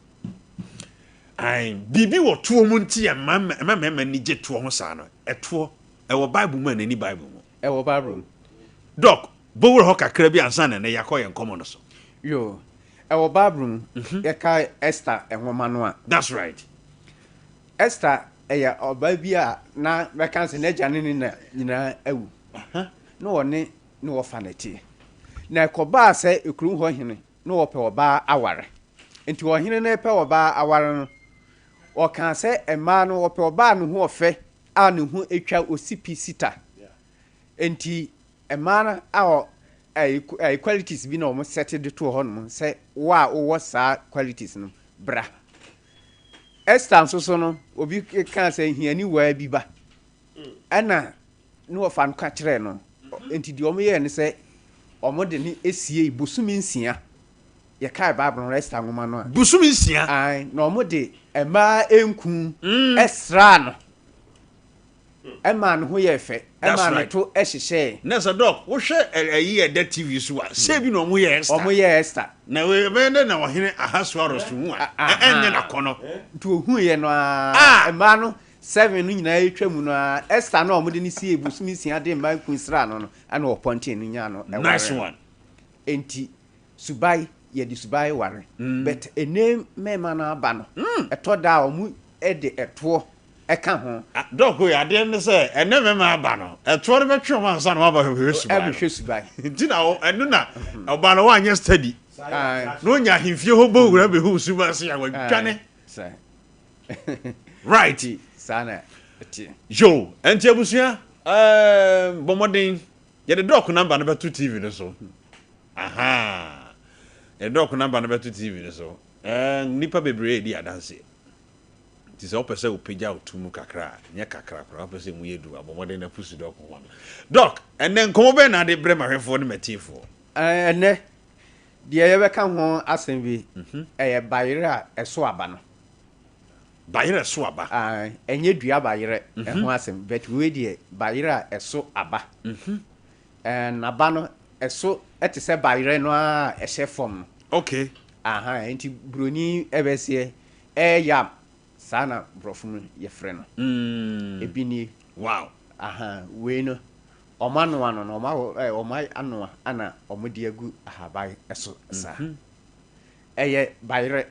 Ayi biribi wɔ toɔ mu nti ɛma ɛma mmarima ani gye toɔ ho saa no. Ɛtoɔ ɛwɔ Bible mu a n'ani Bible mu? Ɛwɔ Bible mu. Doc, bowura hɔ kakra bi ansa na ɛnɛ yɛakɔ yɛn nkɔmɔ no so. Yo, ɛwɔ Bible mu. Yɛka Esther nwoma no a. That's right. Esther ɛyɛ ɔbaa bi a na bɛka sɛ n'agya ne ne na nyinaa awu. Na ɔne ne wɔfa n'akyi. Na ɛkɔbaa sɛ ekurom hɔ hene na wɔpɛ ɔbaa aware. Nti ɔhene no pɛ ɔbaa aware no, ɔkaa sɛ mmaa no wɔpɛ ɔbaa ne ho ɔfɛ a ne ho atwa osi pi sita. Nti mmaa no a ɛyɛ qualities bi na wɔn sɛte de to hɔ nom sɛ wo a wowɔ saa qualities no bra. Esther nso so no, obi kaa sɛ hiani waa bi ba. Ɛna ne wɔfa no ka kyerɛɛ no. Nti deɛ wɔn yɛɛ ne sɛ wɔn de ne esie bosome 6. Yɛkae Bible no, Esther nwoma no a. Bosome 6. Ae, na wɔn de mmaa nku ɛsraa no. Ɛmaa ne ho yɛɛ fɛ. Ɛmaa ne to ɛhyehyɛɛ. Na sɛ doc, wohwɛ ɛyi ɛda TV so a, sɛ bi na wɔn yɛ Esther. Wɔn yɛ Esther. Na wei ɛbɛyɛ dɛ na ɔhene Ahasuerus hu a, ɛnyɛ n'akɔnɔ. Nti ohun yɛ no ara, mmaa no seven no nyinaa atwa mu no ara, Esther no a wɔde no siee bosome 6 de mmaa nku sraa no no, ɛna ɔpɔntee no nyaa no ɛware. Nice one. Nti subae, yɛde subae ware. But ɛnɛ mmarima no aba no, ɛtɔ da a wɔn de ɛtoɔ ɛka ho. Doc yi adeɛ ne sɛ ɛnɛ mmarima aba no, ɛtoɔ no bɛtwe wɔn ansa na wɔn aba hwehwɛ subae no. Ɛbɛhwɛ subae. Nti na ɛno na ɔbaa no wanyɛ steady. Na onya ahemfie hɔ bɔ wura bɛhu subae se a wadwane. Right. Saa na ɛteɛ. Yo, ɛnti abusua, bɔ mmɔden yɛde doc number no bɛto TV no so. Aha. Yɛde doc number no bɛto TV no so. Nnipa bebree redi adanseɛ. Nti sɛ wopɛ sɛ wopagya wo to mu kakra a, nyɛ kakra koraa, wopɛ sɛ emu yɛ duru a, bɔ mmɔden na pusu doc ho ma me. Doc, ɛnnɛ nkɔmmɔ bɛn na ade brɛ m'ahwɛfoɔ ne m'atiefoɔ? Ɛnnɛ, deɛ yɛbɛka ho asɛm bi, ɛyɛ bayerɛ a ɛso aba no. Bayerɛ ɛso aba? Ɛnyɛ dua bayerɛ ɛho asɛm, but wei deɛ bayerɛ a ɛso aba. N'aba no, ɛso te sɛ bayerɛ no ara a ɛhyɛ fam no. Okay. Aha, nti buroni ɛbɛseɛ ɛyɛ yam, saa na borɔfo mu yɛfrɛ no. Ebi nie. Wow. Aha, wei no, Wɔanoa no no, wɔaho ɛ, wɔanoa ana wɔde agu ahaban so saa. Ɛyɛ bayerɛ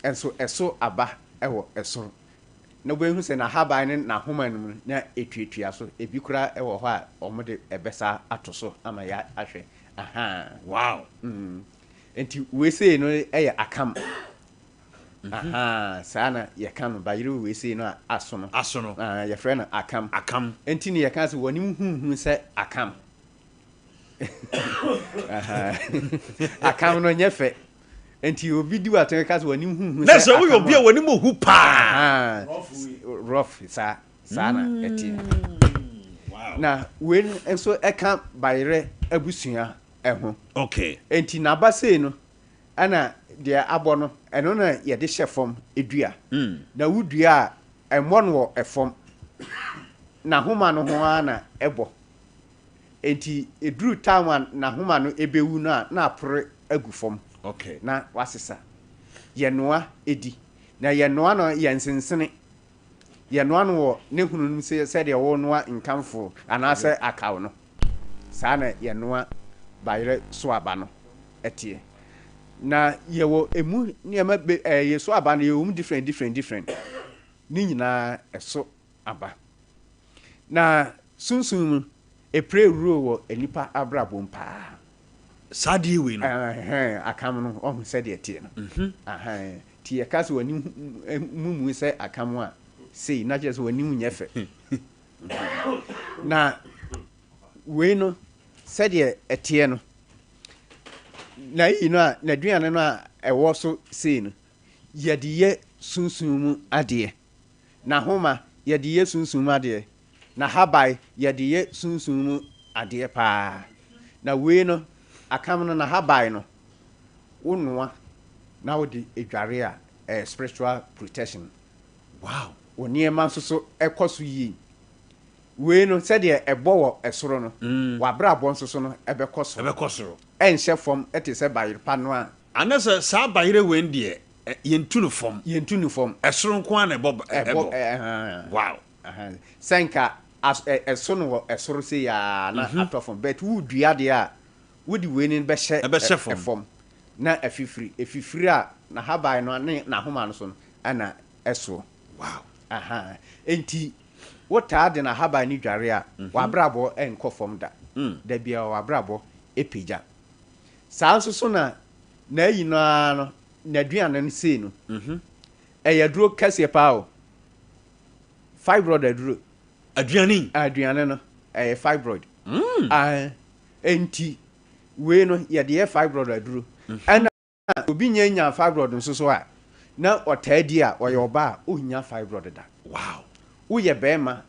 nso ɛso aba wɔ soro. Na wobɛhu sɛ n'ahaban ne n'ahoma no mu no, na ɛtuatua so. Ebi koraa wɔ hɔ a wɔde ɛbɛsa ato so ama yɛahwɛ. Ahaa. Wow. Mm. Nti wei sei no yɛ akam. Ahaa, saa na yɛka no, bayerɛ wei sei no a aso no. Aso no. Ah, yɛfrɛ no akam. Akam. Nti na yɛka sɛ wɔnim huhu sɛ akam. Ahaa. Akam no nyɛ fɛ. Nti obi di w'atɛn ka sɛ wɔnim huhu sɛ akam. Na sɛ woyɛ obi a wɔnim hu paa. Ahaa. Rough saa, saa na ɛteɛ. Wow. Na wei nso ɛka bayerɛ abusua ho. Okay. Nti n'aba sei no, Ɛna deɛ abɔ no, ɛno na yɛde hyɛ fam dua. Na wodua a, ɛmmɔ no wɔ fam. N'ahoma no ho ara na ɛbɔ. Enti ɛduru time a n'ahoma no bɛwu no a, na apore agu fam. Okay. Na wasesa. Yɛnoa di. Na yɛnoa no, yɛnsensene. Yɛnoa no wɔ ne hono no mu sɛdeɛ wonoa nkamfo anaasɛ akaw no. Saa na yɛnoa bayerɛ so aba no teɛ. Na yɛwɔ ɛmu nneɛma be ɛɛ yɛ so aba no yɛwɔ mu different different different. Ne nyinaa ɛso aba. Na sunsum mu ɛpire wuro wɔ nnipa abrabɔ mu paa. Saa adeɛ wei no. Ɛhɛn, akam no, wahu sɛdeɛ ɛteɛ no. Ahan, nti yɛka sɛ w'anim mumu sɛ akam a, sei, na kyerɛ sɛ w'anim nyɛ fɛ. Na wei no, sɛdeɛ ɛteɛ no, n'ayi no a, n'aduane no a ɛwɔ so sei no, yɛde yɛ sunsum mu adeɛ. N'ahoma, yɛde yɛ sunsum mu adeɛ. N'ahaban, yɛde yɛ sunsum mu adeɛ paa. Na wei no, akam no, n'ahaban no, wonoa na wode dware a, ɛyɛ spiritual protection. Wow! Wo nneɛma nso so kɔ so yie. Wei no, sɛdeɛ ɛbɔ wɔ soro no, w'abrabɔ nso so no bɛkɔ soro. Ɛbɛkɔ soro. Ɛnhyɛ fam te sɛ bayere pa no a. Anasɛ saa bayerɛ wei no deɛ, yɛntu no fam. Yɛntu no fam. Ɛsoro nko ara na ɛbɔ. Ɛbɔ, Wow! Sɛ nka ɛso no wɔ ɛsoro sei ara na atɔ fam. But woredua deɛ a, wode wei no bɛhyɛ fam na afifiri. Ɛfifiri a, n'ahaban no ne n'ahoma no so no na ɛsoɔ. Wow! Aha. Enti wotaa de n'ahaban no dware a, w'abrabɔ nkɔ fam da. Da biara w'abrabɔ pagya. Saa nso so na n'ayi no ara no, n'aduane no sei no, ɛyɛ aduro kɛseɛ paa o. Fibroid aduro. Aduane yi? Aduane no, ɛyɛ fibroid. Ae. Enti wei no, yɛde yɛ fibroid aduro. Ɛna obi nya nya fibroid nso so a, na ɔtaa di a, ɔyɛ ɔbaa a, ɔnnya fibroid da. Wow. Woyɛ barima,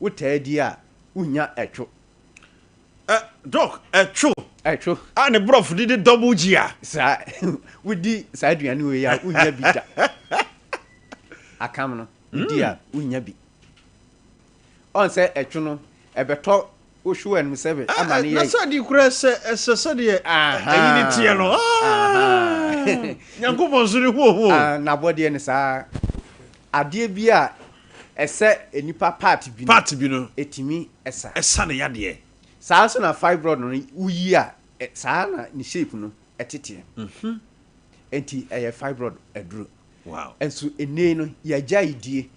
wotaa di a, wonnya ɛtwo. Ɛ, Doc, ɛtwo. Ɛtwo. A ne borɔfo de de double G a. Saa, wodi saa aduane wei a, wonnya bi da. Akam no, wodi a, wonnya bi. Ɔn sɛ ɛtwo no, ɛbɛtɔ wo hwewa no mu sɛ ama no yɛ. Na sɛ ade kura sɛ ɛsɛ sɛdeɛ ɛyi ne teɛ no. Nyankopɔn nso ne ho ohu o. N'abɔdeɛ no saa. Adeɛ bi a ɛsɛ nipa part bi no. Part bi no. Ɛtumi ɛsa. Ɛsa ne yadeɛ. Saa nso na fibroid no woyi a, saa na ne shape no ɛteteɛ. Enti ɛyɛ fibroid aduro. Wow. Nso ɛnei no yɛagyae die.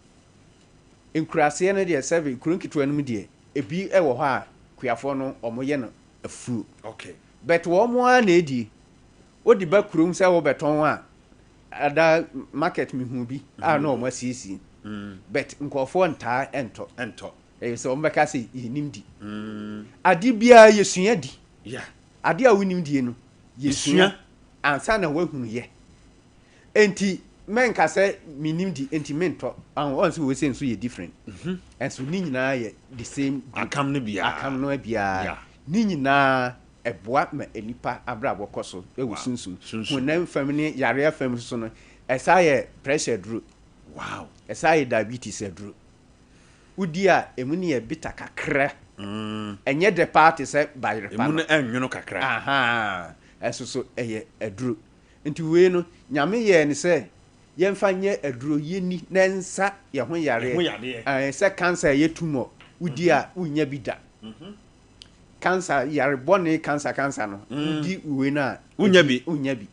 Nkuraseɛ no deɛ sɛbe kuro nketewa no mu deɛ ebi wɔ hɔ a kuafoɔ no wɔn yɛ no afuo. Okay. But wɔn ara na ɛdie. Wode ba kurom sɛ wobɛtɔn a, ada market mehuu bi a na wɔn asiesie. But nkurɔfoɔ ntaa ntɔ. Ntɔ. Ɛyɛ sɛ wɔn bɛka sɛ yɛnim di. Ade biara yɛsua di. Yeah. Ade a wonim die no yɛsua ansa na woahunu yɛ. Enti mɛnka sɛ mennim di enti mentɔ. Ɔn sɛ wei sɛ nso yɛ different. Ɛnso ne nyinaa yɛ the same group. Akam no biara. Akam no biara. Ne nyinaa ɛboa ma nnipa abrabɔ kɔ so wɔ sunsum. Honam fam ne yareɛ fam nso no, ɛsan yɛ pressure aduro. Wow. Ɛsan yɛ diabetes aduro. Wodi a, emu no yɛ bitter kakra. Ɛnyɛ dɛ paa te sɛ bayerɛ pa no. Emu no ɛnwono kakra. Ahaa. Ɛnso so ɛyɛ aduro. Nti wei no, Nyame yɛɛ no sɛ yɛmfa nyɛ aduro, yɛnni na ɛnsa yɛn ho yareɛ. Yɛn ho yadeɛ. Ɛɛ, sɛ cancer a ɛyɛ tumor, wodi a, wonnya bi da. Cancer, yare bɔne cancer cancer no, wodi wei no a, Wonnya bi. Wonnya bi.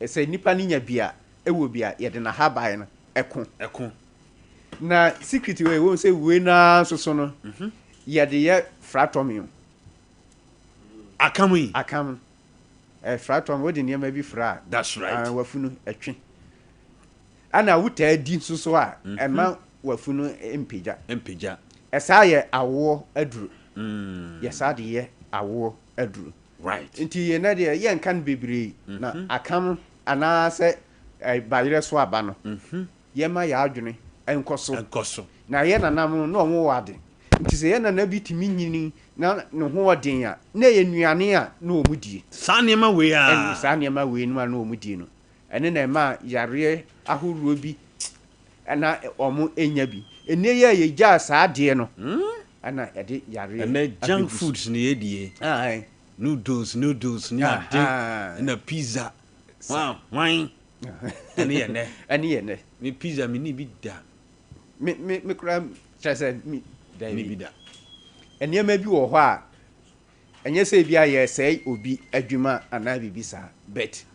Sɛ nipa no nya bi a, ɛwɔ bi a, yɛde n'ahaban no ɛko. Ɛko. Na secret wei, wohu sɛ wei no ara nso so no, yɛde yɛ fratɔme o. Akam yi? Akam. Ɛɛ fratɔme, wode nneɛma bi fra a. That's right. Ah, wafunu ɛtwe. Ɛna wotaa di nso so a, ɛma wafunu mpagya. Mpagya. Ɛsaa yɛ awoɔ aduro. Yɛsaa de yɛ awoɔ aduro. Right. Nti yɛn nɛ deɛ yɛnka no bebree na akam anaasɛ bayerɛ so aba no, yɛma yɛn adwene nkɔ so. Nkɔ so. Na yɛn nananom no, na wɔn wɔ ade. Nti sɛ yɛn nana bi tumi nyini na ne ho wɔ den a, na ɛyɛ nnuane a na wɔn die. Saa nneɛma wei a. Ɛne saa nneɛma wei nom a na wɔn die no, ɛno na ɛmaa yareɛ ahoroɔ bi na wɔn nnya bi. Ɛnnɛ yi a yɛgyaa saa adeɛ no, ɛna ɛde yareɛ Ɛnnɛ junk abɛgu so. foods na yɛdie. Ae. Noodles noodles ne ade, Ahaa. ɛna pizza. Hwan hwan. Ɛne yɛ nnɛ. Ɛne yɛ nnɛ. Me pizza menni bi da. Me me me koraa kyerɛ sɛ me Nni daabi. bi da. Nneɛma bi wɔ hɔ a, ɛnyɛ sɛ ebi a yɛresɛe obi adwuma anaa biribi saa, but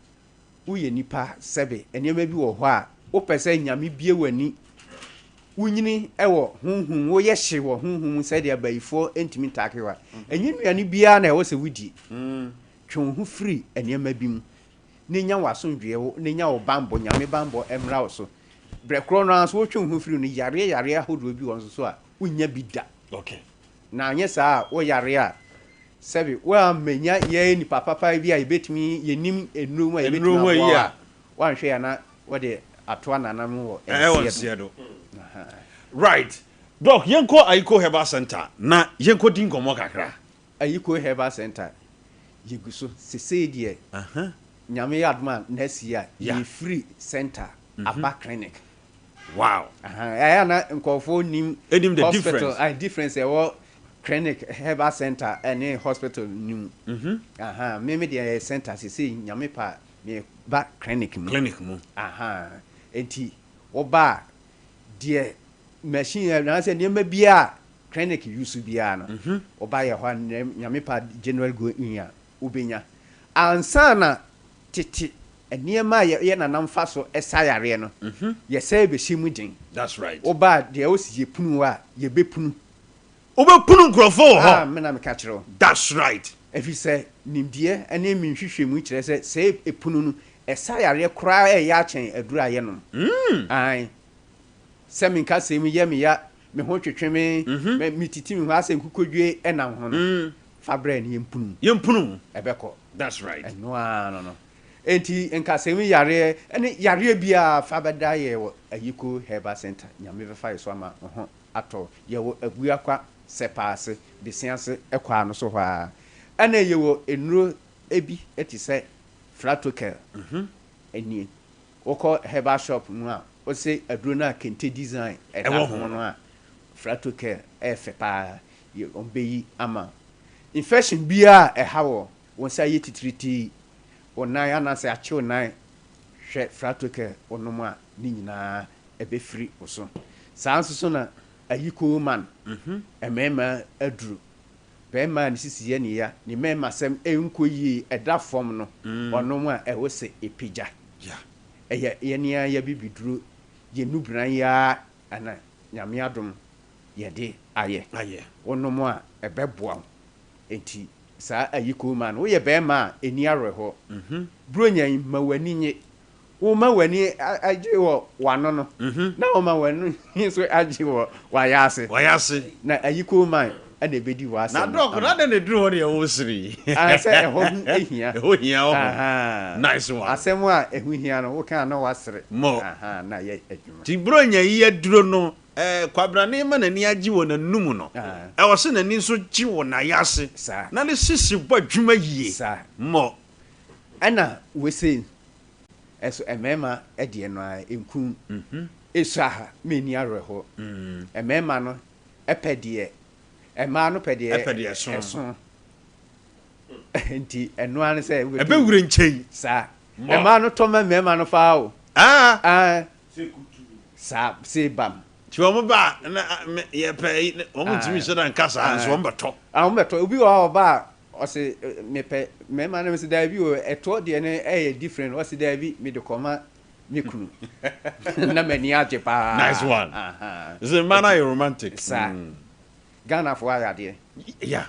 woyɛ nipa sɛbe nneɛma bi wɔ hɔ a wopɛ sɛ Nyame bue w'ani, wonyini wɔ honhom mu, woyɛ hye wɔ honhom mu sɛdeɛ abayifoɔ ntumi ntaake wo a, ɛnyɛ nnuane biara na ɛwɔ sɛ wodi. Twe wo ho firi nneɛma bi mu na nya w'asomdwoeɛ, na nya wo banbɔ, Nyame banbɔ mmra wo so. Berɛ korɔ no ara nso wotwe wo ho firi no, yareɛ yareɛ ahodoɔ bi wɔ hɔ nso so a wonnya bi da. Na anyɛ saa a woyare a, Sɛbe woammenya yɛn nnipa papa bi a yɛbɛtumi, yɛnim nnuro mu a yɛbɛtumi aboa wo a, woanhwɛ a na wɔde ato ananam wɔ nseɛ do. Right. Doc, yɛnkɔ Ayiko Herbal Center na yɛnkɔdi nkɔmmɔ kakra. Ayiko Herbal Center, yɛgu so. Sesei deɛ, Nyame yɛ adom a, next year, yɛrefiri center aba clinic. Wow. Ɛyɛ a na nkurɔfoɔ nnim Ɛnim the hospital, difference. ah, difference ɛwɔ clinic, herbal center ɛne hospital no mu. Aha, me me deɛ ɛyɛ center sesei Nyame pɛ a me ba clinic mu. Clinic mu. Aha, enti wo ba a deɛ machine anaasɛ nneɛma biara a clinic use biara no, wo ba yɛ hɔ a Nyame pɛ a January going a wobɛnya. Ansa na tete nneɛma a yɛn nananom fa so sa yareɛ no, yɛsɛe bɛhyɛ mu den. That's right. Woba a, deɛ wosi yɛpunu wo a, yɛbɛpunu. Wobɛpunu nkurɔfoɔ wɔ hɔ. Ah, me na meka kyerɛ wo. That's right. Ɛfiri sɛ nimdeɛ ne me nhwehwɛmu kyerɛ sɛ sɛ ɛpunu no, ɛsa yareɛ koraa a ɛyɛ akyɛn aduro a yɛnom. Ae. Sɛ me nkasɛɛ mu yɛ me ya, me ho twetwe me, metiti me ho asɛ nkukodwie nam ho no, fa brɛ no yɛmpunu. Yɛmpunu. Ɛbɛkɔ. That's right. Ɛno ara no no. Enti nkasɛm yareɛ ne yareɛ biara fa bɛda yɛ wɔ Ayiko Herbal Center. Nyame bɛfa yɛ so ama wo ho atɔ wo. Yɛwɔ Abuakwa, Sɛpaase, Besease kwaa no so hɔ ara. Ɛna yɛwɔ nnuro bi te sɛ Flatokel nie. Wokɔ herbal shop mu a, wose aduro no a kente design ɛda ho no a, Flatokel ɛyɛ fɛ paa. Wɔbɛyi ama wo. Infection biara a ɛha wɔ wo nsa yɛ titiritii, wo nan anaasɛ akye wo nan, hwɛ Fratokel wonom a ne nyinaa ɛbɛfiri wo so. Saa nso so na ayikoo man, mmarima aduru. Barima a ne sisi yɛ ne ya, ne mmarimasɛm nkɔ yie, ɛda fam no, ɔnom a ɛwɔ sɛ ɛpagya. Ɛyɛ yɛn ara y'abibiduro, yɛn nubran yi ara na Nyame adom yɛde ayɛ. Wonom a ɛbɛboa wo. Enti saa ayikoo ma no. Woyɛ barima a, ɛnni awerɛhoɔ. Buronya yi, ma w'ani nnye. Woma w'ani gye wɔ w'ano no, na woma w'ani nso agye wɔ w'ayaase. W'ayaase. Na ayikoo man na ɛbɛdi w'asɛm Na dɔk, na adɛn na ɛduru hɔ deɛ wosere yi? Ah, sɛ ɛhɔ ho hia. Ɛhɔ hia wɔ ho. Nice one. Asɛm a ɛho hia no, woka a na woasere. Mo. Aha, na yɛ adwuma. Nti Buronya yi aduro no, Eh, Kwabrane ma n'ani agye wɔ n'anum no, ɛwɔ sɛ n'ani nso gye wɔ n'ayase, na ne sisi bɔ adwuma yie. Mmɔ. Ɛna wesei nso mmarima deɛ no ara nku esua ha menni awerɛhoɔ. Mmarima no pɛ deɛ, mmaa no pɛ deɛ ɛso. Nti ɛno ara ne sɛ wobɛtumi. Ɛbɛwura nkyɛn. Saa. Mmaa no tɔ ma mmarima no paa o. Ah. Saa, sei bam. Nti wɔn ba a, na yɛpɛ yi, wɔn ntumi nhyɛ da nka saa, nso wɔn bɛtɔ. Ah, wɔn bɛtɔ. Obi wɔ hɔ a ɔba a, ɔse mepɛ mmarima no, mese daabi o, ɛtoɔ deɛ no ɛyɛ different. Ɔse daabi, mede kɔma me kunu. Na m'ani agye paa. Nice one. Sɛ mmaa no ayɛ romantic. Saa. Ghanafoɔ ayɛ adeɛ. Yeah.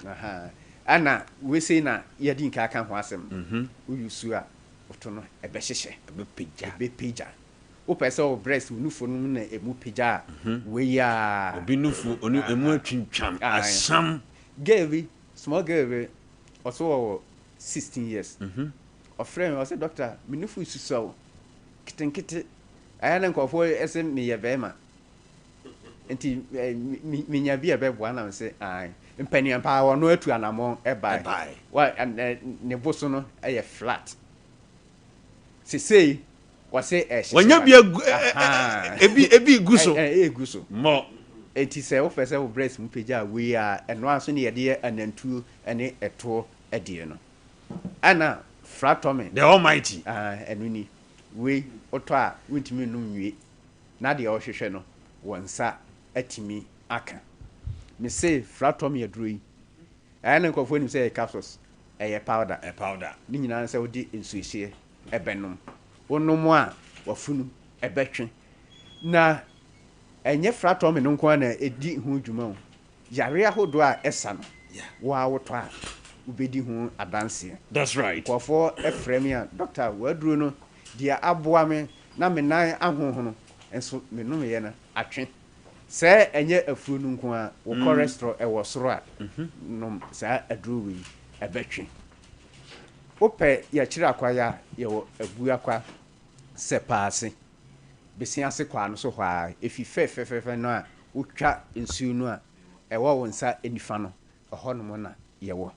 Ɛna wei sei na yɛadi nka aka ho asɛm. Wo use a, woto no, ɛbɛhyehyɛ. Ɛbɛpagya. Ɛbɛpagya. Wopɛ sɛ wo breast, wo nufu no na ɛmu pagya a, wei ara. Obi nufu, ɔno ɛmu atwintwam, asam. Girl bi, small girl bi, ɔso ɔwɔ 16 years. Ɔfrɛɛ me, ɔse doctor, me nufu susua o, nketenkete. Ɛyɛ a na nkurɔfoɔ se meyɛ bɛrima. Nti menya bi a ɛbɛboa na mese ae. Mpanin paa ɔno atu anamɔn bae. Wa, ne bo so no yɛ flat. Sesei wɔse ɛhyehyɛ. Wanya bi agu ebi ebi gu so. Egu so. Mɔ. Eti sɛ wopɛ sɛ wo breast mu pagya a wei a ɛno ara nso ne yɛde yɛ anantuo ne ɛtoɔ deɛ no. Ɛna fratɔme. The Almighty. Ɛno ni. Wei wotɔ a wontumi nnom nwie. Na deɛ wohwehwɛ no wo nsa atumi aka. Mese fratɔme aduro yi ɛyɛ na nkurɔfoɔ nim sɛ ɛyɛ capsules. Ɛyɛ powder. Ɛyɛ powder. Ne nyinaa ne sɛ wode nsuohyeɛ bɛnom. Wonom a, w'afunu bɛtwe. Na ɛnyɛ fratɔme no nko ara na ɛdi ho dwuma o. Yareɛ ahodoɔ a ɛsa no, wo ara wotɔ a, wobɛdi ho adanseɛ. That's right. Nkurɔfoɔ frɛ me a, Doctor, w'aduro no, deɛ aboa me na me nan ahonhono nso menomeeɛ no atwe. Sɛ ɛnyɛ afuro no nko ara, wo cholesterol wɔ soro a, nom saa aduro wei, ɛbɛtwe. Wopɛ yɛkyerɛ akwae a, yɛwɔ Abuakwa, Sɛpaase, Besiase kwaa no so hɔ ara, efi fɛfɛfɛfɛ no a wotwa nsuo no a ɛwɔ wo nsa nifa no, ɛhɔnom na yɛwɔ.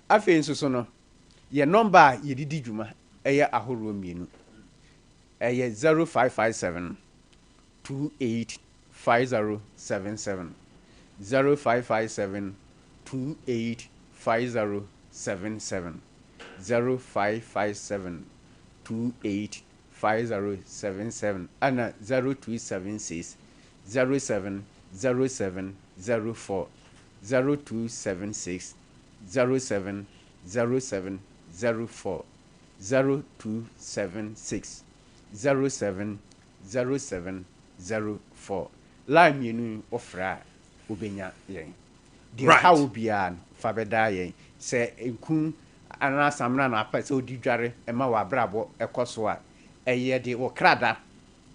Afei nso so no, yɛn nɔmba a yɛde di dwuma yɛ ahoroɔ mmienu. Ɛyɛ 0557 285077, 0557 285077, 0557 285077 ɛna 0276 070704, 0276 070704, 0276 07 0704. Line mmienu yi wo frɛ a wo bɛnya yɛn. Deɛ ɛha wo biara no fa bɛdaa yɛn. Sɛ nku anaa samina na wopɛ sɛ wode dware ma w'abrabɔ kɔ so a, ɛyɛ de wo krada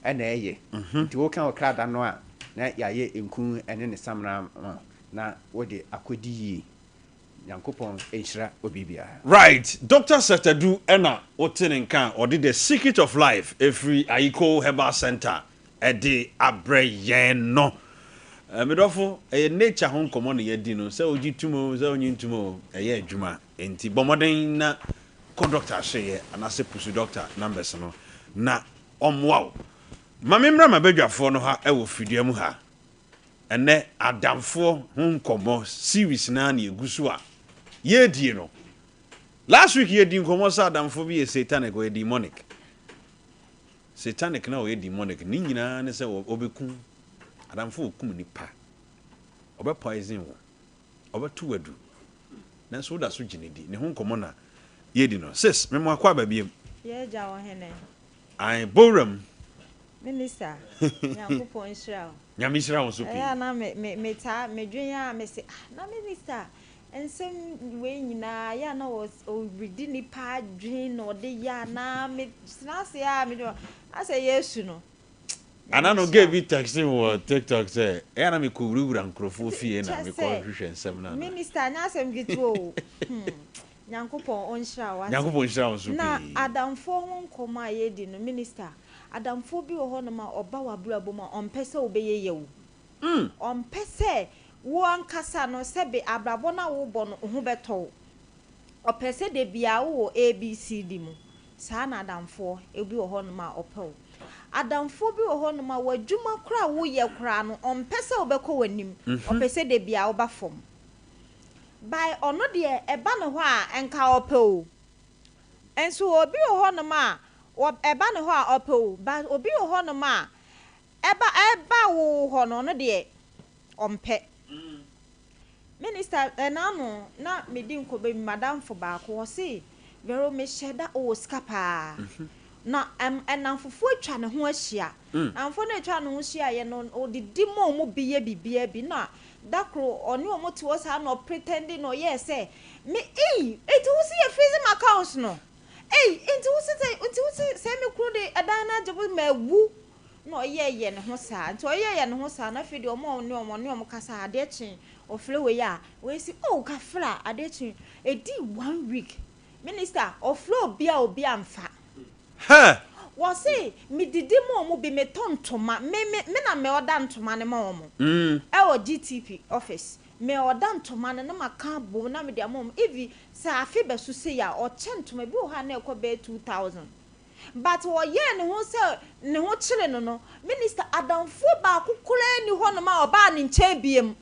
na ɛyɛ. Nti woka wo krada no a na yɛayɛ nku ne ne samina ama wo na wode akɔdi yie. Nyankopɔn nhyira obi biara. Right, Doctor Seth Adu na wote ne nka a ɔde The Secret of Life ɛfiri Ayiko Herbal Centre de abrɛ yɛn no. Me dɔfo, ɛyɛ nature ho nkɔmmɔ na yɛadi no, sɛ wogye tom o, sɛ wonnye ntom o, ɛyɛ adwuma. Enti bɔ mmɔden na kɔ doctor ahyeeɛ anaasɛ pusu doctor numbers no na ɔmmoa wo. Ma memmra m'abadwafoɔ no ha wɔ fidua mu ha. Ɛnnɛ adamfoɔ ho nkɔmmɔ series no ara na yɛgu so a yɛredie no. Last week yɛdii nkɔmmɔ sɛ adamfoɔ bi yɛ satanic, ɔyɛ demonic. Satanic na ɔyɛ demonic, ne nyinaa ne sɛ ɔbɛku, adamfoɔ ɔkum nipa, ɔbɛ poison wo, ɔbɛto wo adu, nanso woda so gye no di. Ne ho nkɔmmɔ na yɛredi no. Sis, mema wakɔ aba biam. Yɛagya wo hene. Ae, bɔ wura mu. Minister, Nyankopɔn nhyira wo. Nyame nhyira wo nso pii. Ɛyɛ a na me me me taa me dwen a me se ah na minister nsɛm wei nyinaa yɛ a na ɔredi nipa adwen na ɔde yɛ anaa me tena ase a me dwen asɛ Yesu no. Ana no girl bi text me wɔ TikTok sɛ ɛyɛ a na mekɔ wurawura nkurɔfoɔ fie na mekɔ hwehwɛ nsɛm no anaa. Minister nyɛ asɛm ketewa o hmm. Nyankopɔn ɔnhyira wo wate. Nyankopɔn nhyira wo nso Na pii. adamfoɔ ho nkɔmmɔ a yɛredi no minister, adamfoɔ bi wɔ hɔ nom a ɔba w'abrabɔ mu a ɔmpɛ sɛ wobɛyɛ yie o. Ɔmpɛ sɛ wo ankasa no sɛbe abrabɔ no a wobɔ no wo ho bɛtɔ wo. Ɔpɛ sɛ da biara wowɔ ABCD mu. Saa na adamfoɔ bi wɔ hɔ nom a ɔpɛ wo. Adamfoɔ bi wɔ hɔ nom a w'adwuma koraa a woyɛ koraa no ɔmpɛ sɛ wobɛkɔ w'anim. Ɔpɛ sɛ da biara woba fam. By ɔno deɛ ɛba ne hɔ a nka ɔpɛ o. Nso obi wɔ hɔ nom a ɛba ne hɔ a ɔpɛ o but obi wɔ hɔ nom a Ɛba ɛba wo hɔ no, ɔno deɛ ɔmpɛ. Minister, ɛnaano na medi nkɔmmɔ bi, m'adamfo baako, ɔse, Vero, mehyɛ da, ɔwɔ sika paa. Na ɛm, nnamfofoɔ atwa ne ho ahyia. Nnamfoɔ no a atwa ne ho hyiaeɛ no, ɔdidi ma wɔn bi yɛ biribiara bi. Na da koro, ɔne wɔn te hɔ saa na ɔpretɛnde na ɔyɛɛ sɛ, me, ei, enti wo se yɛ freeze m'accounts no? Ei, enti wo se sɛ, enti wo se sɛ me kunu de ɛdan no agye wo, mawu. Na ɔyɛɛyɛ ne ho saa. Nti ɔyɛɛyɛ ne ho saa no, afei deɛ wɔn a ɔne wɔn, ɔne wɔn kasa, adeɛ kye, ɔfrɛ wei a, wei se, oh, Kafra, adeɛ kye. Ɛdii one week, Minister, ɔfrɛ obi a obi amfa. Hɛ! Wɔse, medidi ma wɔn bi, metɔ ntoma, me, me, me na me ɔda ntoma no ma wɔn. Ɛwɔ GTP office. Me ɔda ntoma no na maka abom na mede ama wɔn. Even sɛ afe bɛso sei a, ɔkyɛ ntoma, ebi wɔ hɔ a na ɛkɔ bɛyɛ 2000. But ɔyɛɛ ne ho sɛ ne ho kyere no no, Minister, adamfoɔ baako koraa nni hɔnom a ɔbaa ne nkyɛn biom.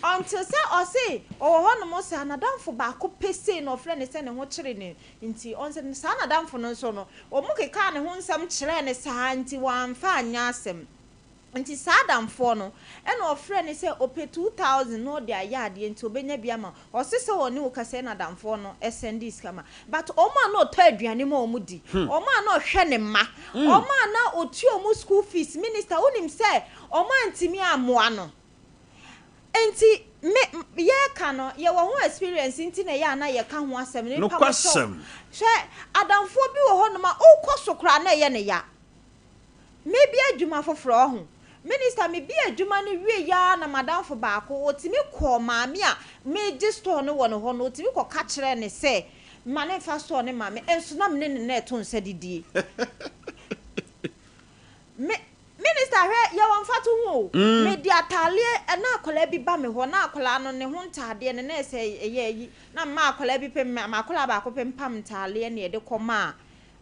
Until sɛ ɔse ɔwɔ hɔnom saa, n'adamfo baako pɛ sei na ɔfrɛ no sɛ ne ho kyere no nti, ɔnse saa n'adamfo no nso no, wɔn kekaa ne ho nsɛm kyerɛɛ no saa nti wamfa anyɛ asɛm. Nti saa adamfoɔ no ɛna ɔfrɛɛ no sɛ ɔpɛ 2000 na ɔde ayɛ adeɛ nti ɔbɛnya bi ama wo. Ɔse sɛ ɔne wo kasa yi na adamfoɔ no sɛndee sika ma. But wɔn a na ɔtɔ aduane ma wɔn di, wɔn a na ɔhwɛ ne mma, wɔn a na ɔtua wɔn school fees, minister wonim sɛ wɔn antumi ammoa no. Nti me yɛka no yɛwɔ ho experience nti na ɛyɛ a na yɛka ho asɛm no. Nipa mo kyɛw. Nokwasɛm. Hwɛ adamfoɔ bi wɔ hɔnom a wokɔ so koraa na ɛyɛ ne ya. Mebue adwuma foforɔ ɔho. Minister mebue adwuma no wieɛ ara na madamfo baako ɔtumi kɔɔ maame a megye store no wɔ ne hɔ no ɔtumi kɔ ka kyerɛɛ no sɛ ma no mfa store no ma me nso na mene no na ɛto nsa didie. Me Minister hwɛ yɛwɔ mfatoho o, mede ataadeɛ na akwadaa bi ba me hɔ na akwadaa no ne ho ntaadeɛ no na ɛsɛ ɛyɛ ayi na mema akwadaa bi pɛ m'akwadaa baako pɛ mpam ntaadeɛ na yɛde kɔ maa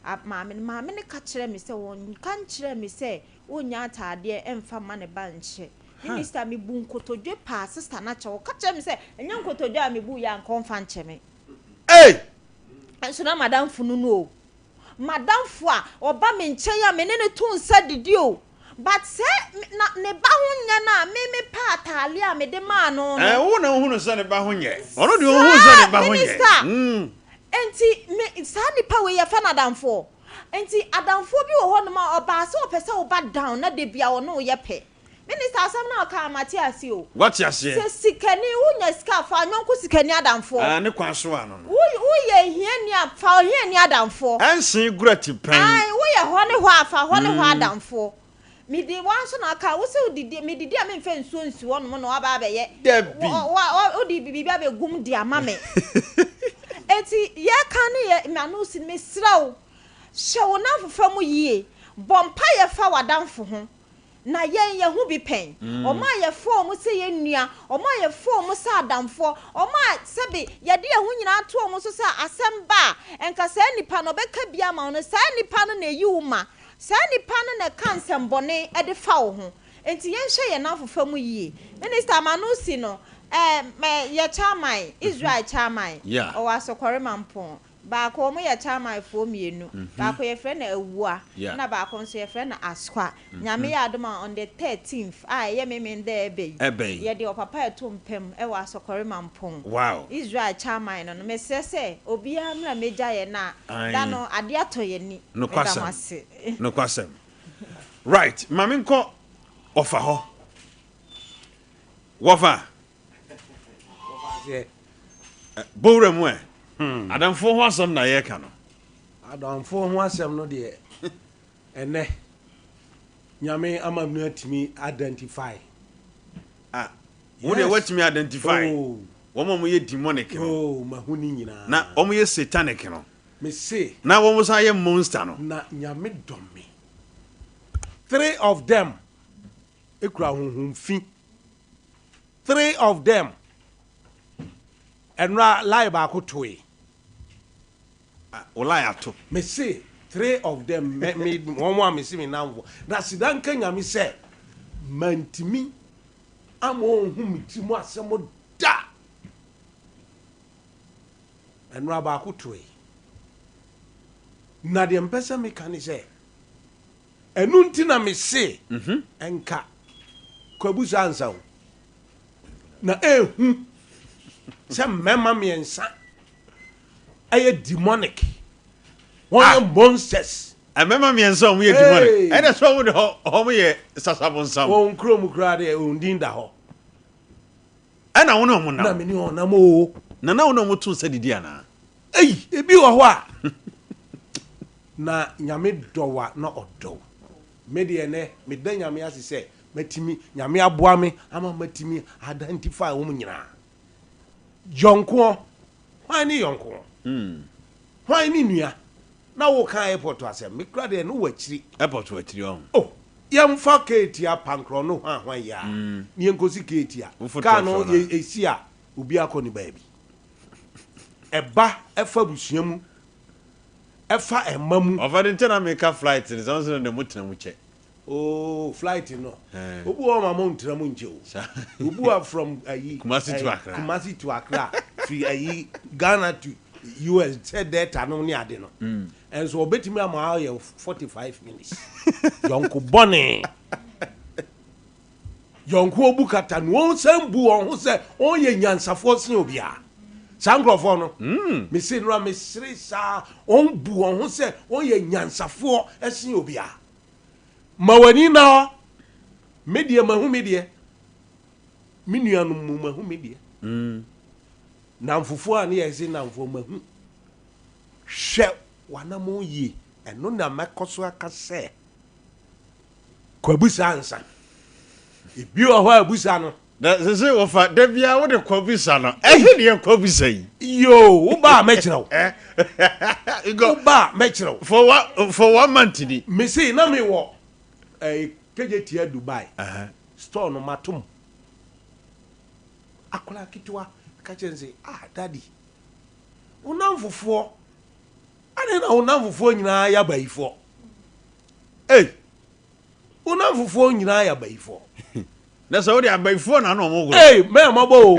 A Maame no, maame no ka kyerɛɛ me sɛ ɔnka nkyerɛɛ me sɛ ɔnnya ataadeɛ mfa mma ne ba nhyɛ. Minister, mebuu nkotodwe paa sister no akyɛ. Ɔka kyerɛɛ me sɛ ɛnyɛ nkotodwe a mebuiɛ a anka ɔmfa nkyɛ me. Ei! Nso na m'adamfo no no o. M'adamfo a ɔba me nkyɛn a me ne no to nsa didi o. But sɛ na ne ba ho nyɛ no a, me mepɛ ataadeɛ a mede maa no no. Ɛɛ, wo na wohunu sɛ ne ba ho nyɛ. Ɔno deɛ ɔnhuu sɛ ne ba ho nyɛ. Minister, Enti me, saa nipa wei yɛfɛ no adamfoɔ. Enti adamfoɔ bi wɔ hɔ nom a ɔbaa sɛ ɔpɛ sɛ woba down na da bia ɔne wo yɛ pɛ. Minister asɛm no a ɔkaa no mate aseɛ o. Wate aseɛ. Sɛ sikani, wonya sika a fa yɔnko sikani adamfoɔ. Ah, ne kwan so ano no. Wo, woyɛ hiani a fa ohiani adamfoɔ. Ɛnsen gura ti pɛn. Ae, woyɛ hɔ ne hɔ a fa hɔ ne hɔ adamfoɔ. Mede wo ara nso na aka, wo se wodidi, medidi a memfa nsuo nsi hɔnom na woaba abɛyɛ, Dabi. wo, wo, wode biribi abɛgu mu de ama me. Enti yɛreka ne yɛ, m'ano si no, mesrɛ wo, hyɛ wo nnamfofa mu yie, bɔ mpaeɛ fa w'adamfo ho, na yɛn yɛho bi pɛn. Wɔn a yɛfa wɔn sɛ yɛn nua, wɔn a yɛfa wɔn sɛ adamfoɔ, wɔn a sɛbe yɛde yɛn ho nyinaa to wɔn so sɛ asɛm ba a, nka saa nipa no ɔbɛka bi ama wo no, saa nipa no na ɛyi wo ma. Saa nipa no na ɛka nsɛmbɔne de fa wo ho. Enti yɛnhwɛ yɛn nnamfofa mu yie. Minister Manusi no, eh, yɛ chairman, Israel chairman, ɔwɔ Asɔkɔre Mampong. Baako, wɔn yɛ chairmanfoɔ mmienu. Baako yɛfrɛ no Awua, ɛna baako nso yɛfrɛ no Aswa. Nyame yɛ adom a, on the 13th a ɛyɛ Memen da ɛɛba yi, yɛde ɔpapa ɛto mpam wɔ Asɔkɔre Mampong. Israel chairman no no, mesrɛ sɛ obiara mmra mmɛgya yɛn na da no adeɛ atɔ yɛn ani. Meda mo ase. Nokwasɛm. Right, ma menkɔ ɔfa hɔ. Wɔfa. Bowura mu ɛ. Hmm. Adamfoɔ ho asɛm na yɛreka no. Adamfoɔ ho asɛm no deɛ ɛnɛ Nyame ama me atumi identify. Ah, wo deɛ woatumi identify. Oh. Wɔn a wɔyɛ demonic no. Oh, mahu ne nyinaa. Na wɔn yɛ satanic no. Mese. Na wɔn san yɛ monster no. Na Nyame dɔ me. Three of them ekura honhom fi. Three of them. Ɛnora lie baako toe. Ah, wo lie ato. Mese three of them me me wɔn a mese me namfo. Na sida nka Nyame sɛ mantumi ama wɔn hu me ti mu asɛm da. Ɛnora baako toe. Na deɛ mpɛ sɛ meka ne sɛ. Ɛno nti na mese nka Kwabu saa ansa o. Na ehu sɛ mmarima mmiɛnsa ɛyɛ demonic. Wɔn yɛ ah. monsters. Mmarima mmiɛnsa wɔn yɛ demonic. Ɛna sɛ wɔn de hɔ wɔn yɛ sasabonsam. Wɔn kurom koraa deɛ wɔn din da hɔ. Ɛna wɔn ne wɔn nam. Na me ne wɔn nam o. Na na wɔn ne wɔn to nsa didi anaa? Ei, ebi wɔ hɔ a na Nyame dɔ wo a na ɔdɔ wo. Me deɛ nɛ meda Nyame ase sɛ matumi, Nyame aboa me ama matumi identify wɔn nyinaa. Yɔnkoɔ, hwan ne yɔnkoɔ? Hwan ne nua? Na woka airport asɛm, me kora deɛ no wɔ akyiri. Airport wɔ akyiri ɔho. Oh, yɛmfa Keetia pankorɔ no hwan hwan yi a, na yɛnkɔsi Keetia. Kaa no yɛsi a, obi akɔ ne baabi. Ɛba ɛfa abusua mu, ɛfa ɛma mu. Ɔfa de nkyɛ na meka flight no sɛ ɔno sɛ deɛ mo tena mu kyɛ. Oh flight no. Obi wɔ hɔ ma mo ntena mu nkyɛ o. Obi wɔ from ayi. Kumasi to Accra. Kumasi to Accra firi ayi Ghana to US sɛ Delta nom ne ade no. Ɛnso ɔbɛtumi ama ayɛ 45 minutes. Yɔnko bɔne. Yɔnko obu kata no, wɔsan bu wɔn ho sɛ wɔyɛ nyansafoɔ sen obiara. Saa nkurɔfoɔ no, mm. mese nora mesere saa, wɔn bu wɔn ho sɛ wɔyɛ nyansafoɔ sen obiara. Ma w'ani nna hɔ. Me deɛ mahu me deɛ. Me nuanom mu mahu me deɛ. Mm. Namfofoɔ a ne yɛ se namfoɔ mahu. Hwɛ w'anammɔn yie. Ɛno na mɛkɔ so aka sɛ Kwabusa ansa. Ebi wɔ hɔ a abusa no. Na sese wɔfa da biara wode kwabusa no. Ɛhe ne yɛ kwabusa yi? Yoo, wo ba a mɛkyerɛ wo. Wo ba a mɛkyerɛ wo. For one, for one month ni. Me se na me wɔ eh, Kejetia Dubai. Uh -huh. Store no matom. Akwadaa ketewa ka kyerɛ no sɛ, ah daddy, wo namfofoɔ, adɛn na wo namfofoɔ nyinaa yɛ abayifoɔ? Ei! Wo nnamfofoɔ nyinaa yɛ abayifoɔ. Na sɛ wode abayifoɔ na na wɔn gorɔ. Ei! Mɛ mmɔbɔ o.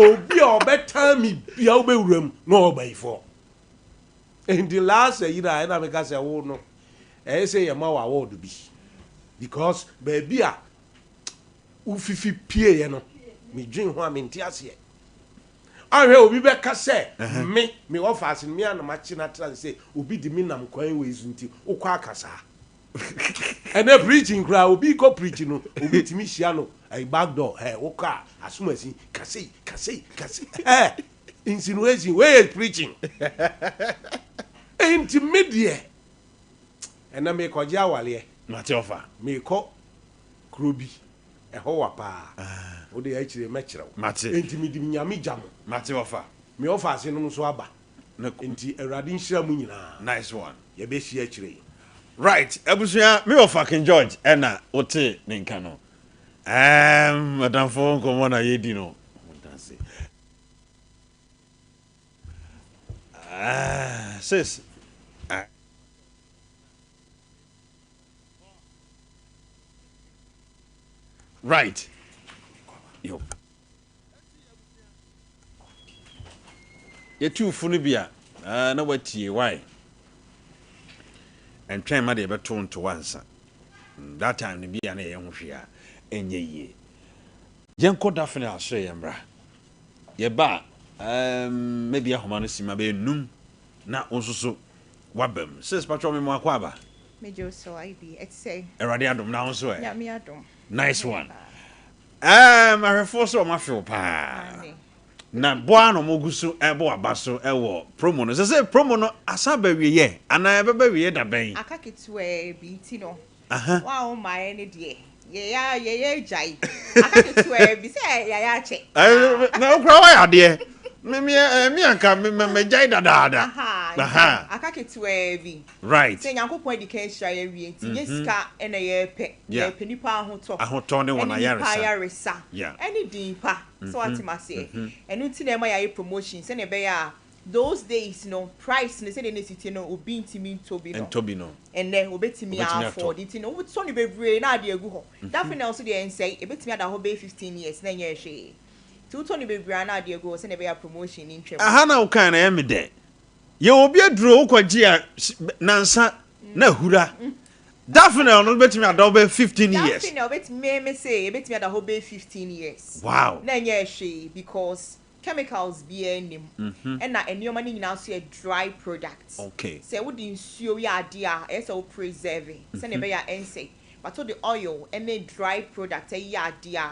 Obi a ɔbɛtan me bia wobɛwura mu na ɔwɔ bayifoɔ. Nti last ayi na ɛna meka sɛ wo no ɛyɛ sɛ yɛma wo award bi because baabi a wofifi pieeɛ no medwen ho a mente aseɛ. Anhwɛ obi bɛka sɛ me, me ɔfaase no, me ara na makye no atra no sɛ obi de me nam kwan wei so nti wokɔ aka saa. Ɛnɛ preaching koraa obi kɔ preach no obi tumi hyia no ɛyi back door ɛ wokɔ a asomasi ka sei ka sei ka sei ɛ insinuation wei yɛ preaching. Enti me deɛ ɛnɛ mekɔgye awaleɛ. Mate ɔfa. Mekɔ kuro bi. Ɛhɔ wa paa. Wo deɛ akyire mɛkyerɛ wo. Mate. Enti mede Nyame gya mo. Mate ɔfa. Me ɔfaase nom nso aba. Enti Awurade nhyira mo nyinaa. Nice one. Yɛbɛhyia akyire yi. Right abusua me wɔfa King George ɛna wote ne nka no ɛɛm adamfo nkɔmmɔ na yɛdi no. Ah, sis. Ah. Right. Yo. Yɛtu fo no bi a, ah, na watie why? Ɛntwɛn ma deɛ ɛbɛto nto ansa. Mm, that time no bi a na yɛyɛ ho hwee a, ɛnyɛ yie. Yɛnkɔ Daphne asɔre yɛn mmra. Yɛba a, um, maybe ahoma no si ma bɛyɛ num na wo nso so Waba mu. Sis patwɔ me mo akɔ aba. Megye wo so IB. Ɛte sɛn? Awurade adom na wo nso ɛ? Nyame adom. Nice one. Ɛɛm ahwɛfoɔ sɛ wɔn afew paa. Na bɔ a na wɔn gu so ɛbɔ waba so ɛwɔ promo no. Sɛ sɛ promo no asan ba wieyɛ anaa ɛbɛba wieyɛ da bɛn? Aka ketewaa bi nti no Wo a wommaeɛ no deɛ, yɛyɛ yɛyɛ agyae. Aka ketewaa bi sɛ yɛayɛ akyɛ. Na wo koraa woayɛ adeɛ. Me me eh, me anka me me magyae dadaada. Aha, nti aka ketewaa bi. Right. Sɛ Nyankopɔn adi kan ahyira yɛn awie nti, nyɛ sika na yɛrepɛ. Yɛrepɛ nipa ahotɔ. Ahotɔ ne wɔn ayaresa. Ɛne nipa ayaresa. Ɛne din pa. Sɛ woate m'aseɛ. Ɛno nti na ɛma yɛayɛ promotion sɛdeɛ ɛbɛyɛ a Those days no price no sɛdeɛ na ɛsi te no obi ntumi ntɔ bi no. Ntɔ bi no. Ɛnnɛ obɛtumi a afford nti no wotɔ no bebree na ade agu hɔ. Daffodil nso deɛ ɛnsɛe ɛbɛtumi ada hɔ bɛyɛ 15 years na ɛnyɛɛ hwee. Nti wotɔ no bebree a na ade agu hɔ sɛdeɛ ɛbɛyɛ a promotion no ntwam. Aha na wokae no ɛyɛ me dɛ. Yɛwɔ obi aduro wokɔgye a nansa na ahura. Daphnel no bɛtumi ada hɔ bɛyɛ 15 years. Daphnel bɛtumi, me me se ɛbɛtumi ada hɔ bɛyɛ 15 years. Wow. Na ɛnyɛ hwee because chemicals biara nni mu. Ɛna nneɛma no nyinaa nso yɛ dry product. Okay. Sɛ wode nsuo yɛ adeɛ a, ɛyɛ sɛ wo preserve sɛdeɛ ɛbɛyɛ a ɛnsɛe. But wode oil ne dry product yɛ adeɛ a,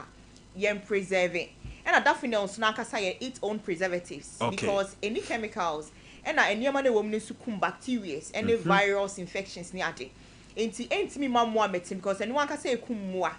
yɛn preserve. Ɛna Daphnel nso n'ankasa yɛ its own preservatives because ɛnni chemicals ɛna nneɛma no a ɛwɔ mu no nso kum bacterias ɛne virus infections ne ade. Nti ɛntumi mma mmoa mmɛtem because ɛno ankasa ɛkum mmoa.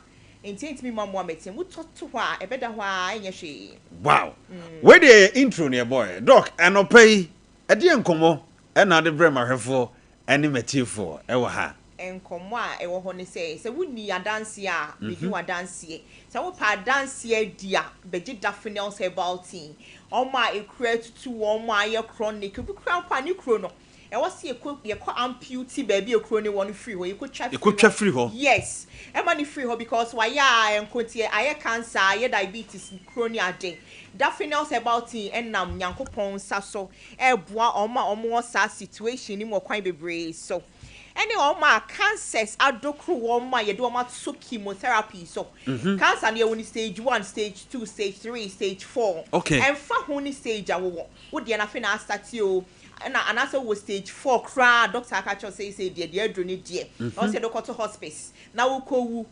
Nti ɛntumi mma mmoa mmɛtem. Wotɔ to hɔ a ɛbɛda hɔ ara ɛnyɛ hwee. Wow! Wei deɛ yɛ intro na yɛbɔeɛ. Doc, anɔpa yi, ɛdeɛn nkɔmmɔ na wode brɛ m'ahwɛfoɔ ne m'atiefoɔ wɔ ha? Nkɔmmɔ a ɛwɔ hɔ ne sɛ, sɛ wonni adanseɛ a, bɛdi wo adanseɛ. Sɛ wopɛ adanseɛ di a, bɛgye Daphnel's Herbal Tea. Wɔn a ekuro atutu wɔn, a ayɛ chronic, obi koraa mpo a ne kuro no, ɛwɔ sɛ yɛkɔ yɛkɔ ampute baabi a ekuro no wɔ no firi hɔ, yɛkɔtwa firi Yɛkɔtwa firi hɔ. Yes, ɛma no firi hɔ because wayɛ a ɛnko nti ayɛ cancer, ayɛ diabetes, kuro ne ade. Daphnel's Herbal Tea nam Nyankopɔn nsa so ɛreboa wɔn a wɔwɔ saa situation no mu wɔ kwan bebree so. Ɛne wɔn a cancers adokoro wɔn a yɛde wɔn ato chemotherapy so. Cancer no yɛwɔ no stage one, stage two, stage three, stage four. Okay. Ɛmfa ho ne stage a wowɔ, wo deɛ no afei na astate o, ɛna anaasɛ wowɔ stage four koraa a doctor aka akyerɛ wo sɛ seisei deɛ deɛ aduru no deɛ, ɛwɔ sɛ yɛde wo kɔto hospice na wokɔwu.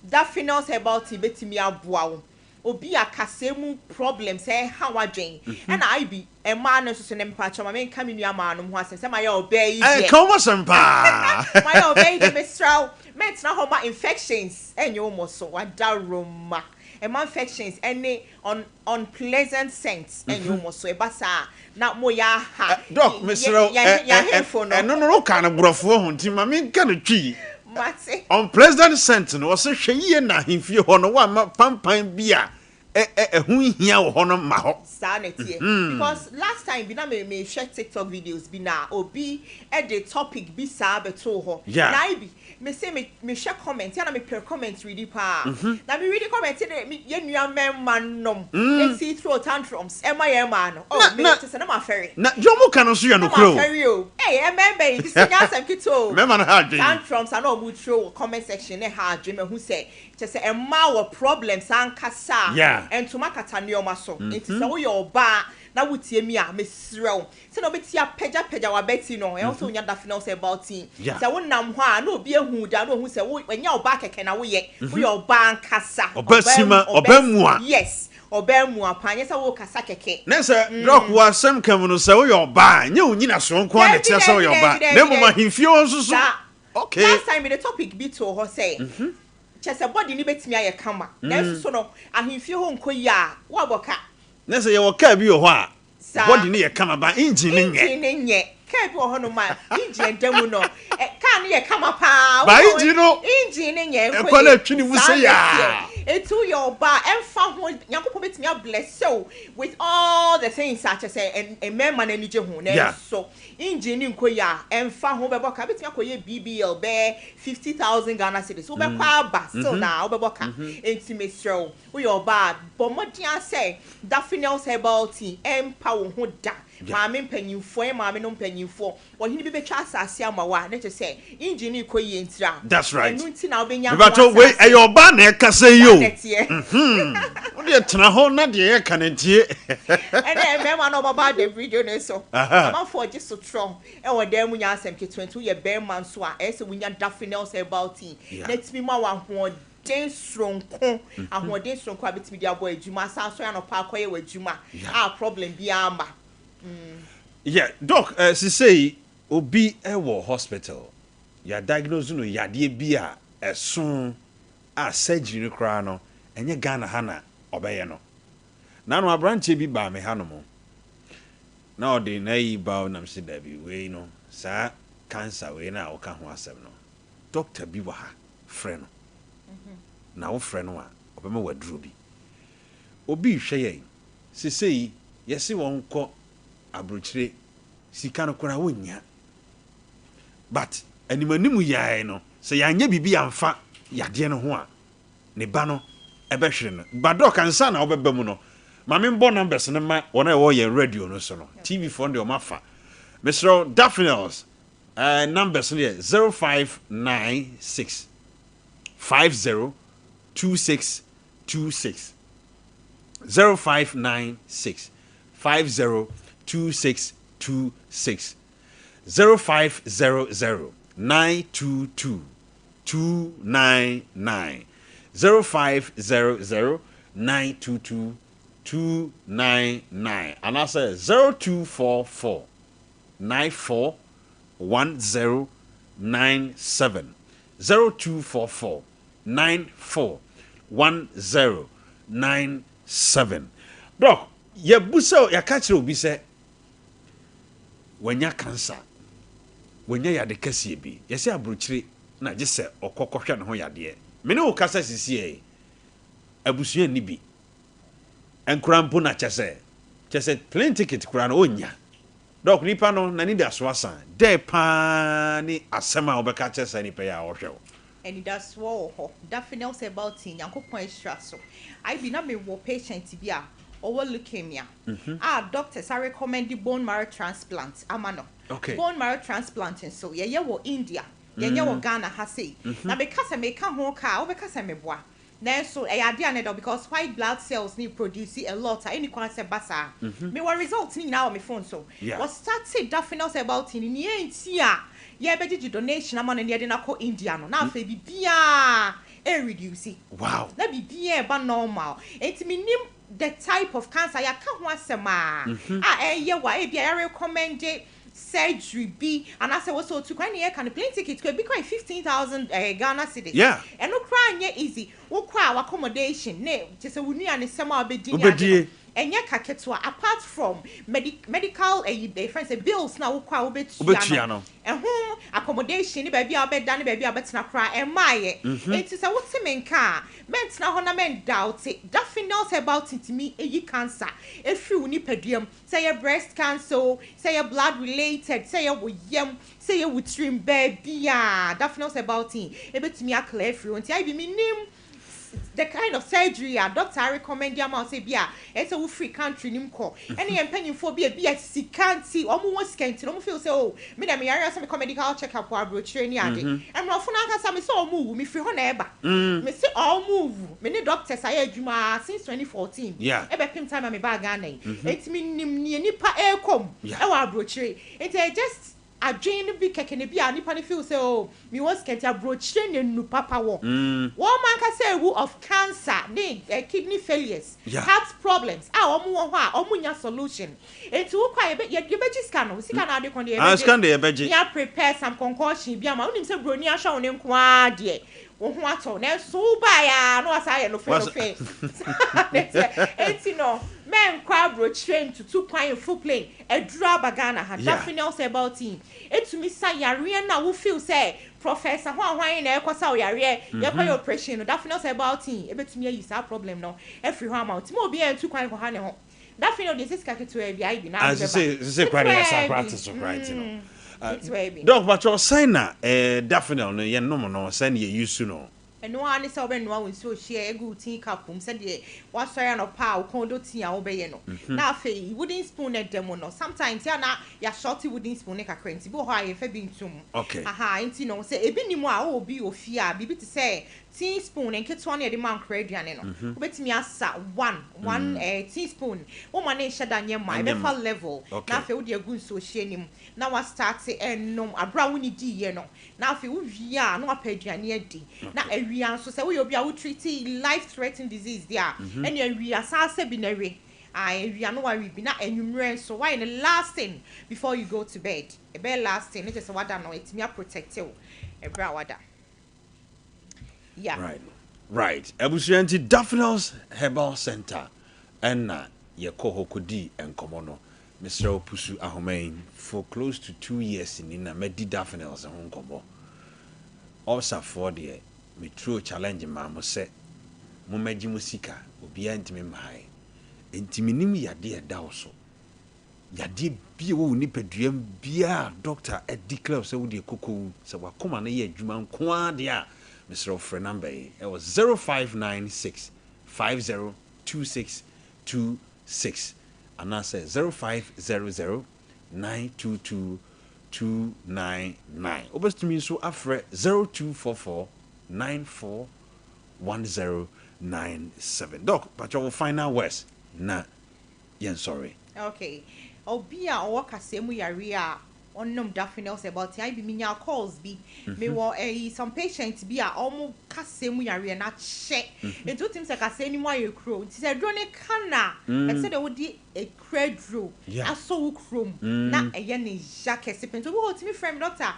Daphnel's herbal tea bɛtumi aboa wo. Obi a kasɛɛ mu problems ɛha w'adwen ɛna IB mmaa no nso so nɛ mepakyɛw ma menka me nua maa nom ho asɛm sɛ mayɛ ɔbaa yi Ɛɛ deɛ ka wɔn asɛm paa. mayɛ ɔbaa yi deɛ mesrɛ wo mɛntena hɔ ma infections ɛnyɛ wo mmɔ so wadaroma ɛma infections ɛne un unpleasant scent ɛnyɛ wo mmɔ so ɛba saa a na moyɛ aha Doc mesrɛ wo yɛn ɛ yɛn ɛ ahemfo no. ɛno no woka no borɔfoɔ ho nti ma menka no twi. Mate. Unpleasant scent no ɔse hwɛ yie na ahemfie hɔ no woamma pampan bi a ɛ ɛ ɛho nhia wɔ hɔ no mma hɔ. Saa na ɛteɛ because last time bi na me me hwɛ tiktok videos bi na obi de topic bi saa bɛtoo hɔ na ayi bi me se me me hwɛ comment yɛ na me pɛ comment readi paa na me readi comment de me yɛ nua mɛma nom eti throw tantrums ɛma yɛn maa no oh me kyɛ sɛ na ma fɛre. Na deɛ ɔmo ka no nso yɛ Na nokorɛ o. ma fɛre o ɛy ɛmɛɛma yi this nyɛ asɛm ketewa o Mɛma no ha adwen. Tantrums a na ɔmo throw wɔ comment section ne ha adwen mahu sɛ kyɛ sɛ mmaa wɔ problems ankasa a ntoma kata nneɛma so nti sɛ woyɛ ɔbaa na wotie mi a mesrɛ wo Sɛnea wobɛti apagyapagya w'abati no, ɛwɔ sɛ wonya Daphnel herbal tea. Sɛ wonam hɔ a, na obi ahu wo da, na ohu sɛ wo, ɛnyɛ ɔbaa kɛkɛ na woyɛ, woyɛ ɔbaa ankasa. Ɔbaa sima, ɔbaa mua. Yes, ɔbaa mua paa, nyɛ sɛ wokasa kɛkɛ. Ne sɛ, Doc, wɔ asɛm ka mu no, sɛ woyɛ ɔbaa a, ɛnyɛ wo nyinasoɔ nko ara na ɛkyerɛ sɛ woyɛ ɔbaa, na mmom ahemfie hɔ nso so. Saa. Okay. Last time mede topic bi too hɔ sɛ, kyerɛ sɛ body no bɛtumi ayɛ kama, nanso so no, ahemfie hɔ nkɔ yie a, woabɔ ka. Ne sɛ yɛwɔ car bi wɔ hɔ a, Saa. Body no yɛ kama but engine no nyɛ. Engine no nyɛ. Car bi wɔ hɔ nom a engine ɛda mu no ɛ car no yɛ kama paa. But engine no. Engine no nyɛ nkɔ yie. Ɛkɔ na ɛtwi ne mu Saa sɛ na yaa. ɛteɛ. Eti woyɛ ɔbaa ɛnfa ho Nyankopɔn bɛtumi a bless wo with all the things a kyerɛ sɛ mmarima no ani gye ho nanso engine no nkɔ yie a ɛnfa ho wobɛbɔ ka. Wobɛtumi akɔyɛ BBL bɛyɛ 50,000 Ghana cedis wobɛkɔ aba still na wobɛbɔ ka. Enti mesrɛ wo Woyɛ ɔbaa a, bɔ mmɔden ara sɛ Daphnel's Herbal Tea ɛmpa wo ho da. Maame mpanyinfoɔ, yɛn maame nom mpanyinfoɔ, ɔhene bi bɛtwa asase ama wo a, na kyerɛ sɛ engine no rekɔ yie ntira. That's right. Ɛno nti na wobɛnya ho Mebatɔ wei asase. ɛyɛ ɔbaa na ɛkasa yi Saa o. na ɛteɛ. Mhm. Wo deɛ tena hɔ na deɛ yɛka no ntie. Ɛnɛ mmarima na wɔaba adavridwo no so. Aha. Amanfoɔ gye sotorɔ wɔ dan mu nyɛ asɛm ketewa nti woyɛ barima nso a, ɛyɛ sɛ wonya Daphnel's Herbal Tea na ɛtumi ma wo ahoɔden. Ahoɔden soronko, ahoɔden soronko a bɛtumi de abɔ adwuma, asan asɔre anɔpa akɔyɛ w'adwuma a problem biara mma. Yeah, doc, eh, sisei obi wɔ hospital, yɛ diagnose no yadeɛ bi a ɛso a surgery no koraa no, ɛnyɛ Ghana ha na ɔbɛyɛ no. Nano aberanteɛ bi baa me ha nom, na ɔde n'ayi ba o, na mese dabi, wei no, saa cancer wei no a woka ho asɛm no, doctor bi wɔ ha, frɛ no. Na wo frɛ no a, ɔbɛma wo aduro bi. Obi rehwɛ yɛn sesei, yɛse wɔnkɔ abrokyire, sika no koraa wɔnnya. But anim anim yi no, sɛ yɛanyɛ biribi amfa yadeɛ no ho a, ne ba no ɛbɛhwere no. But Doc, ansa na wobɛba mu no, ma membɔ numbers no ma wɔn a ɛwɔ yɛn radio no so no. TV foɔ no deɛ wɔafa. Mesrɛ wo, Daphnels. Ɛɛ numbers no yɛ 0596 50 26 26 0596 50 26 26 0500 922 299 0500 922 299 anaasɛ 0244 94 1097 0244 94 1097 Dɔk, yɛbu sɛ yɛaka kyerɛ obi sɛ wanya cancer, wanya yade kɛseɛ bi, yɛsɛ aburokyire na gye sɛ ɔkɔ kɔhwɛ ne ho yadeɛ. Me ne wo kasa sisiɛ, abusua nni bi nkora mpo na kyɛ sɛ plane ticket koraa no ɔnnya. Doc, nipa no n'ani da so asa dɛ paa ne asɛm a wobɛka kyerɛ saa nipa yi a ɔhwɛ wo? Anidasoɔ wɔ hɔ. Daphne's Herbal Tea, Nyankopɔn ahyira so. Ibi na mewɔ patient bi a ɔwɔ leukemia a doctors a recommend bone marrow transplant ama no. Bone marrow transplant nso yɛyɛ wɔ India, yɛnyɛ wɔ Ghana ha sei. Na meka sɛ meka ho ka a, wobɛka sɛ meboa, nanso ɛyɛ adeɛ a ne dɔ because white blood cells ne produce a lot a ɛni kwan sɛ ba saa. Mewɔ result ne nyinaa wɔ me phone so. Wɔ started Daphne's Herbal Tea no, nea nti a yɛbɛgyegye donation ama no ne yɛde no akɔ India no, na afei biribiaa ɛreduce na biribiaa ɛba normal. Nti menim the type of cancer yɛaka ho asɛm a a ɛyɛ wɔ a ebi a yɛrecommend surgery bi anaasɛ wɔ sɛ otu kwan ne yɛka no plane ticket kɔ ebi kɔ yɛ 15,000 Ghana cedis. Ɛno koraa nyɛ easy. Wokɔ a, accommodation ne kyɛ sɛ wo nua ne sɛm a wobɛdi ne ade no ɛnyɛ ka ketewa, apart from medical ɛyi ɛfɛn sɛ bills na wokɔ a wobɛtua. Wobɛtua no. Ɛho accommodation ne baabi a wobɛda ne baabi a wobɛtena koraa ɛmmaayɛ. Nti sɛ wote me nka a, mɛntena hɔ na mɛndaute. Daphne's Herbal Tea tumi eyi cancer efiri wo nipadua mu, sɛ yɛ breast cancer o, sɛ yɛ blood related, sɛ yɛ wo yam, sɛ yɛ wo tirim, baabi a Daphne's Herbal Tea ebɛtumi aclear afiri hɔ. Nti ayi bi menim the kind of surgery a doctor recommend ama wo sɛ bi a ɛsɛ wofiri country nim kɔ, ɛne yɛn mpanyinfoɔ bi a bi a sika nti wɔn wɔ sika nti na wɔn feel sɛ, oh, me na me yare sɛ mekɔ medical check up wɔ aburokyire ne ade. Mmorɔfo no ankasa me sɛ wɔn wu, mefiri hɔ na ɛba. Me sɛ wɔn wu, me ne doctors ayɛ adwuma since 2014 ɛbɛpem time a me baa Ghana yi. Eti me nim nea nipa ɛrekɔ mu ɛwɔ aburokyire. Nti ɛyɛ just adwene no bi kɛkɛ na bi a nipa no feel sɛ, oh, mi wɔ sika nti aburokyire na enu papa wɔ. Wɔn ankasa ewu of cancer ne kidney failures, heart problems a wɔn wɔ hɔ a wɔn nya solution. Nti wokɔ a, yɛbɛ yɛbɛgye sika no, sika no ade kɔn deɛ Ah, sika no deɛ yɛbɛgye. Yɛ prepare some concoction bi ama wonim sɛ buroni ahwɛ wo ne nko ara deɛ, wo ho atɔ, nanso wobaeɛ a na wasa ayɛ nofe nofe. Nti no mɛnkɔ aburokyire ntutu kwan full plane. Aduru aba Ghana ha. Daphne's Herbal Tea etumi sa yareɛ no a wo feel sɛ professor ho ahwan na ɛkɔ sa wo yareɛ, yɛkɔyɛ operation no, Daphne's Herbal Tea ebetumi ayi saa problem no afiri hɔ ama wo. Tumi obiara ntu kwan kɔha ne ho. Daphne deɛ, sɛ sika ketewa bi ayi bi na ade bɛba. Sese kora de yɛsa kora te so kora nti no. Ketewa bi. Doc, patro sɛn na Daphne no yɛnom no, sɛn yɛ use no? Ɛno ara ne sɛ wobɛnoa wo nsuo hyeɛ agu wo tea cup mu sɛdeɛ woasɔre anɔpa a wo kɔn dɔ tea a wobɛyɛ no. Na afei wooden spoon no ɛda mu no, sometimes yɛ a na yɛasɔte wooden spoon no kakra, nti bi wɔ hɔ a yɛmfa bi ntom. Aha, nti no sɛ ebi ni mu a, wowɔ bi wɔ fie a, biribi te sɛ teaspoon nketewa no yɛde ma nkora aduane no, wobɛtumi asa one one teaspoon. Woma ne nhyɛ da nyɛ ma Ɛnyɛ ma. ɛbɛfa level. Na afei wode agu nsuo hyeɛ no mu na wastart ɛnom abere a wonni diiɛ no. Na afei wowie a, na wapɛ aduane adi. Na awia nso, sɛ woyɛ obi a wotreat life threatening disease deɛ a, ɛne awia saa sɛ bi na ɛwe a, awia no wawe bi. Na anwummerɛ nso wayɛ no last thing before you go to bed. Ɛbɛyɛ last thing ne kyerɛ sɛ wada no, ɛtumi aprotect wo ɛberɛ a wada, yeah. Right, abusua, nti Daphne's Herbal Center ɛna yɛkɔ hɔ kɔdii nkɔmmɔ no. Mesrɛ wo, pusu ahoma yi. For close to 2 years ni na madi Daphne's ho nkɔmmɔ. Ɔsafoɔ deɛ, meturo challenge maa mo sɛ mommɛgye mo sika, obiara ntumi mma ha yi. Nti menim yadeɛ ɛda wo so, yadeɛ bi a ɛwɔ wo nipadua mu biara, doctor declare sɛ wodeɛ kokowu, sɛ wakoma no yɛ adwuma nko ara deɛ a, mesrɛ wo, frɛ number yi ɛwɔ 0596 502626 anaasɛ 0500 922. 299. Wobɛtumi nso afrɛ 0244 94 1097. Doc, pakyɛ wo final words na yɛnsɔre. Okay. Obi a ɔwɔ kaseɛ mu yareɛ a ɔnom Daphneus herbal tea bi menyaa calls bi mewɔ ɛyi some patient bi a ɔmo kaseɛ mu yareɛ no akyɛ nti wotumi sɛ kaseɛ no mu ayɛ kuro nti sɛ aduro no ka no a ɛte sɛ deɛ wode Ekura aduro asɔ wo kurom na ɛyɛ ne ya kɛse pɛ nti obi wɔ hɔ otumi frɛ me doctor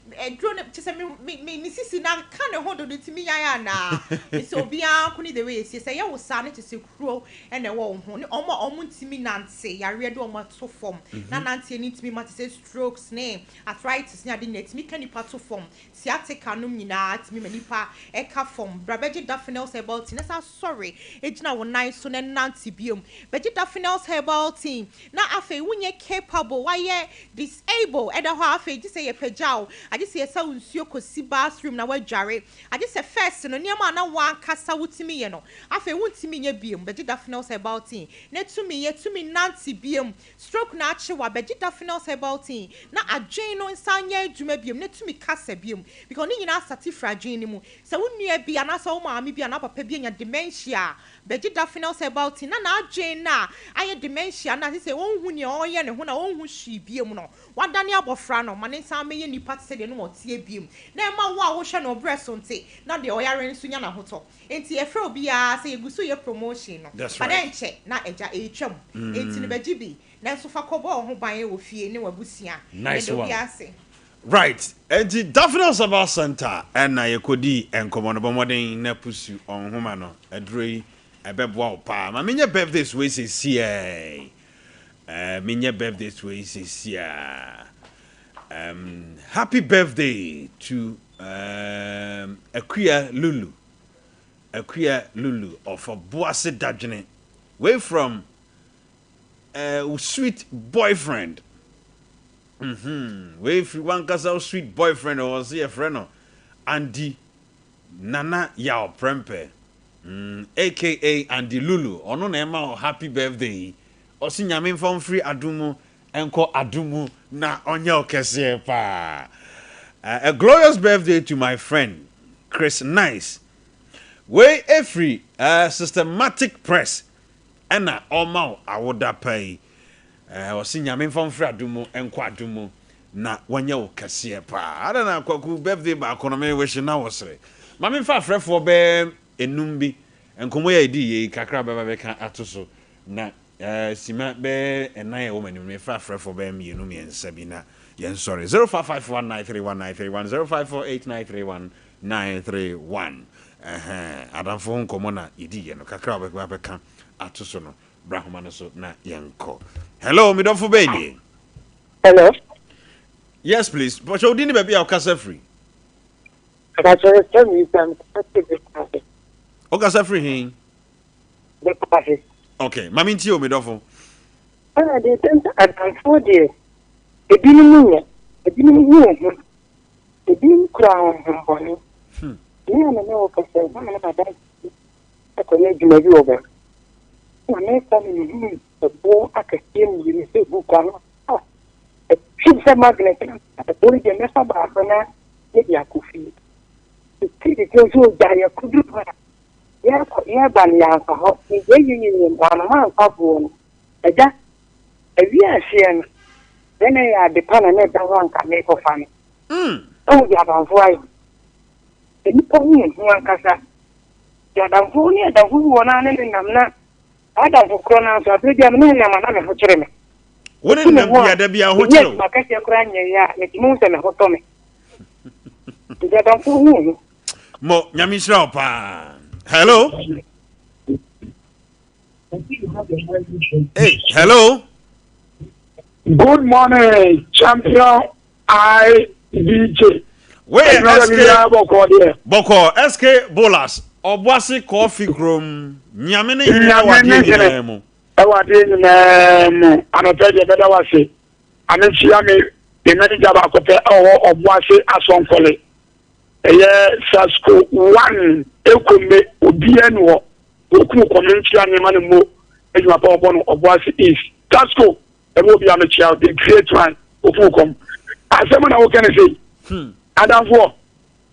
aduro no kyɛ sɛ me me me sisi na ka ne ho dodo nti me yan anaa mesɛ obiara nko ne the way esie sɛ ɛyɛ wo saa ne kyɛ sɛ kuro ɛna ɛwɔ wo ho ne ɔmo a ɔmo ntumi nante yareɛ de ɔmo ato fam na nanteɛ ne ntumi ma te sɛ strokes ne arthritis ne ade nyinaa etumi ka nipa to fam Sciatica nom nyinaa tumi ma nipa ka fam. Bra bɛgye Daphneus Herbal Tea na san sɔre gyina wo nan so na nante biom. Bɛgye Daphneus Herbal Tea na afei wonyɛ capable, woayɛ disable, ɛda hɔ a afei gye sɛ yɛpagya wo, agye sɛ yɛsa wo nsuo kɔsi bathroom na woadware, agye sɛ first no nneɛma a na w'ankasa wotumi yɛ no afei wontumi nyɛ biom. Bɛgye Daphneus Herbal Tea na tumi yɛ, tumi nante biom. Stroke na akye wo a, bɛgye Daphneus Herbal Tea na adwen no nsan nyɛ adwuma biom na tumi kasa biom because ne nyinaa sate firi adwen no mu. Sɛ wo nua bi anaasɛ wo maame bi anaa wo papa bi anya dementia a, bɛgye Daphneus Herbal Tea na n'adwen no a ayɛ dementia no a sesei ɔnhu nea ɔreyɛ ne ho na ɔnhu hwee biom no, wadane abɔfra no, ma ne nsan mmɛyɛ nipa te sɛ deɛ na ɔteɛ biom na ɛma wo a wohwɛ no ɔbrɛ so nte na deɛ ɔyare no nso nya n'ahotɔ. Enti yɛfrɛ obiara sɛ yɛgu so yɛ promotion no That's but right. ɛnkyɛ na agya ɛretwam enti no bɛgye bi nanso fa kɔbɔ wo ho ban wɔ fie ne w'abusua. Nice Yɛda one. obiara ase. Right, enti Daphne Herbal Center na yɛkɔdii nkɔmmɔ no. Bɔ mmɔden na pusu nhoma no. Aduro yi, ɛbɛboa wo paa. Ma menyɛ birthdays wei seesiaa. Eh, menyɛ birthdays wei seesiaa. Um, happy birthday to um, Akua Lulu. Akua Lulu of Obuasi Dadwene. Wei from uh, sweet boyfriend. Mm-hmm. Wei firi wankasa wo sweet boyfriend ɔwɔ se yɛfrɛ no Andy Nana Yaw Prempeh. Mm, aka Andy Lulu. Ɔno na ɛma wo happy birthday yi. Ɔse Nyame mfa wo mfiri adom mu nkɔ adom mu na ɔnyɛ wo kɛseɛ paa. A glorious birthday to my friend Chris Nice. Wei ɛfiri uh, Systematic Press ɛna ɔma wo awoda pa yi. Uh, ɔse Nyame mfa wo mfiri adom mu nkɔ adom mu na wɔnyɛ wo kɛseɛ paa. Ada na Kwaku birthday baako no me wish na wo sere. Ma memfa afrɛfoɔ bɛɛ enum bi nkɔmmɔ yi a yɛdii yei kakra bɛba bɛka ato so na Simma bɛyɛ nnan a ɛwɔ m'anim no, mefrɛ afrɛfoɔ bɛyɛ mmienu mmiɛnsa bi na yɛnsɔre. 0551931931, 0548931931. Ɛhɛn, adamfo ho nkɔmmɔ na yɛdiiɛ no, kakra a wobɛba abɛka ato so no, bra ahoma no so na yɛnkɔ. Hello, me dɔfo bɛn nie? Hello. Yes, please. Pɔkyɛ wo din ne baabi a wokasa firi? Pɔkyɛ sɛ mi sɛ mekasa firi Bepɔ ase. Wokasa firi he? Bepɔ ase. Ok, ma mentie o, me dɔfo. Ah, deɛ ɛtɛm sɛ adamfoɔ deɛ, ebinom nyɛ, ebinom hu ohu, ebinom kura honhommɔne. Hmm. Me a me ne wo kasa yi, na me ne m'adamfo bi akɔyɛ adwuma bi wɔ baabi. Na mekɔ no mehunu ɛboɔ akɛseɛ mmienu sɛ gu kwan no. Ah, ɛtwe sɛ magnet na ɛboɔ yi deɛ mɛfa baako na mede akɔ fie. Ɛtiri tete nso ogya yɛkɔduru hɔ a Yɛrekɔ, yɛreba no, yɛamfa hɔ. Yɛyɛyɛyɛ, wɔamma amfa boɔ no. Agya, awie aseɛ no, sɛ na ɛyɛ ade pa na na ɛda hɔ a anka merekɔfa no. Woahu deɛ adamfoɔ ayɛ? Nnipa ho yɛ hu ankasa. Deɛ adamfoɔ, wo ne adamfoɔ bi wɔ hɔ na ne ne nam na saa adamfo korɔ no ara nso, aberɛ biara me ne ne nam a na me ho kyere me. Wo ne ne nam bia da biara ho Menyɛ kyere wo. adwuma kɛseɛ koraa nyɛeɛ a, metumi hu sɛ me ho tɔ me. Nti adamfoɔ ho yɛ hu. Mo, Nyame nhyira wo paa. Hello. Hey, hello. Good morning, champion IBJ. Wei yɛ SK Bɔkɔ SK Bolas Ɔboase Kɔɔfi kurom Nyame ne hene ɛwɔ adeɛ nyinaa mu. Ɛwɔ adeɛ nyinaa mu anɔpɛ deɛ bɛda wase ame kyia me me manager baako pɛ ɛwɔ Ɔboase Asɔnkɔle. Ɛyɛ Sasco one Ekombe obiara ni hɔ Oku kɔme nkyia nneɛma no mo adwuma pa ɔbɔ no Ɔboase East Sasco ɛmu obiara mekyia the great man Oku kɔm. Asɛm na woka no sei. Adamfoɔ,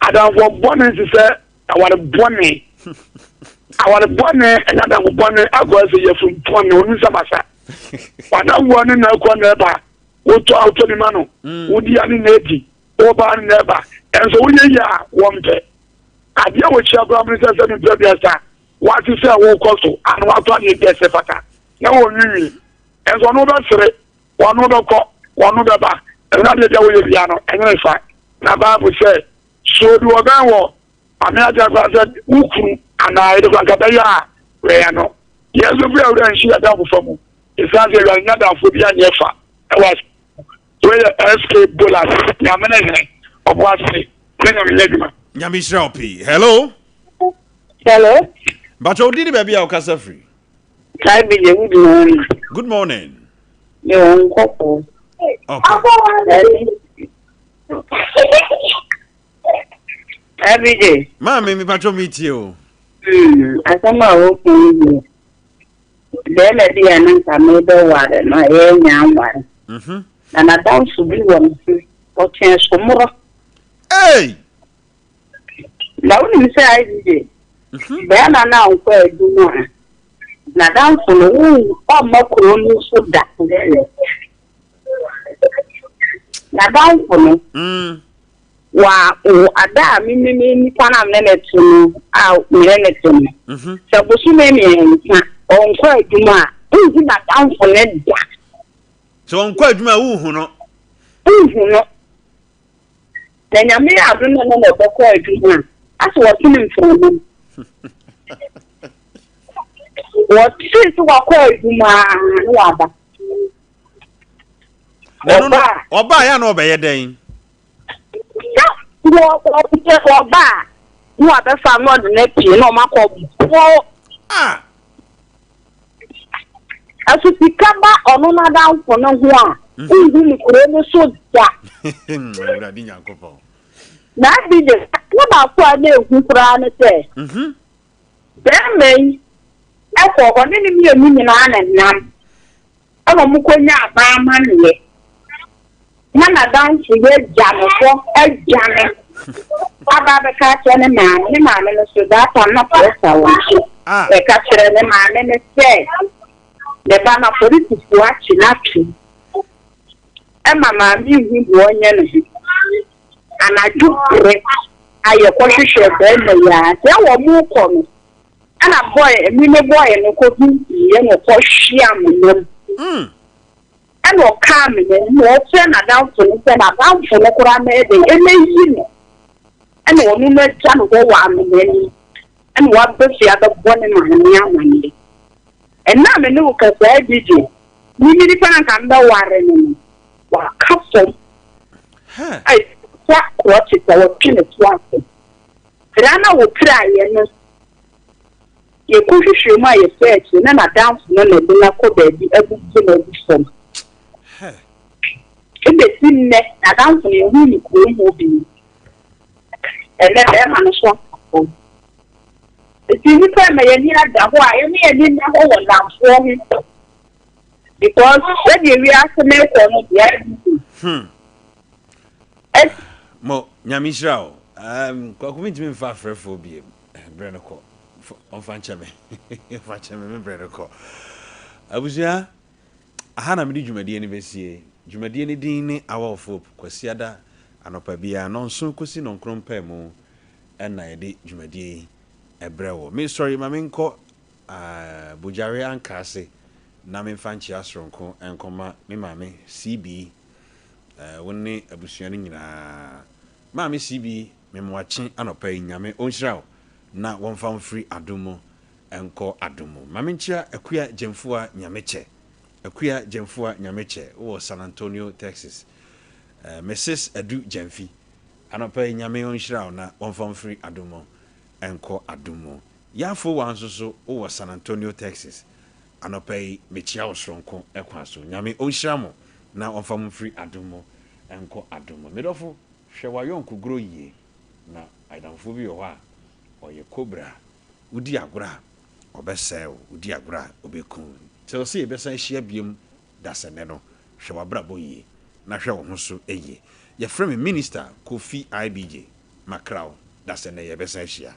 adamfoɔ bɔne nte sɛ aware bɔne. Aware bɔne ɛne adamfo bɔne akɔ sɛ yɛfunu bɔne, ɔnu sɛ masa. W'adamfoɔ ne na ɛkɔ na ɛba, wotɔ a wotɔ bi ma no, wodi a ne na edi, woba ne na ɛba. Ɛnso woyɛ yie a wɔmpɛ. Adeɛ a wɔkyia koraa ne sɛ sɛ mepɛ biasa, wate sɛ wokɔ so ana watɔ adeɛ bi a ɛsɛ fata na wɔnwiinwii. Ɛnso ɔno bɛsere. Wɔn bɛkɔ, wɔn bɛba. Ɛno adeɛ deɛ woyɛ bia no, ɛnyɛ ne fa. Na Bible sɛ, sɛ obi wɔ bɛn wɔ ame agya koraa sɛ wo kunu anaa yere koraa nka bɛyɛ a wɛyɛ no. Yɛn nso firi awura nhyɛ yɛn adamfo fa mu. Ɛsiane sɛ awurade nya adamfo bi anyɛ fa ɛwɔ ase. Wei yɛ SK Bolas, Nyame ne hene, ɔbo ase, ne Nyame nyɛ adwuma. Nyame nhyira wo pii. Hello. Hello. Mpakyɛ wo din ne baabi a wokasa firi. Hi BJ, good morning. Good morning. Me wɔ nkɔkɔ. Okay. Hi BJ. Maame mi patro mi tie o. Hmm, asɛm a wɔka yi deɛ, bɛrima bi a na nka mebɛware no a yɛanya nware. Mhm. Na n'adamfo bi wɔ ne ho, ɔtwe somorɔ. Hey! Na wonim sɛ IDJ, bɛrima no ankɔ adwuma a, n'adamfo no ɔmma kuro no so da. N'adamfo no, mm. wa ada a me ne nipa no a me ne te no a me ne ne te no, mhm. sɛ bosome mmiɛnsa ɔnkɔ adwuma a, wonhu n'adamfo no da. Sɛ ɔnkɔ adwuma a wonhu no. Wonhu no. Na Nyame yɛ adom na na ɔbɛkɔ adwuma a, asɛ wɔte ne mframa mu. Wɔtee sɛ wakɔ adwuma a na waba. Na no no, ɔbaa yɛ na ɔbɛyɛ dɛn? Sɛ ɔba a, na wabɛfa na ɔde no apue na ɔmakɔ bɔ. Ah! Ɛso sika ba ɔno n'adamfo no ho a, wonhu no kuro no so da. Awurade Nyankopɔn. Na ade de, adeɛ baako a na ehu koraa ne sɛ, barima yi kɔɔ hɔ, ne ne mmienu nyinaa na ɛnam. Ɛna wɔkɔnyaa aban amanneɛ na n'adamfo yi agya no hɔ adwane aba abɛka akyerɛ ne maame. Ne maame no nso, that time na pressure wɔ ne so. Ɛka kyerɛ ne maame no sɛ ne ba no apolisifoɔ akye no atom. Ɛma maame nhu deɛ ɔnyɛ ne ho. Anadwo berɛ a yɛkɔhwehwɛɛ barima yi ara, sɛ wɔrekɔ no, Ɛna boy me me boy no kɔ hu yɛ na ɔkɔ hwe amena mu. Ɛna ɔka amena mu na ɔfrɛ n'adamfo no sɛ n'adamfo no koraa mɛyɛ dɛ ɛmɛyi no. Ɛna ɔno no agya no hɔ wɔ amena no mu. Ɛna waba fie abɛbɔ ne maame amaneɛ. Ɛna a me ne wo kasa yi DJ, me me nipa na nka mbɛware no no, waka fam. Ɛtwa crutches a wɔtwe ne to ase. Pira no a wɔpiraeɛ no, yɛkɔhwehwɛɛ mu a yɛfrɛɛ akyire na n'adamfo no na ɛde no akɔ baabi abubu no agu fam. Ɛbɛsi nnɛ, n'adamfo no yɛnhuu no kurom hɔ bio. Ɛnnɛ barima no nso aka fam. Nti nnipa ɛma yɛn ani ada hɔ a, yɛma yɛn ani nna hɔ wɔ nnamfoɔ ho. Because sɛdeɛ wiase no rekɔ no deɛ ayɛ busy. Mo, Nyame nhyira wo. Um, Kwaku mentumi mfa afrɛfoɔ biem. Berɛ no kɔ. Ɔmfa nkyɛ me. Ɔmfa nkyɛ me, me berɛ no kɔ. Abusua, aha na mede dwumadie no bɛsie. Dwumadie no din ne Hour of Hope, Kwasiada anɔpa biara, nnɔnson kɔsi nnɔnkron mpaemu ɛna yɛde dwumadie yi ɛbrɛ wo. Mesɔre ma menkɔ uh, Bogyare Ankaase na memfa nkyea soronko nkɔma me maame CB Wo ne abusua no nyinaa. Maame CB memoakye anɔpa yi Nyame ɔnhyira wo na wɔmfa wo mfiri adom mu nkɔ adom mu. Ma menkyia Akua Gyamfua Nyamekyɛ Akua Gyamfua Nyamekyɛ wowɔ San Antonio Texas. Mrs Adu Gyamfi anɔpa yi Nyame ɔnhyira wo na wɔmfa wo mfiri adom mu nkɔ adom mu. Yafo wa nso so wowɔ San Antonio Texas. Anɔpa yi mekyia wo soronko kwan so. Nyame ɔnhyira mo na ɔmfa mo mfiri adom mu nkɔ adom mu. Me dɔfo, hwɛ w'ayɔnkogorɔ yie, na adamfoɔ bi wɔ hɔ a ɔyɛ kobra. Wodi agorɔ a, ɔbɛsɛe wo, wodi agorɔ a, ɔbɛku wo. Till sɛ yɛbɛsan ahyia biom dasɛnnɛ no, hwɛ w'abrabɔ yie. na hwɛ wo ho so yie. Yɛfrɛ me Minister Kofi IBJ. Makra wo, dasɛ nnɛ yɛbɛsan ahyia.